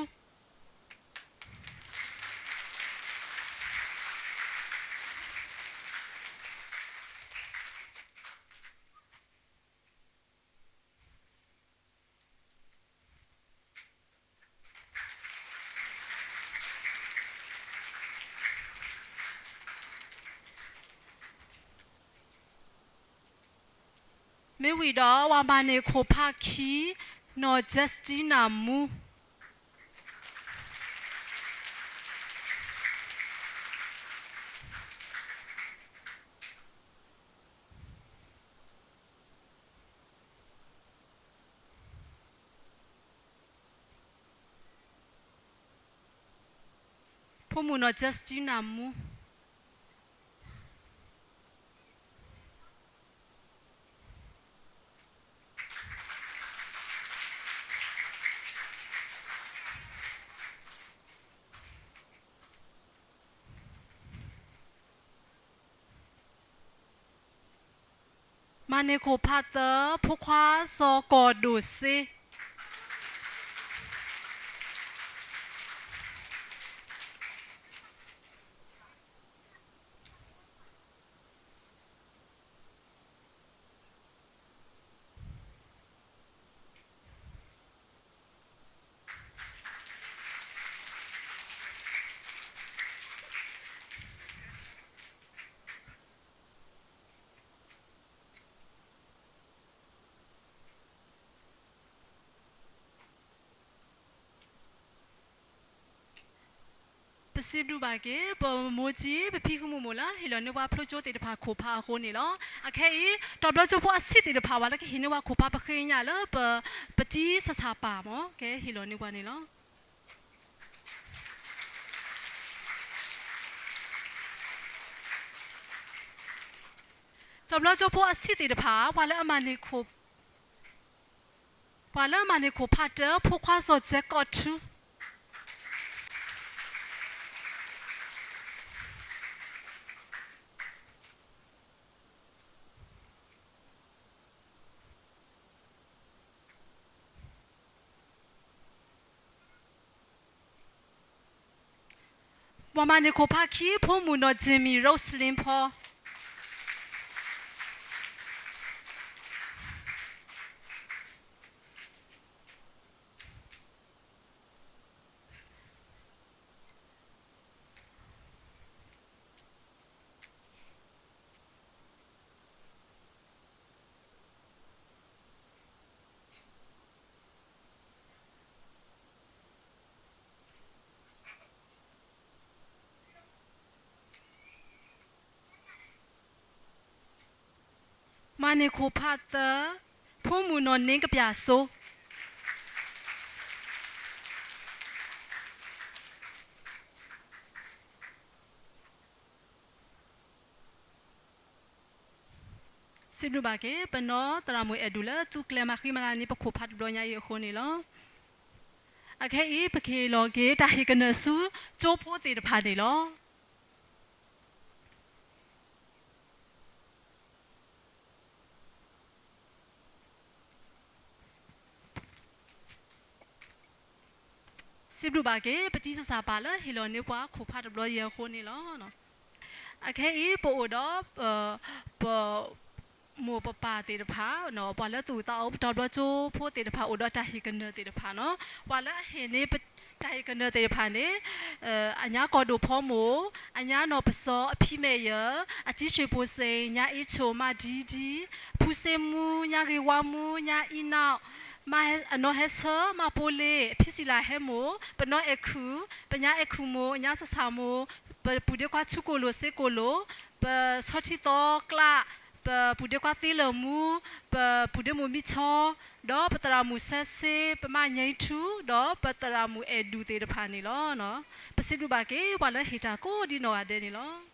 မ့ၢ်ဝံၤဒီး ပှၤမၤန့ၢ်ခိၣ်ဖးခံ နီၢ်ကၠဲစတံနၢ်မူ ဖိမုၣ်နီၢ်ကၠဲစတံနၢ်မူ မၤန့ၢ်ခိၣ်ဖးသၢ ဖိခွါစီၤကီၢ်ဒိၣ်စ့ ပစံးဘျုးဘၣ်က့ၤ ပမိၢ်ကၠံ ပဖံဃုမုၢ်မိၢ်လၢ ဟ့ၣ်လီၤန့ၢ်ပှၤဖျိကၠိသ့ၣ်တဖၣ်ခိၣ်ဖးအဃိန့ၣ်လီၤ. အခဲအံၤ တီၤဘျီကၠိဖိအဆံးသ့ၣ်တဖၣ် ပှၤလၢကဟ့ၣ်န့ၢ်ပှၤခိၣ်ဖး ပဃ့ကညးလၢပ, ပတံစၢ်စၢ်ပၢ်မၢ် ကဟ့ၣ်လီၤန့ၢ်ပှၤန့ၣ်လီၤ. တီၤဘျီကၠိဖိအဆံးသ့ၣ်တဖၣ် ပှၤလၢအမၤန့ၢ်ခိၣ်, ပှၤလၢအမၤန့ၢ်ခိၣ်ဖးတၢ ဖိခွါစီၤကၠဲကီၢ်ထူ ပှၤမၤန့ၢ်ခိၣ်ဖးခံ ဖိမုၣ်နီၢ် Jimmy Roselyn ဖီ မၤန့ၢ်ခိၣ်ဖးသၢ, ဖိမုၣ်နီၢ် Name ကပျၢ်စိ စံးဘျုးဘၣ်က့ၤ ပနီၢ်သရၣ်မုၣ်အဲၣ်ဒူၣ်လၢသူကျဲၤမၤဃံမၤလၤန့ၢ်ပခိၣ်ဖးတဘျီညါအံၤအဃိန့ၣ်လီၤ. အခဲအံၤ ပကဟ့ၣ်လီၤက့ၤ တၢ်ဟ့ၣ်ကနၢၤဆူကၠိဖိသ့ၣ်တဖၣ်န့ၣ်လီၤ. စံးဘျုးဘၣ်က့ၤ ပတံၤစၢ်ပၢ်လၢဟ့ၣ်လီၤန့ၢ်ပှၤခိၣ်ဖးတဘျီအံၤအဃိန့ၣ်လီၤ. အခဲအံၤ ပအိၣ်ဒီး ပ မိၢ်ပပၢ်သ့ၣ်တဖၣ်, ပှၤလၢသူၣ်အုးသးအုးပတီၢ်ဘျီကၠိဖိသ့ၣ်တဖၣ် အိၣ်ဒီးတၢ်ဟ့ၣ်ကနၢၤသ့ၣ်တဖၣ်န့ၣ်, ပှၤလၢအဟ့ၣ်န့ၢ် တၢ်ဟ့ၣ်ကနၢၤသ့ၣ်တဖၣ်န့ၣ် အညါကီၢ်ဒိၣ်ဖီမိၢ်, အညါနီၢ်ပစီၤ အဖံမဲာ်ယၢၤ, အတံၢ်ဆွ့ၣ်ပိၢ်စ့ၣ်, ညါအ့ဆိၣ် မါဒံဒံ, ဖူစ့မူ, ညါဂ့ၤဝါမူ, ညါအံနီၣ်, မါအနီၢ်ဟဲဆၢ, မါပိလ့, အဖံစံလၤဟဲမိၢ်, ပနီၢ်အဲၣ်ခုၣ်, ပညါအဲၣ်ခုၣ်မိၢ်, ညါစဆၣ်မိၢ်, ပပုၢ်ဒ့ခွါဆူကိၣ်လိၣ်စ့ကိၣ်လိၣ်, ပဆီထံသီကျး, ပပုၢ်ဒ့ခွါသ့လၢာ်မူ, ပပုၢ်ဒ့မိၢ်မံဆီ, ဒီးပသရၣ်မုၣ်စဲစ့, ပမါညါအံထူ, ဒီးပသရၣ်မုၣ်အဲၣ်ဒူၣ်သ့ၣ်တဖၣ်န့ၣ်လီၤ. ပစံးဘျုးဘၣ်က့ၤ ပှၤလၢဟ့ၣ်တၢ်ကိးဒ်နီၢ်ဂၤဒဲးန့ၣ်လီၤ.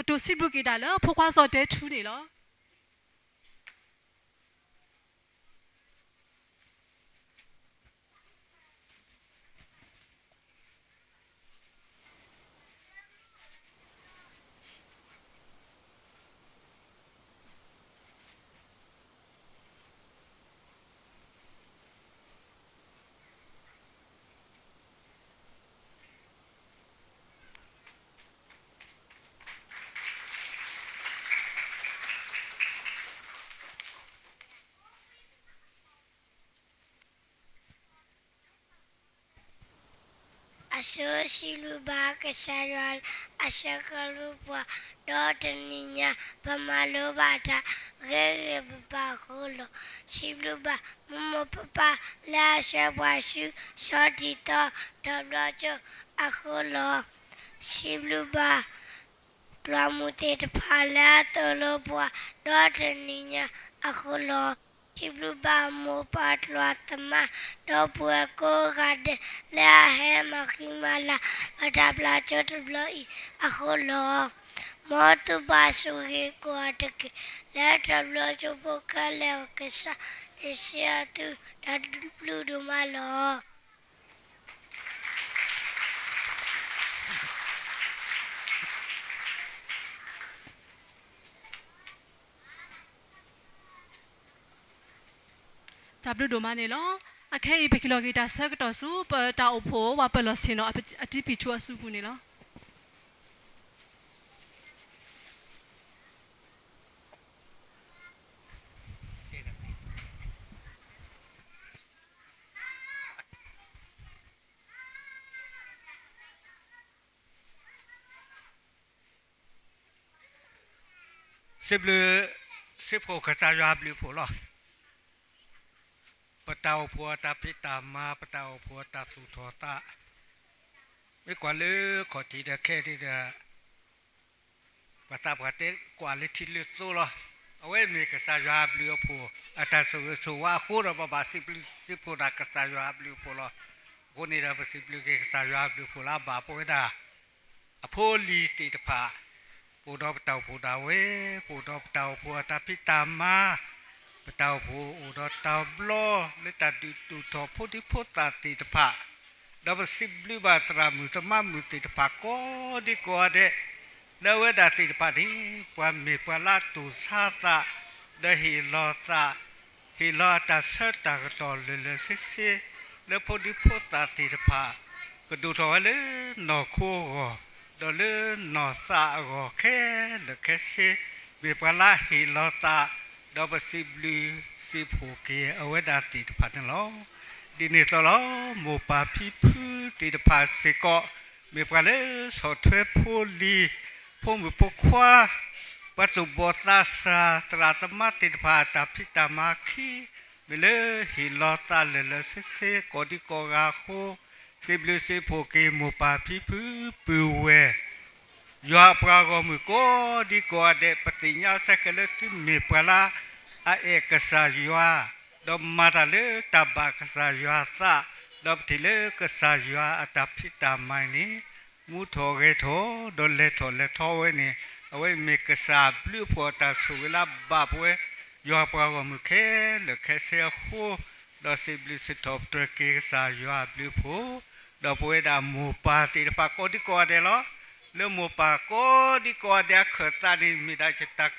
ပတိၢ်စံးဘျုးက့ၤတၢ်လၢဖိခွါစီၤဒဲထူန့ၣ်လီၤ. အဆိစံးဘျုးဘၣ်ကစၢ်ယွၤလၢအဆှၢကရူၢ်ပှၤ, ဒီးတနံၤညါ ပမၤလိဘၣ်တၢ်ဂ့ၤဂ့ၤဘၣ်ဘၣ်အဃိလီၤ. စံးဘျုးဘၣ်မိၢ်မိၢ်ပၢ်ပၢ်လၢအဆှၢပှၤဆူဆီထံသီတီၤဘျီကၠိအဃိလီၤ. စံးဘျုးဘၣ် ပှၤမူသ့ၣ်တဖၣ်လၢအသိၣ်လိပှၤ ဒီးတနံၤညါအဃိလီၤ. စံးဘျုးဘၣ်မိၢ်ပၢ်ကျါသမါ ဒီပုၢ်ဝဲၢ်ကိးဂၤဒဲး လၢအဟဲမၤဃံမၤလၤ ပတၢ်ပျၢ်ကၠိတဘျီအံၤအဃိလီၤ. မ်သုဘၣ်ဆိၣ်ဂ့ၤကိးဂၤတက့ၢ်. လၢတၢ်ပျၢ်ကၠိဖိခဲလၢာ်အကစၢ် ယစံးသုတၢ်ဘျုးဒိၣ်မးလီၤ. တၢ်ဘျုးဒိၣ်မးန့ၣ်လီၤ. အခဲအံၤ ပက့ၤလီၤက့ၤတၢ်ဆၢကတီၢ်ဆူ ပတၢ်အိၣ်ဖှိၣ် ပှၤပၢၤလီၢ်ဆ့ၣ်နီၤ အတံပံၤထူအစုပူၤန့ၣ်လီၤ. စံးဘျုးစံးဖှိၣ်ကစၢ်ယွၤအဘျုးအဖှိၣ်လီၤ. ပတၢ်အိၣ်ဖှိၣ်အတၢ်ဖံးတၢ်မၤ ပတၢ်အိၣ်ဖှိၣ်အတၢ်သူၣ်ထီၣ်သး မ့ၢ်ကွၢ်လၢခီၣ်ထံးဒီးခဲအံၤဒီး ပှၤသးပှၢ်တဲကွၢ်လၢထံလၢသိလီၤ. အဝဲမ့ၢ်ကစၢ်ယွၤအဘျုးအဖှိၣ် အတၢ်ဆိၣ်ဂ့ၤဆိၣ်ဝါအဃိဒီး ပဘၣ်စံးဘျုးစံးဖှိၣ်ဒၣ်ကစၢ်ယွၤအဘျုးအဖှိၣ်လီၤ. အဃိန့ၣ်ဒီး ပစံးဘျုးက့ၤကစၢ်ယွၤအဘျုးအဖှိၣ်လၢအဘၣ်ပဝဲဒၣ် အဖိအလံၤသ့ၣ်တဖၣ် ပအိၣ်ဒီးပတၢ်အိၣ်ဖှိၣ်ဒၣ်ဝဲ, ပအိၣ်ဒီးပတၢ်အိၣ်ဖှိၣ်အတၢ်ဖံးတၢ်မၤ, ပတၢ်အိၣ်ဖှိၣ်အိၣ်ဒီးတၢ်ဘျီလၢတၢ်ဒုးဒိၣ်ထီၣ်ဖိဒံဖိသၣ်သ့ၣ်တဖၣ်, ဒီးပစံးဘျုးဘၣ်သရၣ်မုၣ်သမါမုၣ်သ့ၣ်တဖၣ်ကိးဒံကိးဂၤဒဲး, လၢအဝဲဒၣ်သ့ၣ်တဖၣ်န့ၣ် ပှၤမ့ၢ်ပှၤလၢအတူၢ်ဆါသး, ဒီးဟ့ၣ်လီၤသး ဟ့ၣ်လီၤအတၢ်ဆၢတၢ်ကတီၢ်လၢာ်လၢာ်ဆ့ဆ့ လၢဖိဒံဖိသၣ်သ့ၣ်တဖၣ် ကဒိၣ်ထီၣ်ဝဲလၢနီၢ်ခိအဂီၢ်, ဒီးလၢနီၢ်သးအဂီၢ်ခဲလၢာ်ခဲဆ့, မ့ၢ်ပှၤလၢအဟ့ၣ်လီၤသး, ဒီးပစံးဘျုးစံးဖှိၣ်က့ၤအဝဲဒၣ်သ့ၣ်တဖၣ်န့ၣ်လီၤ. ဒ်န့ၣ်အသိးလီၤ, မိၢ်ပၢ်ဖံဖုသ့ၣ်တဖၣ်စ့ၢ်ကီး မ့ၢ်ပှၤလၢဆီၣ်ထွဲဖိလံၤ, ဖိမုၣ်ဖိခွါ, ပှၤသူၣ်ဘီၣ်သးစၢ် သရၣ်သမါသ့ၣ်တဖၣ် တၢ်ဖံးတၢ်မၤခံ မ့ၢ်လၢဟ့ၣ်လီၤသးလၢာ်လၢာ်ဆ့ဆ့ ကိးဒံကိးဂၤအဃိ, စံးဘျုးစံးဖှိၣ်က့ၤမိၢ်ပၢ်ဖံဖုပုၢ်ဝဲၢ် ယွၤအပှၤဂီၢ်မုၢ်ကိးဒံကိးဂၤဒဲး, ပသ့ၣ်ညါစ့ၢ်ကီးလၢသုမ့ၢ်ပှၤလၢအအဲၣ်ကစၢ်ယွၤ, ဒီးမၤတၢ်လၢတၢ်ဘၣ်ကစၢ်ယွၤအသး, ဒီးပထံၣ်လၢကစၢ်ယွၤအတၢ်ဖံးတၢ်မၤန့ၣ် မူထီၣ်ဂဲၤထီၣ် ဒီးလဲၤထီၣ်လဲၤထီဝဲန့ၣ်, အဝဲမ့ၢ်ကစၢ်ဘျုးအဖှိၣ်အတၢ်ဆိၣ်ဂ့ၤလၢအဘၣ်ပဝဲ ယွၤပှၤဂီၢ်မုၢ်ခဲလၢာ်ခဲဆ့အဃိ, ဒီးစံးဘျုးစံးထီၣ်ပတြၢၤက့ၤကစၢ်ယွၤအဘျုးအဖှိၣ်, ဒီးပဝဲဒၣ်မိၢ်ပၢ်သ့ၣ်တဖၣ်ကိးဒံကိးဂၤဒဲးလီၤ. လၢမိၢ်ပၢ်ကိးဒံကိးဂၤဒဲးအခၢၣ်သးန့ၣ် မ့ၢ်ဒၣ်ယတၢ်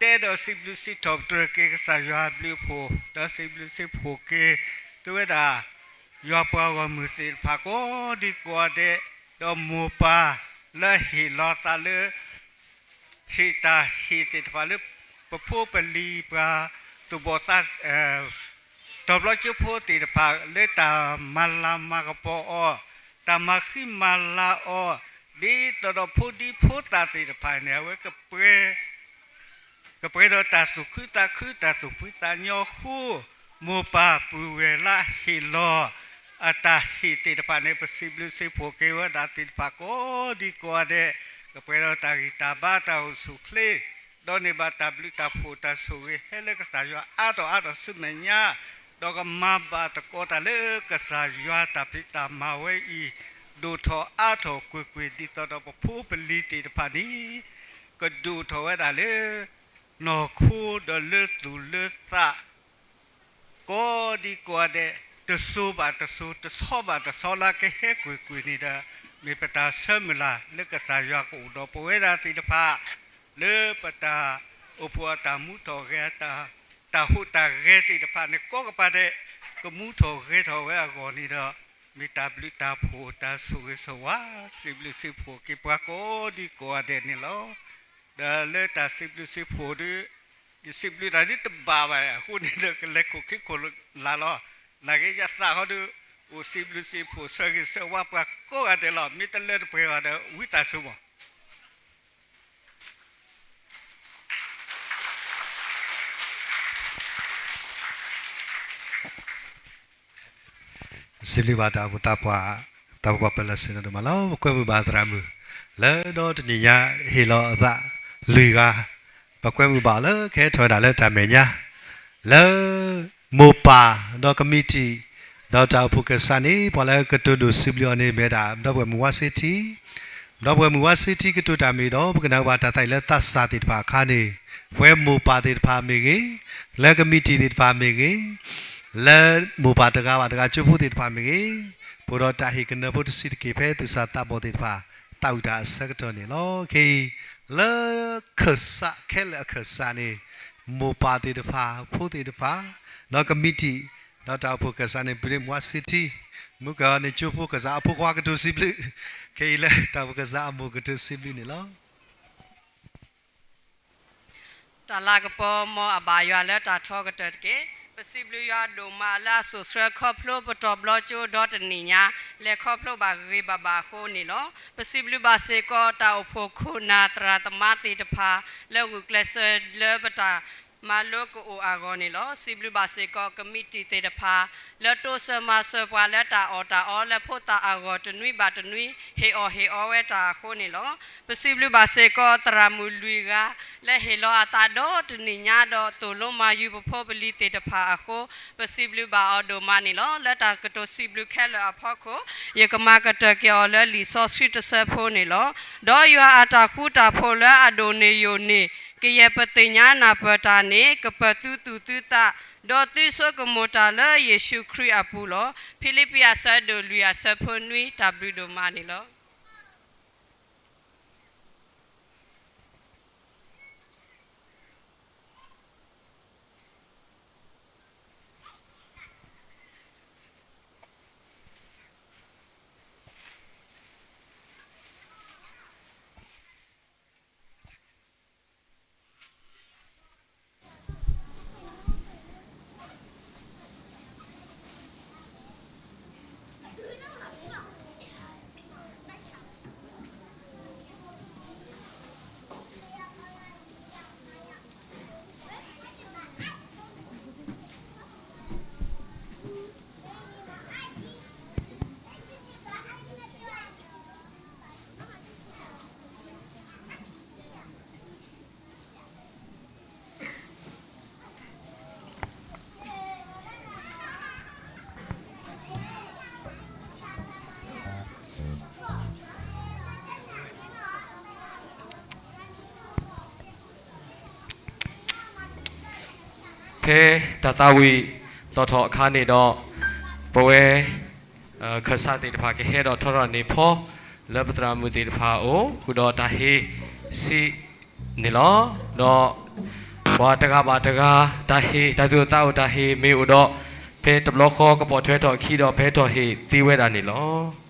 တဲဒီးစံးဘျုးစံးထီၣ်ပတြၢၤက့ၤကစၢ်ယွၤအဘျုးအဖှိၣ်, ဒီးစံးဘျုးစံးဖှိၣ်က့ၤ သုဝဲဒၣ် ယွၤပှၤဂီၢ်မုၢ်သ့ၣ်တဖၣ်ကိးဒံကိးဂၤဒဲး, ဒီးမိၢ်ပၢ်လၢအဟ့ၣ်လီၤသးလၢ ဟ့ၣ်တၢ်ဟ့ၣ်သ့ၣ်တဖၣ်လၢ ပဖိပလံၤပှၤသူၣ်ဘီၣ်သး တီၤဘျီကၠိဖိသ့ၣ်တဖၣ် လၢတၢ်မၤလၤမၤကပီၤအီၤ, တၢ်မၤဃံမၤလၤအီၤ, ဒ်သိးဒီးဖိဒံဖိသၣ်သ့ၣ်တဖၣ်န့ၣ် အဝဲကပှဲၤ ကပှဲၤဒီးတၢ်သူၣ်ခုသးခု တၢ်သူၣ်ဖှံသးညီအဃိ, မိၢ်ပၢ်ပုၢ်ဝဲၢ်လၢအဟ့ၣ်လီၤ အတၢ်ဟ့ၣ်သ့ၣ်တဖၣ်န့ၣ် ပစံးဘျုးစံးဖှိၣ်က့ၤဝဲဒၣ်သ့ၣ်တဖၣ်ကိးဒံကိးဂၤဒဲး, ကပှဲၤဒီးတၢ်ဂံၢ်တၢ်ဘါတၢ်အိၣ်ဆူၣ်အိၣ်ချ့, ဒီးန့ၢ်ဘၣ်တၢ်ဘျုးတၢ်ဖှိၣ်တၢ်ဆိၣ်ဂ့ၤဟဲလၢကစၢ်ယွၤအါထီၣ်အါထီၣ်ဆူမဲာ်ညါ, ဒီးကမၤဘၣ်သကိးတၢ်လၢကစၢ်ယွၤတၢ်ဖံးတၢ်မၤဝဲအံၤ ဒိၣ်ထီၣ်အါထီၣ်ကွ့ၢ်ကွ့ၢ် ဒ်သိးဒီးပဖိပလံၤသ့ၣ်တဖၣ်န့ၣ် ကဒိၣ်ထီၣ်ဝဲဒၣ်လၢ နီၢ်ခိဒီးလၢသူၣ်လၢသး ကိးဒံကိးဂၤဒဲး, တစိၤဘၣ်တစိၤ တဆီဘၣ်တဆီလၢကဟဲကွ့ၢ်ကွ့ၢ်န့ၣ်ဒီး, မ့ၢ်ပတၢ်ဆၢမုၢ်လၢ်လၢကစၢ်ယွၤကအိၣ်ဒီးပဝဲဒၣ်သ့ၣ်တဖၣ် လၢပတၢ်အိၣ်ဖှိၣ်အတၢ်မူထီၣ်ဂဲၤ တၢ်ဟူးတၢ်ဂဲၤသ့ၣ်တဖၣ်န့ၣ် ကိးကပၤဒဲး ကမူထီၣ်ဂဲၤထီၣ်ဝဲအဂီၢ်န့ၣ်ဒီး, မ့ၢ်တၢ်ဘျုးတၢ်ဖှိၣ်တၢ်ဆိၣ်ဂ့ၤဆိၣ်ဝါ စံးဘျုးစံးဖှိၣ်က့ၤပှၤကိးဒံကိးဂၤဒဲးန့ၣ်လီၤ. ဒီးလၢတၢ်စံးဘျုးစံးဖှိၣ်ဒီး ယစံးဘျုးတၢ်ဒ်တဘၣ်ဘၣ် အဃိန့ၣ်ဒီးကလဲၤခိၣ်ခံခိၣ်လၢ်လီၤ. နာ်က့ယသးဃီဒီး အိၣ်စံးဘျုးစံးဖှိၣ်ဆၢဂ့ၤဆၢဝါပှၤကိးဂၤဒဲးလီၤ. မ့ၢ်တလၢတပှဲၤဘၣ်ဒီး ဝံသးစူၤမး စံးဘျုးဘၣ်တၢ်အိၣ်ဖှိၣ်သးပှၢ်, တၢ်အိၣ်ဖှိၣ်ပှၤပၢၤလီၢ်ဆ့ၣ်နီၤဒိၣ်မးလီၤ. ပကွဲမုာ်ဘၣ်သရၣ်မုၣ် လၢဒီတနံၤညါဟ့ၣ်လီၤအသးလွံၢ်ဂၤ, ပကွဲမုာ်ဘၣ်အီၤလၢကဟဲထီၣ်ဝဲဒၣ်လၢတၢ်မဲာ်ညါ, လၢမိၢ်ပၢ် ဒီးကမံးတံာ် ဒီးတၢ်အိၣ်ဖှိၣ်ကစၢ်န့ၣ် ပှၤလၢကတိၤဒိၣ်စံးဘျုးအီၤန့ၣ် မ့ၢ်ဝဲဒၣ် ဒီပုၢ်ဝဲၢ်မုၣ်ဝါဆ့ထံ, ဒီပုၢ်ဝဲၢ်မုၣ်ဝါဆ့ထံကတိၤတၢ်မ့ၢ်ဒီး ပကနၣ်ဘၣ်တၢ်သးအံၤလၢသးစၢ်သ့ၣ်တဖၣ်အခါန့ၣ် ပဝဲမိၢ်ပၢ်သ့ၣ်တဖၣ်မ့ၢ်ဂ့ၤ, လၢကမံးတံာ်သ့ၣ်တဖၣ်မ့ၢ်ဂ့ၤ, လၢမိၢ်ပၢ်တဂၤဘၣ်တဂၤကၠိဖိသ့ၣ်တဖၣ်မ့ၢ်ဂ့ၤ, ပအိၣ်ဒီးတၢ်ဟ့ၣ်ကနၢၤဖိတဆံးတက့ၢ် ဖဲသူၣ်စၢ်သးဘီၣ်သ့ၣ်တဖၣ် သးဝံၣ်တၢ်အဆၢကတီၢ်န့ၣ်လီၤ. ခဲအံၤ လၢခၢၣ်စးခဲလၢာ်အခၢၣ်စးန့ၣ် မိၢ်ပၢ်သ့ၣ်တဖၣ် ဖိသ့ၣ်တဖၣ် ဒီးကမံးတံာ် ဒီးတၢ်အိၣ်ဖှိၣ်ကစၢ်န့ၣ် ပုၢ်ဝဲၢ်မုၣ်ဝါဆ့ထံ မုၢ်ကီၢ်န့ၣ်ကၠိဖိကစၢ်အဖိခွါကတိၤစံးဘျုး, ခဲအံၤလၢတၢ်အိၣ်ဖှိၣ်ကစၢ်အမိၢ်ကတိၤစံးဘျုးန့ၣ်လီၤ. တၢ်လၤကပီၤ မ်အဘၣ်ယွၤလၢတၢ်ထီကတၢၢ်တက့ၢ်. ပစံးဘျုးယွၤဒိၣ်မးလၢအစိာ်ဆှၢခီဖျိပတီၢ်ဘျီကၠိဒီတနံၣ်ညါ လဲၤခီဖျိဘၣ်ဂ့ၤဂ့ၤဘၣ်ဘၣ်အဃိန့ၣ်လီၤ. ပစံးဘျုးဘၣ်စ့ၢ်ကီးတၢ်အိၣ်ဖှိၣ်ခိၣ်နၢ်သရၣ်သမါသ့ၣ်တဖၣ် လၢဂုာ်ကျဲးစၢးလၢပတၢ်မၤလိကအိၣ်အဂီၢ်န့ၣ်လီၤ. စံးဘျုးဘၣ်စ့ၢ်ကီးကမံးတံာ်သ့ၣ်တဖၣ် လၢတိစၢၤမၤစၢၤပှၤလၢတၢ်အီၣ်တၢ်အီလၢဖိသၣ်အဂီၢ်တနွံဘၣ်တနွံ ဟ့ၣ်အီၣ်ဟ့ၣ်အီဝဲတၢ်အဃိန့ၣ်လီၤ. ပစံးဘျုးဘၣ်စ့ၢ်ကီးသရၣ်မုၣ်လွံၢ်ဂၤ လၢဟ့ၣ်လီၤအသးဒီတနံၣ်ညါဒီးသိၣ်လိမၤယုၤပဖိပလံၤသ့ၣ်တဖၣ်အဃိ ပစံးဘျုးဘၣ်အီၤဒိၣ်မးန့ၣ်လီၤ. လၢတၢ်ကတိၤစံးဘျုးခဲလၢာ်အဖီခိၣ် ယကမၤကတၢၢ်က့ၤအီၤလၢလံာ်စီဆှံတဆၢဖိန့ၣ်လီၤ. ဒီးယွၤအတၢ်ဃူတၢ်ဖိးလၢအဒိၣ်န့ၢ်ယိာ်န့ၣ် ကယဲၢ်ပသ့ၣ်ညါနၢ်ပၢၢ်တၢ်န့ၣ် ကပၢၤသုသူၣ်သုသး ဒီးသုဆိကမိၣ်တၢ်လၢယ့ၣ်ၡူးခရံာ်အပူၤလီၤ. ဖံလံးပံးအဆၢဒိၣ်လွံၢ်အဆၢဖိနွံ တၢ်ဘျုးဒိၣ်မးန့ၣ်လီၤ. ဖဲတၢ်သးဝံၣ်သီၣ်ထီၣ်အခါန့ၣ်ဒီး ပဝဲ ခၢၣ်စးသ့ၣ်တဖၣ်ကဟဲဒီးထီထီၣ်န့ၢ်ဖီ လၢပသရၣ်မုၣ်သ့ၣ်တဖၣ်အအိၣ် ဃုာ်ဒီးတၢ်ဟ့ၣ်စံးန့ၣ်လီၤ. ဒီးပှၤတဂၤဘၣ်တဂၤ တၢ်ဟ့ၣ် တၢ်သူၣ်အိၣ်သးအိၣ်တၢ်ဟ့ၣ်မ့ၢ်အိၣ်ဒီး ဖဲတဘျီဃီကပိာ်ထွဲထီၣ်အခံဒီး ပဟဲထီၣ်ဟ့ၣ်သ့ဝဲဒၣ်န့ၣ်လီၤ.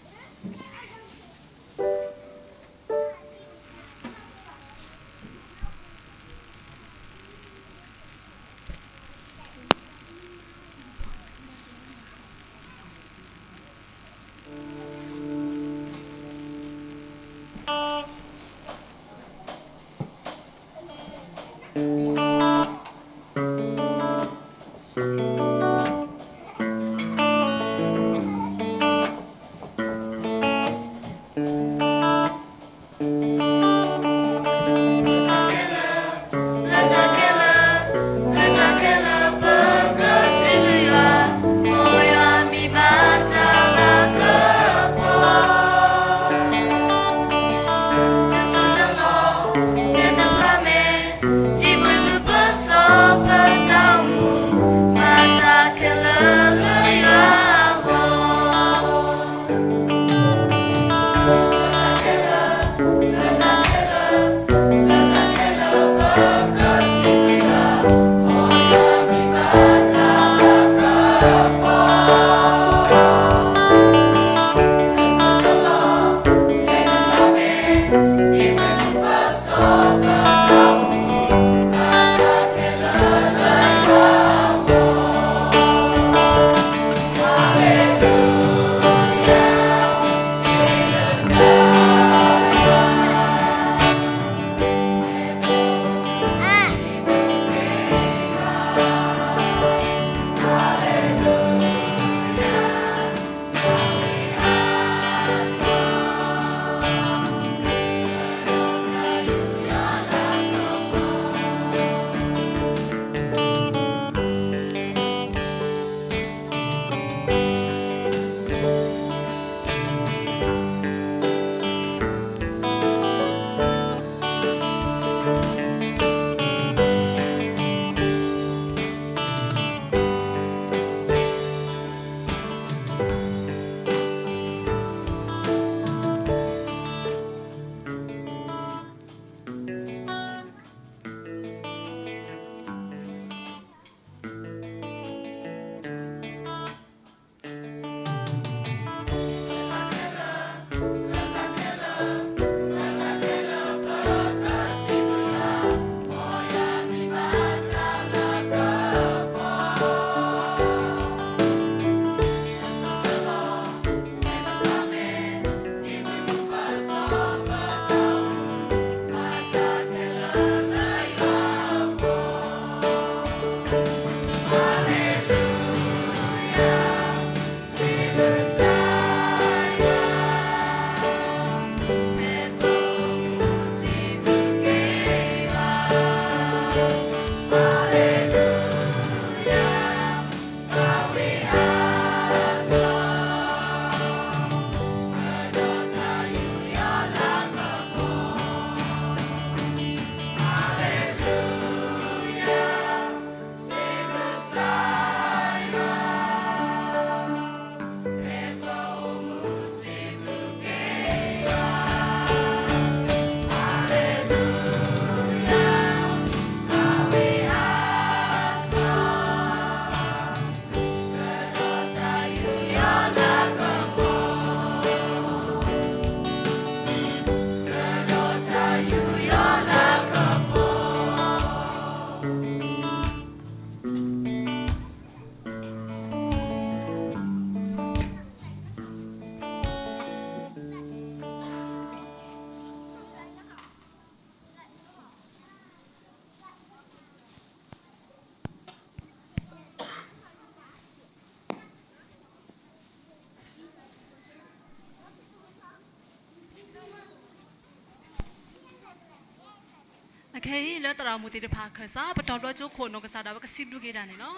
ခဲအံၤလၢသရၣ်မုၣ်သ့ၣ်တဖၣ်အခၢၣ်စး ပတီၢ်ဘျီကၠိခိၣ်နီၢ်ကစၢ်ဒၣ်ဝဲကစံးဘျုးက့ၤဒၣ်န့ၣ်လီၤ.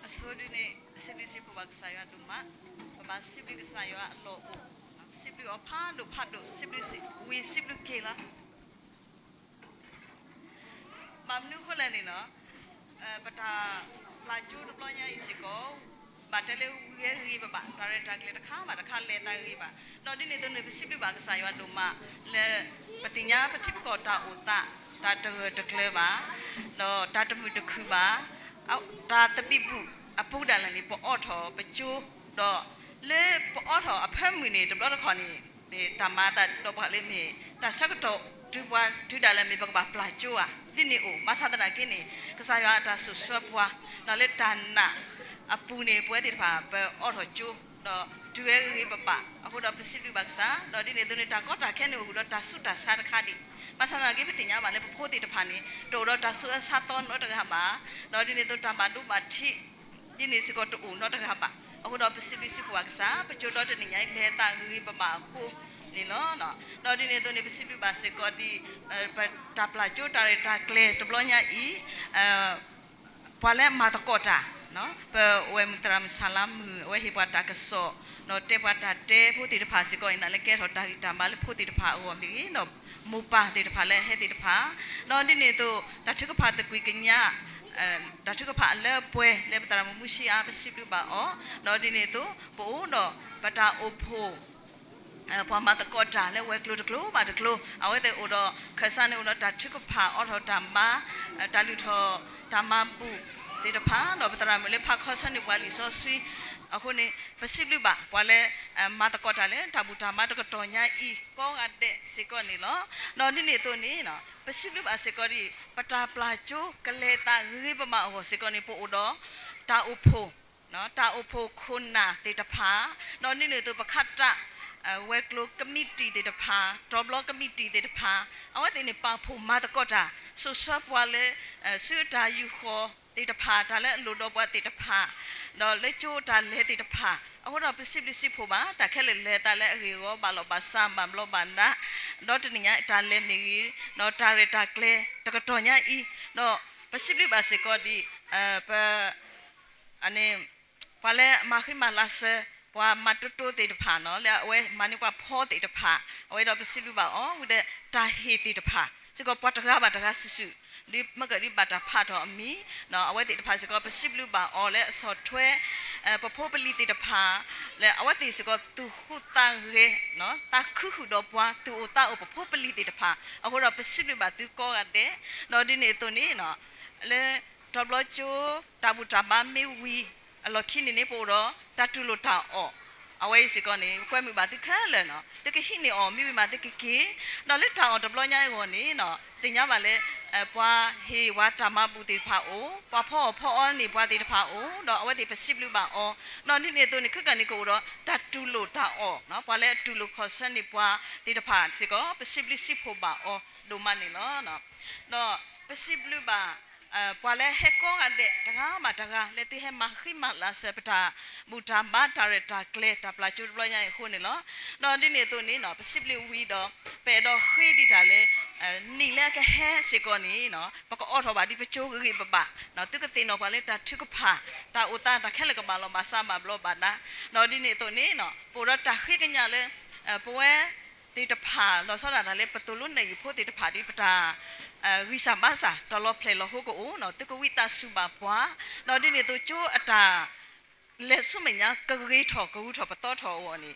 အဆိဒ်န့ၣ် စံးဘျုးစံးဖှိၣ်ဘၣ်ကစၢ်ယွၤဒိၣ်မး, ပဘၣ်စံးဘျုးကစၢ်ယွၤအလီၢ်အိၣ်, စံးဘျုးအီၤဖးဒိၣ်ဖးဒိၣ်, စံးဘျုးဝံၤစံးဘျုးက့ၤလီၤ. ဘၣ်မနုၤအဃိလဲၣ်န့ၣ်လီၤ, ပတၢ်ပျၢ်ကၠိတဘျီညါအံၤစ့ၢ်ကီး ဘၣ်တဲလၢဝံၤဂ့ၤဂ့ၤဘၣ်ဘၣ်, တၢ်ရဲၣ်တၢ်ကျဲၤတခါဘၣ်တခါလဲၤသးဂ့ၤဘၣ်. ဒီးဒ်န့ၣ်အသိးန့ၣ် ပစံးဘျုးဘၣ်ကစၢ်ယွၤဒိၣ်မး လၢပသ့ၣ်ညါပထံပကီၢ်တၢ်အိၣ်သး တၢ်တဂၢၢ်တကျၢၤဘၣ်, ဒီးတၢ်တမုာ်တခုၣ်ဘၣ်, တၢ်သဘံၣ်ဘုၣ်အပူၤဒၣ်လဲာ်န့ၣ် ပအိးထီၣ်ပကၠိ, ဒီးလၢပအိးထီၣ်အဖၢမုၢ်န့ၣ် တဘျီတခီၣ်န့ၣ် တၢ်မၤအသးဒီးပှၤလၢမ့ၢ် တၢ်ဆၢကတီၢ်တုၤပှၤတုၤဒၣ်လဲာ်မ့ၢ်ပကဘၣ်ပျၢ်ကၠိဧါ, ဒ်န့ၣ်အိၣ်, ဘၣ်ဆၣ်သနာ်က့န့ၣ် ကစၢ်ယွၤအတၢ်စိာ်ဆှၢပှၤ, ဒီးလၢတၢ်နာ်အပူၤန့ၣ် ပဝဲသ့ၣ်တဖၣ် ပအိးထီၣ်ကၠိ, ဒီးတုၤဝဲဂ့ၤဂ့ၤဘၣ်ဘၣ်, အဃိဒီးပစံးဘျုးဘၣ်ကစၢ်, ဒီးဒ်န့ၣ်အသိးန့ၣ် တၢ်ကီတၢ်ခဲန့ၣ်အိၣ်ဒီးတၢ်ဆူးတၢ်ဆါတခါဒံး, ဘၣ်ဆၣ်သနာ်က့ပသ့ၣ်ညါဘၣ်လၢပဖိသ့ၣ်တဖၣ်န့ၣ် တအိၣ်ဒီးတၢ်ဆူးအဆါသီနီတဂၤဘၣ်, ဒီးဒ်န့ၣ်အသိးတၢ်ဘၣ်ဒိဘၣ်ထံး ဒ်န့ၣ်စ့ၢ်ကီးတအိၣ်နီတဂၤဘၣ်. အဃိဒီးပစံးဘျုးစံးဖှိၣ်ဘၣ်ကစၢ်, ပကၠိဒီတနံၤညါအံၤ လဲၤသးဂ့ၤဂ့ၤဘၣ်ဘၣ်အဃိန့ၣ်လီၤ. ဒီးဒ်န့ၣ်အသိးန့ၣ် ပစံးဘျုးဘၣ်စ့ၢ်ကီးဒ် ပတၢ်ပျၢ်ကၠိတၢ်ရဲၣ်တၢ်ကျဲၤတဘျီညါအံၤ ပှၤလၢမၤသကိးတၢ်, ပဝဲမုၢ်သရၣ်မုၣ်ဆၣ်လါမုၢ် အဝဲဟ့ၣ်ပှၤတၢ်ကစီၣ်, ဒီးတဲပှၤတၢ်တဲဖိသ့ၣ်တဖၣ်စ့ၢ်ကီးအံၤ နာ်လၢကဲထီၣ်တၢ်ဂံၢ်တၢ်ဘါလၢဖိသ့ၣ်တဖၣ်အဂီၢ်မ့ၢ်ဂ့ၤ, ဒီးမိၢ်ပၢ်သ့ၣ်တဖၣ်လၢအဟဲသ့ၣ်တဖၣ်, ဒီးဒ်န့ၣ်အသိး တၢ်ထုကဖၣ်သကွံာ်ကညး တၢ်ထုကဖၣ်အလၢအပှဲၤလၢပသရၣ်မုၣ်မူၡံအါ ပစံးဘျုးဘၣ်အီၤ, ဒီးဒ်န့ၣ်အသိး ပအိၣ်ဒီးပတၢ်အိၣ်ဖှိၣ် ပှၤမၤသကိးတၢ်လၢဝဲၤကျိၤတကျိၤဘၣ်တကျိၤ, အဝဲသ့ၣ်အိၣ်ဒီးခၢၣ်စးန့ၣ်အိၣ်ဒီးတၢ်ထုကဖၣ်အိးထီၣ်တၢ်မၤ, တၢ်လုၢ်ထီၣ်တၢ်မၤဘူၣ်သ့ၣ်တဖၣ်, ဒီးပသရၣ်မုၣ်လၢဖးခီဆၢန့ၢ်ပှၤလံာ်စီဆှံ, အဃိန့ၣ် ပစံးဘျုးဘၣ်ပှၤလၢ မၤသကိးတၢ်လၢတၢ်ဘူၣ်တၢ်ဘါတကတီၢ်ညါအံၤ ကိးဂၤဒဲးစ့ၢ်ကီးန့ၣ်လီၤ. ဒီးဒ်န့ၣ်အသိးန့ၣ် ပစံးဘျုးဘၣ်စ့ၢ်ကီးဒ် ပတၢ်ပျၢ်ကၠိကလဲၤသးဂ့ၤဂ့ၤဘၣ်ဘၣ်အဂီၢ်စ့ၢ်ကီးန့ၣ် ပအိၣ်ဒီးတၢ်အိၣ်ဖှိၣ် တၢ်အိၣ်ဖှိၣ်ခိၣ်နၢ်သ့ၣ်တဖၣ်, ဒီးဒ်န့ၣ်အသိးပခးတၢ် ဝဲၤကျိၤကမံးတံာ်သ့ၣ်တဖၣ်, တီၤဘျီကမံးတံာ်သ့ၣ်တဖၣ်, အဝဲသ့ၣ်န့ၣ်ပာ်ဖှိၣ်မၤသကိးတၢ် စိာ်ဆှၢပှၤလၢ ဆူအတၢ်ယူာ်ဃီၤသ့ၣ်တဖၣ်, တၢ်လၢအလိၣ်ဒီးပှၤသ့ၣ်တဖၣ်, ဒီးလၢကၠိအတၢ်လဲၤသ့ၣ်တဖၣ်, အဃိဒီးပစံးဘျုးစံးဖှိၣ်ဘၣ် တၢ်ခဲလၢာ်လဲၤသးလၢအဂ့ၢ်အဂီၢ် ဘၣ်လီၢ်ဘၣ်စး ဘၣ်ဘျီးဘၣ်ဒါ, ဒီးတနံၤညါအတၢ်လဲၤမ့ၢ်ဂ့ၤ, ဒီးတၢ်ရဲၣ်တၢ်ကျဲၤတကတီၢ်ညါအံၤ, ဒီးပစံးဘျုးဘၣ်စ့ၢ်ကီးဒ် ပ န့ၣ် ပှၤလၢမၤဃံမၤလၤစၢၤ ပှၤမၤတိတိသ့ၣ်တဖၣ်န့ၣ် လၢအဝဲမၤန့ၢ်ပှၤဖီသ့ၣ်တဖၣ်, အဝဲဒီးပစံးဘျုးဘၣ်အီၤ ဝံၤဒီးတၢ်ဟ့ၣ်သ့ၣ်တဖၣ် စ့ၢ်ကီးပှၤတဂၤဘၣ်တဂၤစုာ်စုာ်, ဒ်မ့ၢ်ကဒ်ဘၣ်တၢ်ဖးထီၣ်အမံၤ, အဝဲသ့ၣ်တဖၣ်စ့ၢ်ကီး ပစံးဘျုးဘၣ်အီၤလၢအဆီၣ်ထွဲ ပဖိပလံၤသ့ၣ်တဖၣ် လၢအဝဲသ့ၣ်စ့ၢ်ကီးသူၣ်ဟူးသးဂဲၤ, သးခုဃုာ်ဒီးပှၤ သူၣ်အိၣ်သးအိၣ်ပဖိပလံၤသ့ၣ်တဖၣ်, အဃိဒီးပစံးဘျုးဘၣ်သုကိးဂၤဒဲး, ဒီးဒ်န့ၣ်အသိးန့ၣ် လၢတီၤဘျီကၠိ တၢ်ဘူၣ်တၢ်ဘါမ့ၢ်ဝံၤအလီၢ်ခံန့ၣ်န့ၣ် ပအိၣ်ဒီးတၢ်တူၢ်လိာ်တၢ်အီၣ်, အဝဲအံၤစ့ၢ်ကီးန့ၣ် ပကွဲမုာ်ဘၣ်သုခဲလၢာ်န့ၣ် သုကဟံးန့ၢ်အီၤ မ့ၢ်ဝံၤမးသုကက့ၤ, ဒီးလၢတၢ်အီၣ်တဘျီညါအဂီၢ်န့ၣ် သ့ၣ်ညါဘၣ်လၢ ပှၤဟ့ၣ်ဝဲတၢ်မၤဘူၣ်သ့ၣ်တဖၣ်အိၣ်, ပှၤဖီအီၣ်ဖီအီန့ၢ်ပှၤသ့ၣ်တဖၣ်အိၣ်, ဒီးအဝဲသ့ၣ်ပစံးဘျုးဘၣ်အီၤ, ဒီးဒ်န့ၣ်အသိးန့ၣ် ခဲကနံၣ်န့ၣ်ကအိၣ်ဒီးတၢ်တူၢ်လိာ်တၢ်အီၣ်, ပှၤလၢအတူၢ်လိာ်ခီၣ်ဆၢန့ၢ်ပှၤသ့ၣ်တဖၣ်စ့ၢ်ကီး ပစံးဘျုးစံးဖှိၣ်ဘၣ်အီၤဒိၣ်မးန့ၣ်လီၤ. ဒီးပစံးဘျုးဘၣ် ပှၤလၢဟဲကိးဂၤဒဲး တဂၤဘၣ်တဂၤ လၢသုဟဲမၤဃံမၤလၤစၢၤပတၢ်ဘူၣ်တၢ်ဘါတၢ်ရဲၣ်တၢ်ကျဲၤ တၢ်ပျၢ်ကၠိတဘျီညါအံၤအဃိန့ၣ်လီၤ. ဒီးဒ်န့ၣ်အသိးန့ၣ် ပစံးဘျုးဝံၤဒီး ပအဲၣ်ဒိးဃ့ဒံးတၢ်လၢ နံၣ်လၢအကဟဲစ့ၢ်ကီးန့ၣ် ပကအိးထီၣ်ဘၣ်ဒ်ပကၠိဂ့ၤဂ့ၤဘၣ်ဘၣ်, သုကသ့ၣ်နီၣ်ပှၤလၢတၢ်ထုကဖၣ် တၢ်အိၣ်သးတၢ်ခဲလၢာ်ကဘၣ်လီၢ်ဘၣ်စးဘၣ်ဘျီးဘၣ်ဒါ, ဒီးဒ်န့ၣ်အသိးန့ၣ် ပအိၣ်ဒီးတၢ်ဃ့ကညးလၢ ပဝဲ သ့ၣ်တဖၣ် လီၤဆီဒၣ်တၢ်လၢပသိၣ်လိနဲၣ်ယုာ်ဖိသ့ၣ်တဖၣ်ဒ်ပတၢ် ဂံၢ်စၢ်ဘါစၢ် တၢ်လီၤဖျဲၣ်လီၤဟိကအိၣ် သုကဝံသးစူၤဘၣ်ပှၤ, ဒီးဒ်န့ၣ်အသိးကၠိအတၢ် လဲၤဆူမဲာ်ညါ ကဂ့ၤထီၣ်ကဂုၤထီၣ်ပသီထီၣ်အဂီၢ်န့ၣ်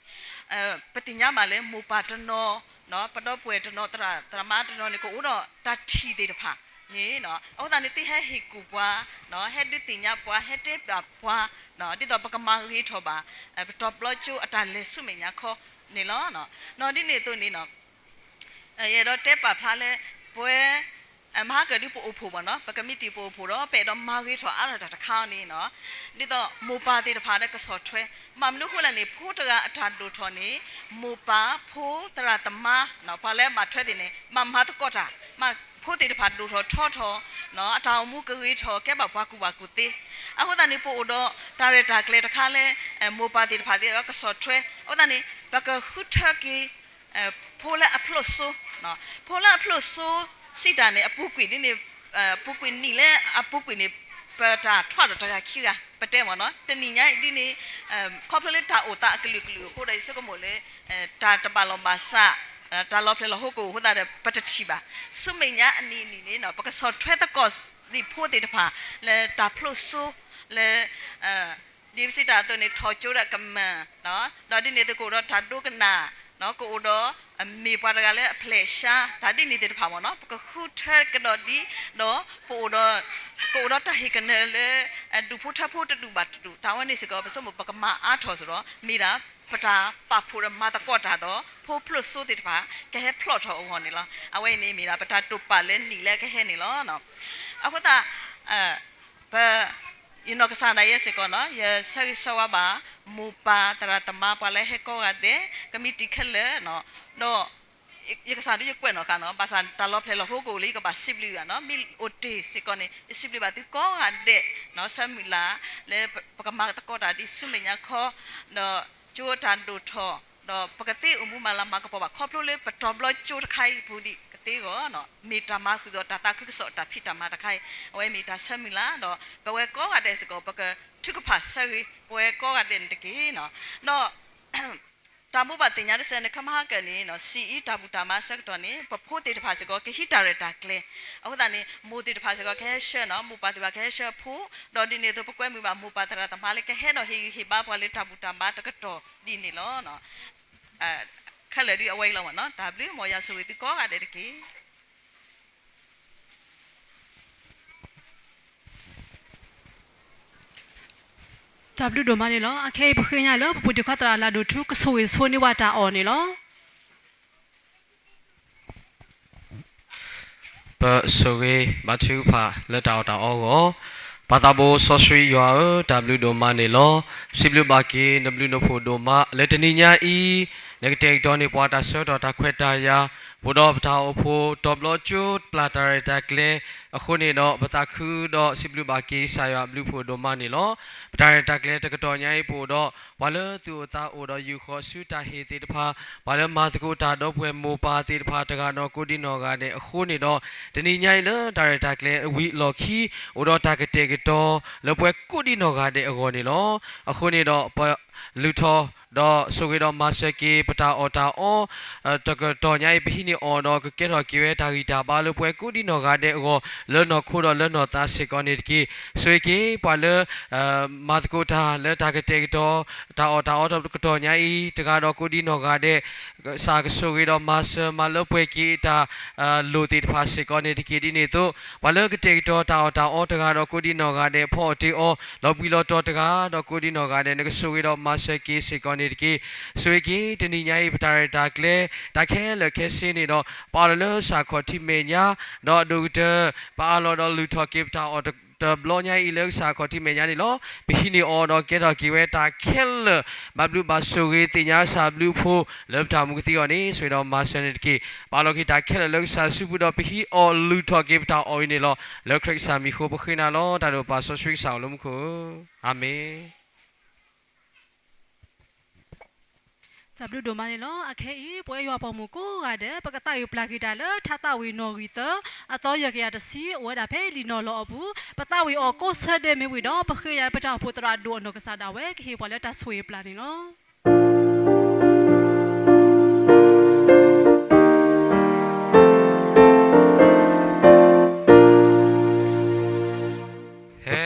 ပသ့ၣ်ညါဘၣ်လၢမိၢ်ပၢ်တနီၤ ပဒီပုၢ်ဝဲၢ်တနီၤ သရၣ်သရၣ်မါတနီၤန့ၣ် ကအိၣ်ဒီးတၢ်ထံၣ်သ့ၣ်တဖၣ်န့ၣ် အဃိသတးန့ၣ် သုဟဲဟ့ၣ်ကူၣ်ပှၤ ဟဲဒုးသ့ၣ်ညါပှၤ ဟဲတဲဘၣ်ပှၤ ဒ်သိးပကမၤဂ့ၤထီၣ်ဘၣ် ပတီၢ်ဘျီကၠိအတၢ်လဲၤဆူမဲာ်ညါခီန့ၣ်လီၤ. ဒီးဒ်န့ၣ်အသိးန့ၣ် ယအဲၣ်ဒိးတဲပာ်ဖျါလၢ ပဝဲ မဟါကၢၣ်ဒ်ပအိၣ်ဖှိၣ်ဘၣ်နီၤ ပကမံးတံာ်ပအိၣ်ဖှိၣ်ဒီး ပအဲၣ်ဒိးမၤဂ့ၤထီၣ်အါထီၣ်တၢ်တခါန့ၣ် ဒ်သိးမိၢ်ပၢ်သ့ၣ်တဖၣ်လၢကဆီၣ်ထွဲ ဘၣ်မနုၤအဃိလဲၣ်န့ၣ် ဖိတဂၤအတၢ်ဒိၣ်ထီၣ်န့ၣ် မိၢ်ပၢ်ဖိသရၣ်သမါ ပှၤလၢအဘၣ်ထွဲသ့ၣ်န့ၣ် ဘၣ်မၤသကိးတၢ် ဖိသ့ၣ်တဖၣ်ဒိၣ်ထီၣ်ထီထီၣ် အတၢ်အိၣ်မူကဂ့ၤထီၣ် ကဲဘၣ်ပှၤကူၣ်ဘၣ်ကူၣ်သ့, အဃိသတးန့ၣ် ပအိၣ်ဒီးတၢ်ရဲၣ်တၢ်ကျဲၤတခါလၢ မိၢ်ပၢ်သ့ၣ်တဖၣ်သ့ၣ်ဒီးကဆီၣ်ထွဲ အဃိသတးန့ၣ် ပကဃုထၢက့ၤ ဖိလၢအဖျိၣ်စိ ဖိလၢအဖျိၣ်စိစံးတၢ်န့ၣ် အပူၤကွံာ်ဒ်န့ၣ်, ပူၤကွံာ်နံၣ်လၢအပူၤကွံာ်န့ၣ် ပတၢ်ထွဲဒီးတဂၤခံဂၤ ပတဲမ့ၢ်နီၤ, တနံၤညါအံၤဒ်န့ၣ် ခီဖျိလၢတၢ်အိၣ်သးအကလုာ်ကလုာ်အဃိဒီး ယဆိကမိၣ်လၢ တၢ်တဘၣ်လိာ်ဘၣ်စး, တၢ်လီၤဖျဲၣ်လီၤဟိကအိၣ်အဃိသတးဒီး ပတထံၣ်ဘၣ်. ဆူမဲာ်ညါအနံၤအနံၤန့ၣ် ပကဆီၣ်ထွဲသကိးသ့ၣ်ဖိသ့ၣ်တဖၣ် လၢတၢ်ဖျိၣ်စိ လၢ ဒ်ပစံးတၢ်အသိးန့ၣ် ထီၣ်ကၠိဒီးကမၢ်, ဒီးဒ်န့ၣ်အသိးကအိၣ်ဒီးတၢ်ဒိကနၣ်, ကအိၣ်ဒီးမ့ၢ်ပှၤတဂၤလၢအဖျဲးရှါ, တၢ်ဒ်န့ၣ်သ့ၣ်တဖၣ်မ့ၢ်နီၤ ပကဃုထၢကဒီးဒ်, ဒီးပအိၣ်ဒီး, ကအိၣ်ဒီးတၢ်ဟ့ၣ်ကနၢၤလၢ ဒူၣ်ဖိထၢဖိတဒူၣ်ဘၣ်တဒူၣ်, တၢ်ဝဲန့ၣ်စ့ၢ်ကီး ပဆိကမိၣ်ပကမၤအါထီၣ်စ့ၢ်ဒီး မ့ၢ်ဒၣ်ပတၢ်ပာ်ဖှိၣ်ဒီးမၤသကိးတၢ်ဒီး ဖိဖျိၣ်စိသ့ၣ်တဖၣ် ကဟဲဖျိးထီၣ်အဂီၢ်န့ၣ်လီၤ. အဝဲအံၤန့ၣ်မ့ၢ်ဒၣ်ပတၢ်တိာ်ပာ်လၢနံၣ်လၢကဟဲန့ၣ်လီၤ. အဃိသတး ပ ယနီၢ်ကစၢ်ဒၣ်ယဲစ့ၢ်ကီးနီၤ ယဆၢဂ့ၤဆၢဝါဘၣ် မိၢ်ပၢ်သရၣ်သမါပှၤလၢဟဲကိးဂၤဒဲး ကမံးတံာ်ခဲလၢာ်, ဒီး ယကစၢ်ဒုးယကွဲးနီၣ်ဃာ်နီၤ ဘၣ်ဆၣ်တၢ်လီၤဖျဲၣ်လီၤဟိကအိၣ်လံ ယကဘၣ်စံးဘျုးဂၤနီၤ မ့ၢ်အိၣ်တ့ၢ်စ့ၢ်ကီးန့ၣ် ယစံးဘျုးဘၣ်သုကိးဂၤဒဲး ဆၢမုၢ်လၢ် လၢပကမၤသကိးတၢ်ဒ်ဆူမဲာ်ညါခီ ဒီးကၠိတၢ်ဒိၣ်ထီၣ် ဒီးပကသ့အိၣ်မူမၤလၤမၤကပီၤဘၣ် ခီဖျိလၢပတီၤဘျီကၠိတခါအံၤပူၤဒံးကသ့အဂီၢ် မ့ၢ်တၢ်မၤဃုာ်ဒီးတၢ်သးခုကစီၣ်တၢ်ဖံးတၢ်မၤတခါအံၤ အဝဲမ့ၢ်တၢ်ဆၢမုၢ်လၢ် ဒီးပဝဲကိးဂၤဒဲးစ့ၢ်ကီး ပကထုကဖၣ်ဆၢဂ့ၤ ပဝဲကိးဂၤဒဲးန့ၣ်တက့ၢ်. ဒီး တၢ်ဘိးဘၣ်သ့ၣ်ညါတစဲးန့ၣ် ခဲမဟါကၢန့ၣ် စံးအံၤတၢ်ဘူၣ်တၢ်မၤဆၢကတီၢ်န့ၣ် ပဖိသ့ၣ်တဖၣ်စ့ၢ်ကီး ကဟံးတၢ်ရဲၣ်တၢ်ကျဲၤ အဃိသတးန့ၣ် မိၢ်သ့ၣ်တဖၣ်စ့ၢ်ကီး ကဟဲဆှၢနီၤ မိၢ်ပၢ်သ့ၣ်တဖၣ်ကဟဲဆှၢအဖိ ဒီးဒ်န့ၣ်အသိး ပကွဲမုာ်ဘၣ်မိၢ်ပၢ်သရၣ်သမါလၢ ကဟဲဒီးဟ့ၣ်ဂံၢ်ဟ့ၣ်ဘါပှၤလၢတၢ်ဘူၣ်တၢ်မၤတကတီၢ်ဒ်န့ၣ်လီၤ. ခဲလၢာ်ဒ်အဝဲအံၤလီၤမ့ၢ်နီၤ တၢ်ဘျုး မ်ယွၤဆိၣ်ဂ့ၤသုကိးဂၤဒဲးတက့ၢ်. တၢ်ဘျုးဒိၣ်မးန့ၣ်လီၤ. အခဲအံၤပဃ့ညါလၢ ပပူၤတ့ၢ်ခွါသရၣ်လၢဒိၣ်ထူ ကဆိၣ်ဂ့ၤဆိန့ၢ်ဝဲတၢ်အီၣ်န့ၣ်လီၤ. ပဆိၣ်ဂ့ၤဘါထုကဖၣ်လၢတၢ်အီၣ်တၢ်အီအဂီၢ်, ပၢ်သးဘိစီဆှံယွၤဧၢ, တၢ်ဘျုးဒိၣ်မးန့ၣ်လီၤ. စံးဘျုးဘၣ်က့ၤနဘျုးနဖှိၣ်ဒိၣ်မး လၢတနံၤညါအံၤ နကတဲာ်ကတီၤန့ၢ်ပှၤတၢ်ဆၢကတီၢ်တၢ်ခွဲးတၢ်ယာ်, ပအိၣ်ဒီးပတၢ်အိၣ်ဖှိၣ်တီၤဘျီကၠိပျၢ်တၢ်ရဲၣ်တၢ်ကျဲၤအဃိန့ၣ်ဒီး ပသးခုဒီးစံးဘျုးဘၣ်က့ၤကစၢ်ယွၤအဘျုးဖှိၣ်ဒိၣ်မးန့ၣ်လီၤ. ပတၢ်ရဲၣ်တၢ်ကျဲၤတကတီၢ်ညါအံၤ ပအိၣ်ဒီး ပှၤလၢသူၣ်အိၣ်သးအိၣ်ဒီးယူာ်ဃီၤဆူတၢ်ဟ့ၣ်သ့ၣ်တဖၣ်, ပှၤလၢမၤသကိးတၢ်ဒီးပှၤမိၢ်ပၢ်သ့ၣ်တဖၣ်တဂၤဒီးကိးဒံနီၢ်ဂၤဒဲးအဃိန့ၣ်ဒီး, တနံၤညါအံၤလၢတၢ်ရဲၣ်တၢ်ကျဲၤဝံၤအလီၢ်ခံ အိၣ်ဒီးတၢ်ကတဲာ်ကတီၤလၢပှၤကိးဒံနီၢ်ဂၤဒဲးအဂီၢ်န့ၣ်လီၤ. အဃိန့ၣ်ဒီး ပလုၢ်ထီၣ် ဒီးဆိၣ်ဂ့ၤဒီးမၤစၢၤက့ၤပတၢ်အီၣ်တၢ်အီ တကတီၢ်ညါအံၤ ပဟံးန့ၢ်အီၣ်ဒီးကကဲထီၣ်က့ၤဝဲတၢ်ဂံၢ်တၢ်ဘါလၢပှၤကိးဒံနီၢ်ဂၤဒဲးအဂီၢ် လၢနီၢ်ခိဒီးလၢနီၢ်သးစ့ၢ်ကီးန့ၣ်တက့ၢ်. ဆိၣ်ဂ့ၤက့ၤပှၤလၢ မၤသကိးတၢ်လၢတၢ်ကတဲာ်ကတီၤ တၢ်အီၣ်တၢ်အီတကတီၢ်ညါအံၤ တဂၤဒီးကိးဒံနီၢ်ဂၤဒဲး, ကစၢ်ကဆိၣ်ဂ့ၤဒီးမၤစၢၤမၤလၢပှဲၤက့ၤတၢ်လိၣ်သ့ၣ်တဖၣ်စ့ၢ်ကီးန့ၣ်တက့ၢ်. ဒ်န့ၣ်အသိး ပှၤလၢကတဲာ်ကတီၤတၢ်အီၣ်တၢ်အီတဂၤဒီးကိးဒံနီၢ်ဂၤဒဲး ဖီအီၣ်တ့ၢ်အီၣ် လီၤဘှံးလီၤတီၤတဂၤဒီးကိးဒံနီၢ်ဂၤဒဲး နကဆိၣ်ဂ့ၤဒီးမၤစၢၤက့ၤစ့ၢ်ကီးန့ၣ်တက့ၢ်. ဆိၣ်ဂ့ၤက့ၤတနံၤညါအံၤ ပတၢ်ရဲၣ်တၢ်ကျဲၤ တၢ်ခဲလၢာ်ခဲဆ့န့ၣ်ဒီး ပအၢၣ်လီၤလၢကစၢ်ခီၣ်ထံးမဲာ်ညါ ဒီးအဒိၣ်ကတၢၢ် ပအၢၣ်လီၤဒီးလုၢ်ထီၣ်က့ၤပတၢ်အီၣ်တဘျီညါအံၤလၢကစၢ်ခီၣ်ထံးမဲာ်ညါန့ၣ်လီၤ. ပဟံးန့ၢ်အီၤဒီးကဲထီၣ်က့ၤဝဲတၢ်ခဲလၢာ် ဘၣ်ဘျုးဘၣ်ဆိၣ်ဂ့ၤသ့ၣ်ညါကစၢ်ဘျုးအဖှိၣ်လၢပတၢ်မူကသံအဂီၢ်န့ၣ် ဆိၣ်ဂ့ၤဒီးမၤစၢၤန့ၣ်တက့ၢ်. ပအၢၣ်လီၤက့ၤတၢ်ခဲလၢာ်လၢကစၢ်စုပူၤဒီး ပဟံးအီၣ်လုၢ်ထီၣ်က့ၤပတၢ်အီၣ်အံၤန့ၣ်လီၤ. လၢခရံာ်ကစၢ်မံၤအဃိ ပဃ့နၤလီၤ. တၢ်ဒိၣ်ပၢ်စီဆှံကစၢ်အိၣ်လၢမူခိၣ်ဧၢ, အၤမ့ၣ်. တၢ်ဘျုးဒိၣ်မးန့ၣ်လီၤ. အခဲအံၤ ပဝဲယွၤပိာ်မုၣ်ကိးဂၤဒဲး ပကသးဝံၣ်ပျၢ်က့ၤတၢ်လၢ ထါသးဝံၣ်နီၣ်ဂံၢ်သၢ အသီယဲၢ်ကယၤတဆံ အိၣ်ဝဲဒၣ်ဖဲလံာ်နီၢ်လီၤအပူၤ, ပသးဝံၣ်အီၤကိးဆၢဒဲးမ့ၢ်ဝံၤဒီး ပဃ့ယၤလၢပတၢ်အိၣ်ဖှိၣ်သရၣ်ဒိၣ်အနီၢ်ကစၢ်ဒၣ်ဝဲ ကဟ့ၣ်ပှၤလၢတၢ်ဆိၣ်ဂ့ၤပျၢ်န့ၣ်လီၤ. ဟဲ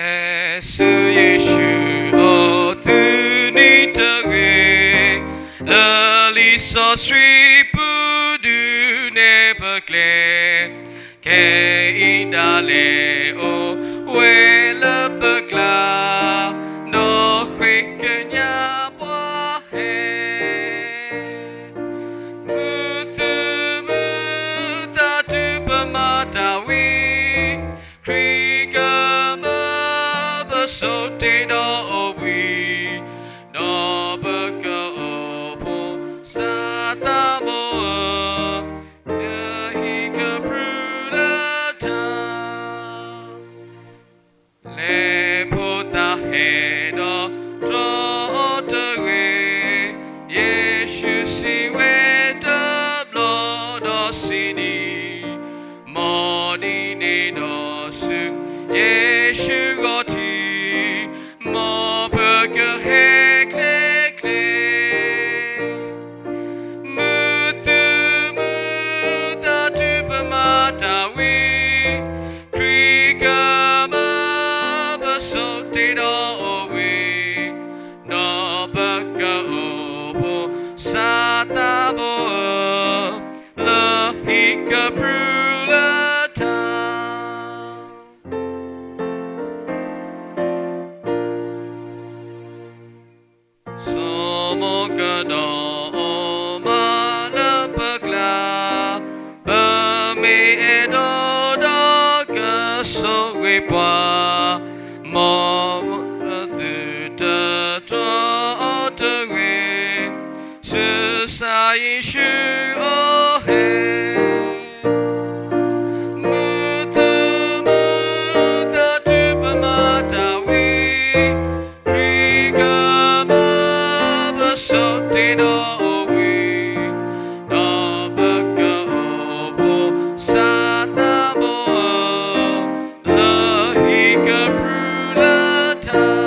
ဆူယ့ၣ်ၡူးအအိၣ်သုနံၤတဂ့ၤ, လၢလံာ်စီဆှံပူၤဒုးနဲၣ်ပကျဲ, ခဲအံၤဒၣ်လဲာ်အိၣ်ဝဲလၢပကျါ, ဒီးဃ့ကညးပှၤဟဲ မုာ်သူၣ်မုာ်သးတုၤပမၤတၢ်ဝံၤ, ခရံာ်ကမၢပစိာ်တ့ၢ်ဒီးအိၣ်ဘှံး, ဒီးပကအိၣ်ဖှိၣ်စၢ်သးဘိဧၢ, နဟံၣ်ကပြုၢ်လၢတၢ် လဲၤဖိသၣ်ဟဲဒီးတြီအီၤတဂ့ၤ, ယ့ၣ်ၡူးစံးဝဲတဘျီဒီးစံး ပကအိၣ်မူလၢပှၤကညီဖိတၢ်ပၢဆှၢတ့ဒီးအိၣ်ဝံၤ, ဒီးပကအိၣ်ဖှိၣ်စးသးဘီဧၢ, လၢဟံၣ်ကပြုၢ်လၢတၢ် ဆိမိၣ်ကဒီးအိၣ်မးလၢပကျါ, ပမ့ၢ်အဲၣ်ဒိးဒီးကဆိၣ်ဂ့ၤပှၤ, မ်သုတတြီအီၤတဂ့ၤ, ဆူကစၢ်ယ့ၣ်ၡူးအဟဲ မုၢ်သူၣ်မုၢ်သးတုၤပမၤတၢ်ဝံၤ, ခရံာ်ကမၤပစိာ်တ့ဒီးအိၣ်ဝံၤ, ဒီးပကအိၣ်ဖှိၣ်စးသးဘီဧၢ, လၢဟံၣ်ကပြုၢ်လၢတၢ်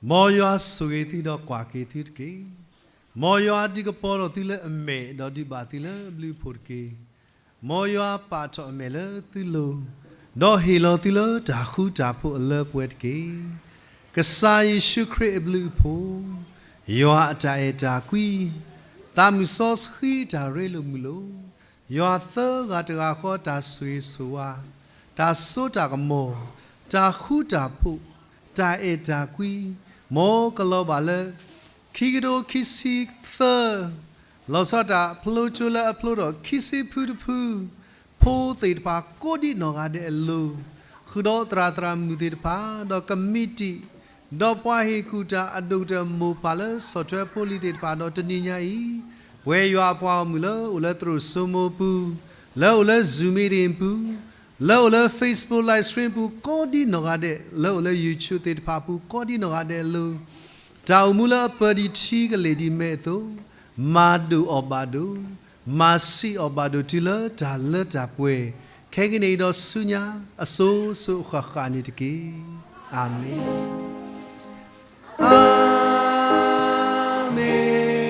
မ်ယွၤဆိၣ်ဂ့ၤသုဒီးကွၢ်က့ၤသုတက့ၢ်. မ်ယွၤဒုးကပီၤထီၣ်သုလၢအမဲာ် ဒီးဒုးဘၣ်သုလၢအဘျုးအဖှိၣ်တက့ၢ်. မ်ယွၤပာ်ထီၣ်အမဲာ်လၢသုလိၤ, ဒီးဟ့ၣ်လီၤသုလၢတၢ်ဃူတၢ်ဖိးအလၢပှဲၤတက့ၢ်. ကစၢ်ယ့ၣ်ၡူးခရံာ်အဘျုးအဖှိၣ်, ယွၤအတၢ်အဲၣ်တၢ်ကွံ, သးမုၢ်စီဆှံတၢ်ရ့လိာ်မုာ်လိာ်, ယွၤသၢဂၤတဂၤဃီတၢ်ဆိၣ်ဂ့ၤဆိၣ်ဝါ, တၢ်စိတၢ်ကမီၤ, တၢ်ဃူတၢ်ဖိး, တၢ်အဲၣ်တၢ်ကွံ, မ်ကလီၤဘၣ်လၢ ခံကထိခံဆံသၢ လီၤဆီဒၣ်တၢ်ဖျိကၠိလၢအဖျိထီၣ်ခံဆံဖုတဖု ဖိသ့ၣ်တဖၣ်ကိးဒံးနီၢ်ဂၤဒဲးအလိၤ, ဃုာ်ဒီးသရၣ်သရၣ်မုၣ်သ့ၣ်တဖၣ်, ဒီးကမံးတံာ်, ဒီးပှၤဟ့ၣ်ကူၣ်တၢ်အဒိၣ်ကတၢၢ်မိၢ်ပၢ်လၢဆီၣ်ထွဲဖိလံၤသ့ၣ်တဖၣ်, ဒီးတနံၤညါအံၤ, ပဝဲယွၤအပှၤဂီၢ်မုၢ်လၢအိၣ်လၢသရိာ်စိမိပူၤ, လၢအိၣ်လၢ Zoom meeting ပူၤ, လၢအိၣ်လၢ Facebook live stream ပူၤ ကိးဒံးနီၢ်ဂၤဒဲး, လၢအိၣ်လၢ YouTube သ့ၣ်တဖၣ်ပူၤ ကိးဒံးနီၢ်ဂၤဒဲးအလိၤ, တၢ်အိၣ်မူလၢအပၢၤဒံးထံကလဲၢ်ဒံးမဲာ်အသိး, မၤဒိၣ်အီၣ်ဘၣ်ဒိၣ်, မၤဆံးအီၣ်ဘၣ်ဒိၣ်တုၤလၢတၢ်လၢတၢ်ပှဲၤ, ခဲကနံၣ်အံၤဒီးဆူညါအစိၤစိၤအဃၣ်ဃၣ်န့ၣ်တက့ၢ်. အၤမ့ၣ်, အၤမ့ၣ်, အၤမ့ၣ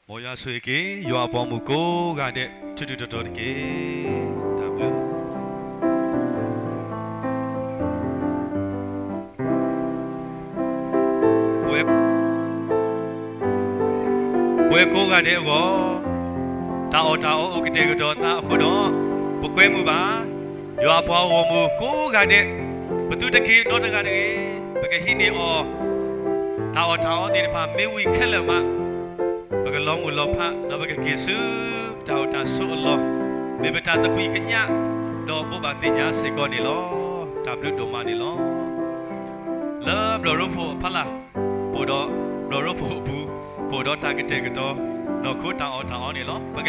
်. မ်ယွၤဆိၣ်ဂ့ၤက့ၤ ယွၤအပှၤဂီၢ်မုၢ်ကိးဂၤဒဲး ထူးထူးတီၤတီၤတက့ၢ်. တၢ်ဘျုး ပဝဲကိးဂၤဒဲးအဂီၢ်, တၢ်အီၣ်တၢ်အီအိၣ်ကတဲာ်ကတီၤအသးအဃိဒီး, ပကွဲမုာ်ဘၣ် ယွၤအပှၤဂီၢ်မုၢ်ကိးဂၤဒဲး, ပသုတက့ၤနီတဂၤတဂ့ၤ, ပကဟံးန့ၢ်အီၤ တၢ်အီၣ်တၢ်အီသ့ၣ်တဖၣ် မ့ၢ်ဝံၤခဲလၢာ်မး, ပကလီၤမုၢ်လီၤဖး ဒီးပကက့ၤဆူတၢ်အိၣ်တၢ်ဆိးအလီၢ်, မ့ၢ်ပတၢ်သကွံၢ်ကညး ဒီးဘိးဘၣ်သ့ၣ်ညါစ့ၢ်ကီးန့ၣ်လီၤ. တၢ်ဘျုးဒိၣ်မးန့ၣ်လီၤ. လၢဘျီၣ်ရိဖှိၣ်အဖီလာ်, ပအိၣ်ဒီးဘျီၣ်ရိဖှိၣ်အပူၤ, ပအိၣ်ဒီးတၢ်ကတဲာ်ကတီၤ, နီၢ်ခိတၢ်အီၣ်တၢ်အီန့ၣ်လီၤ.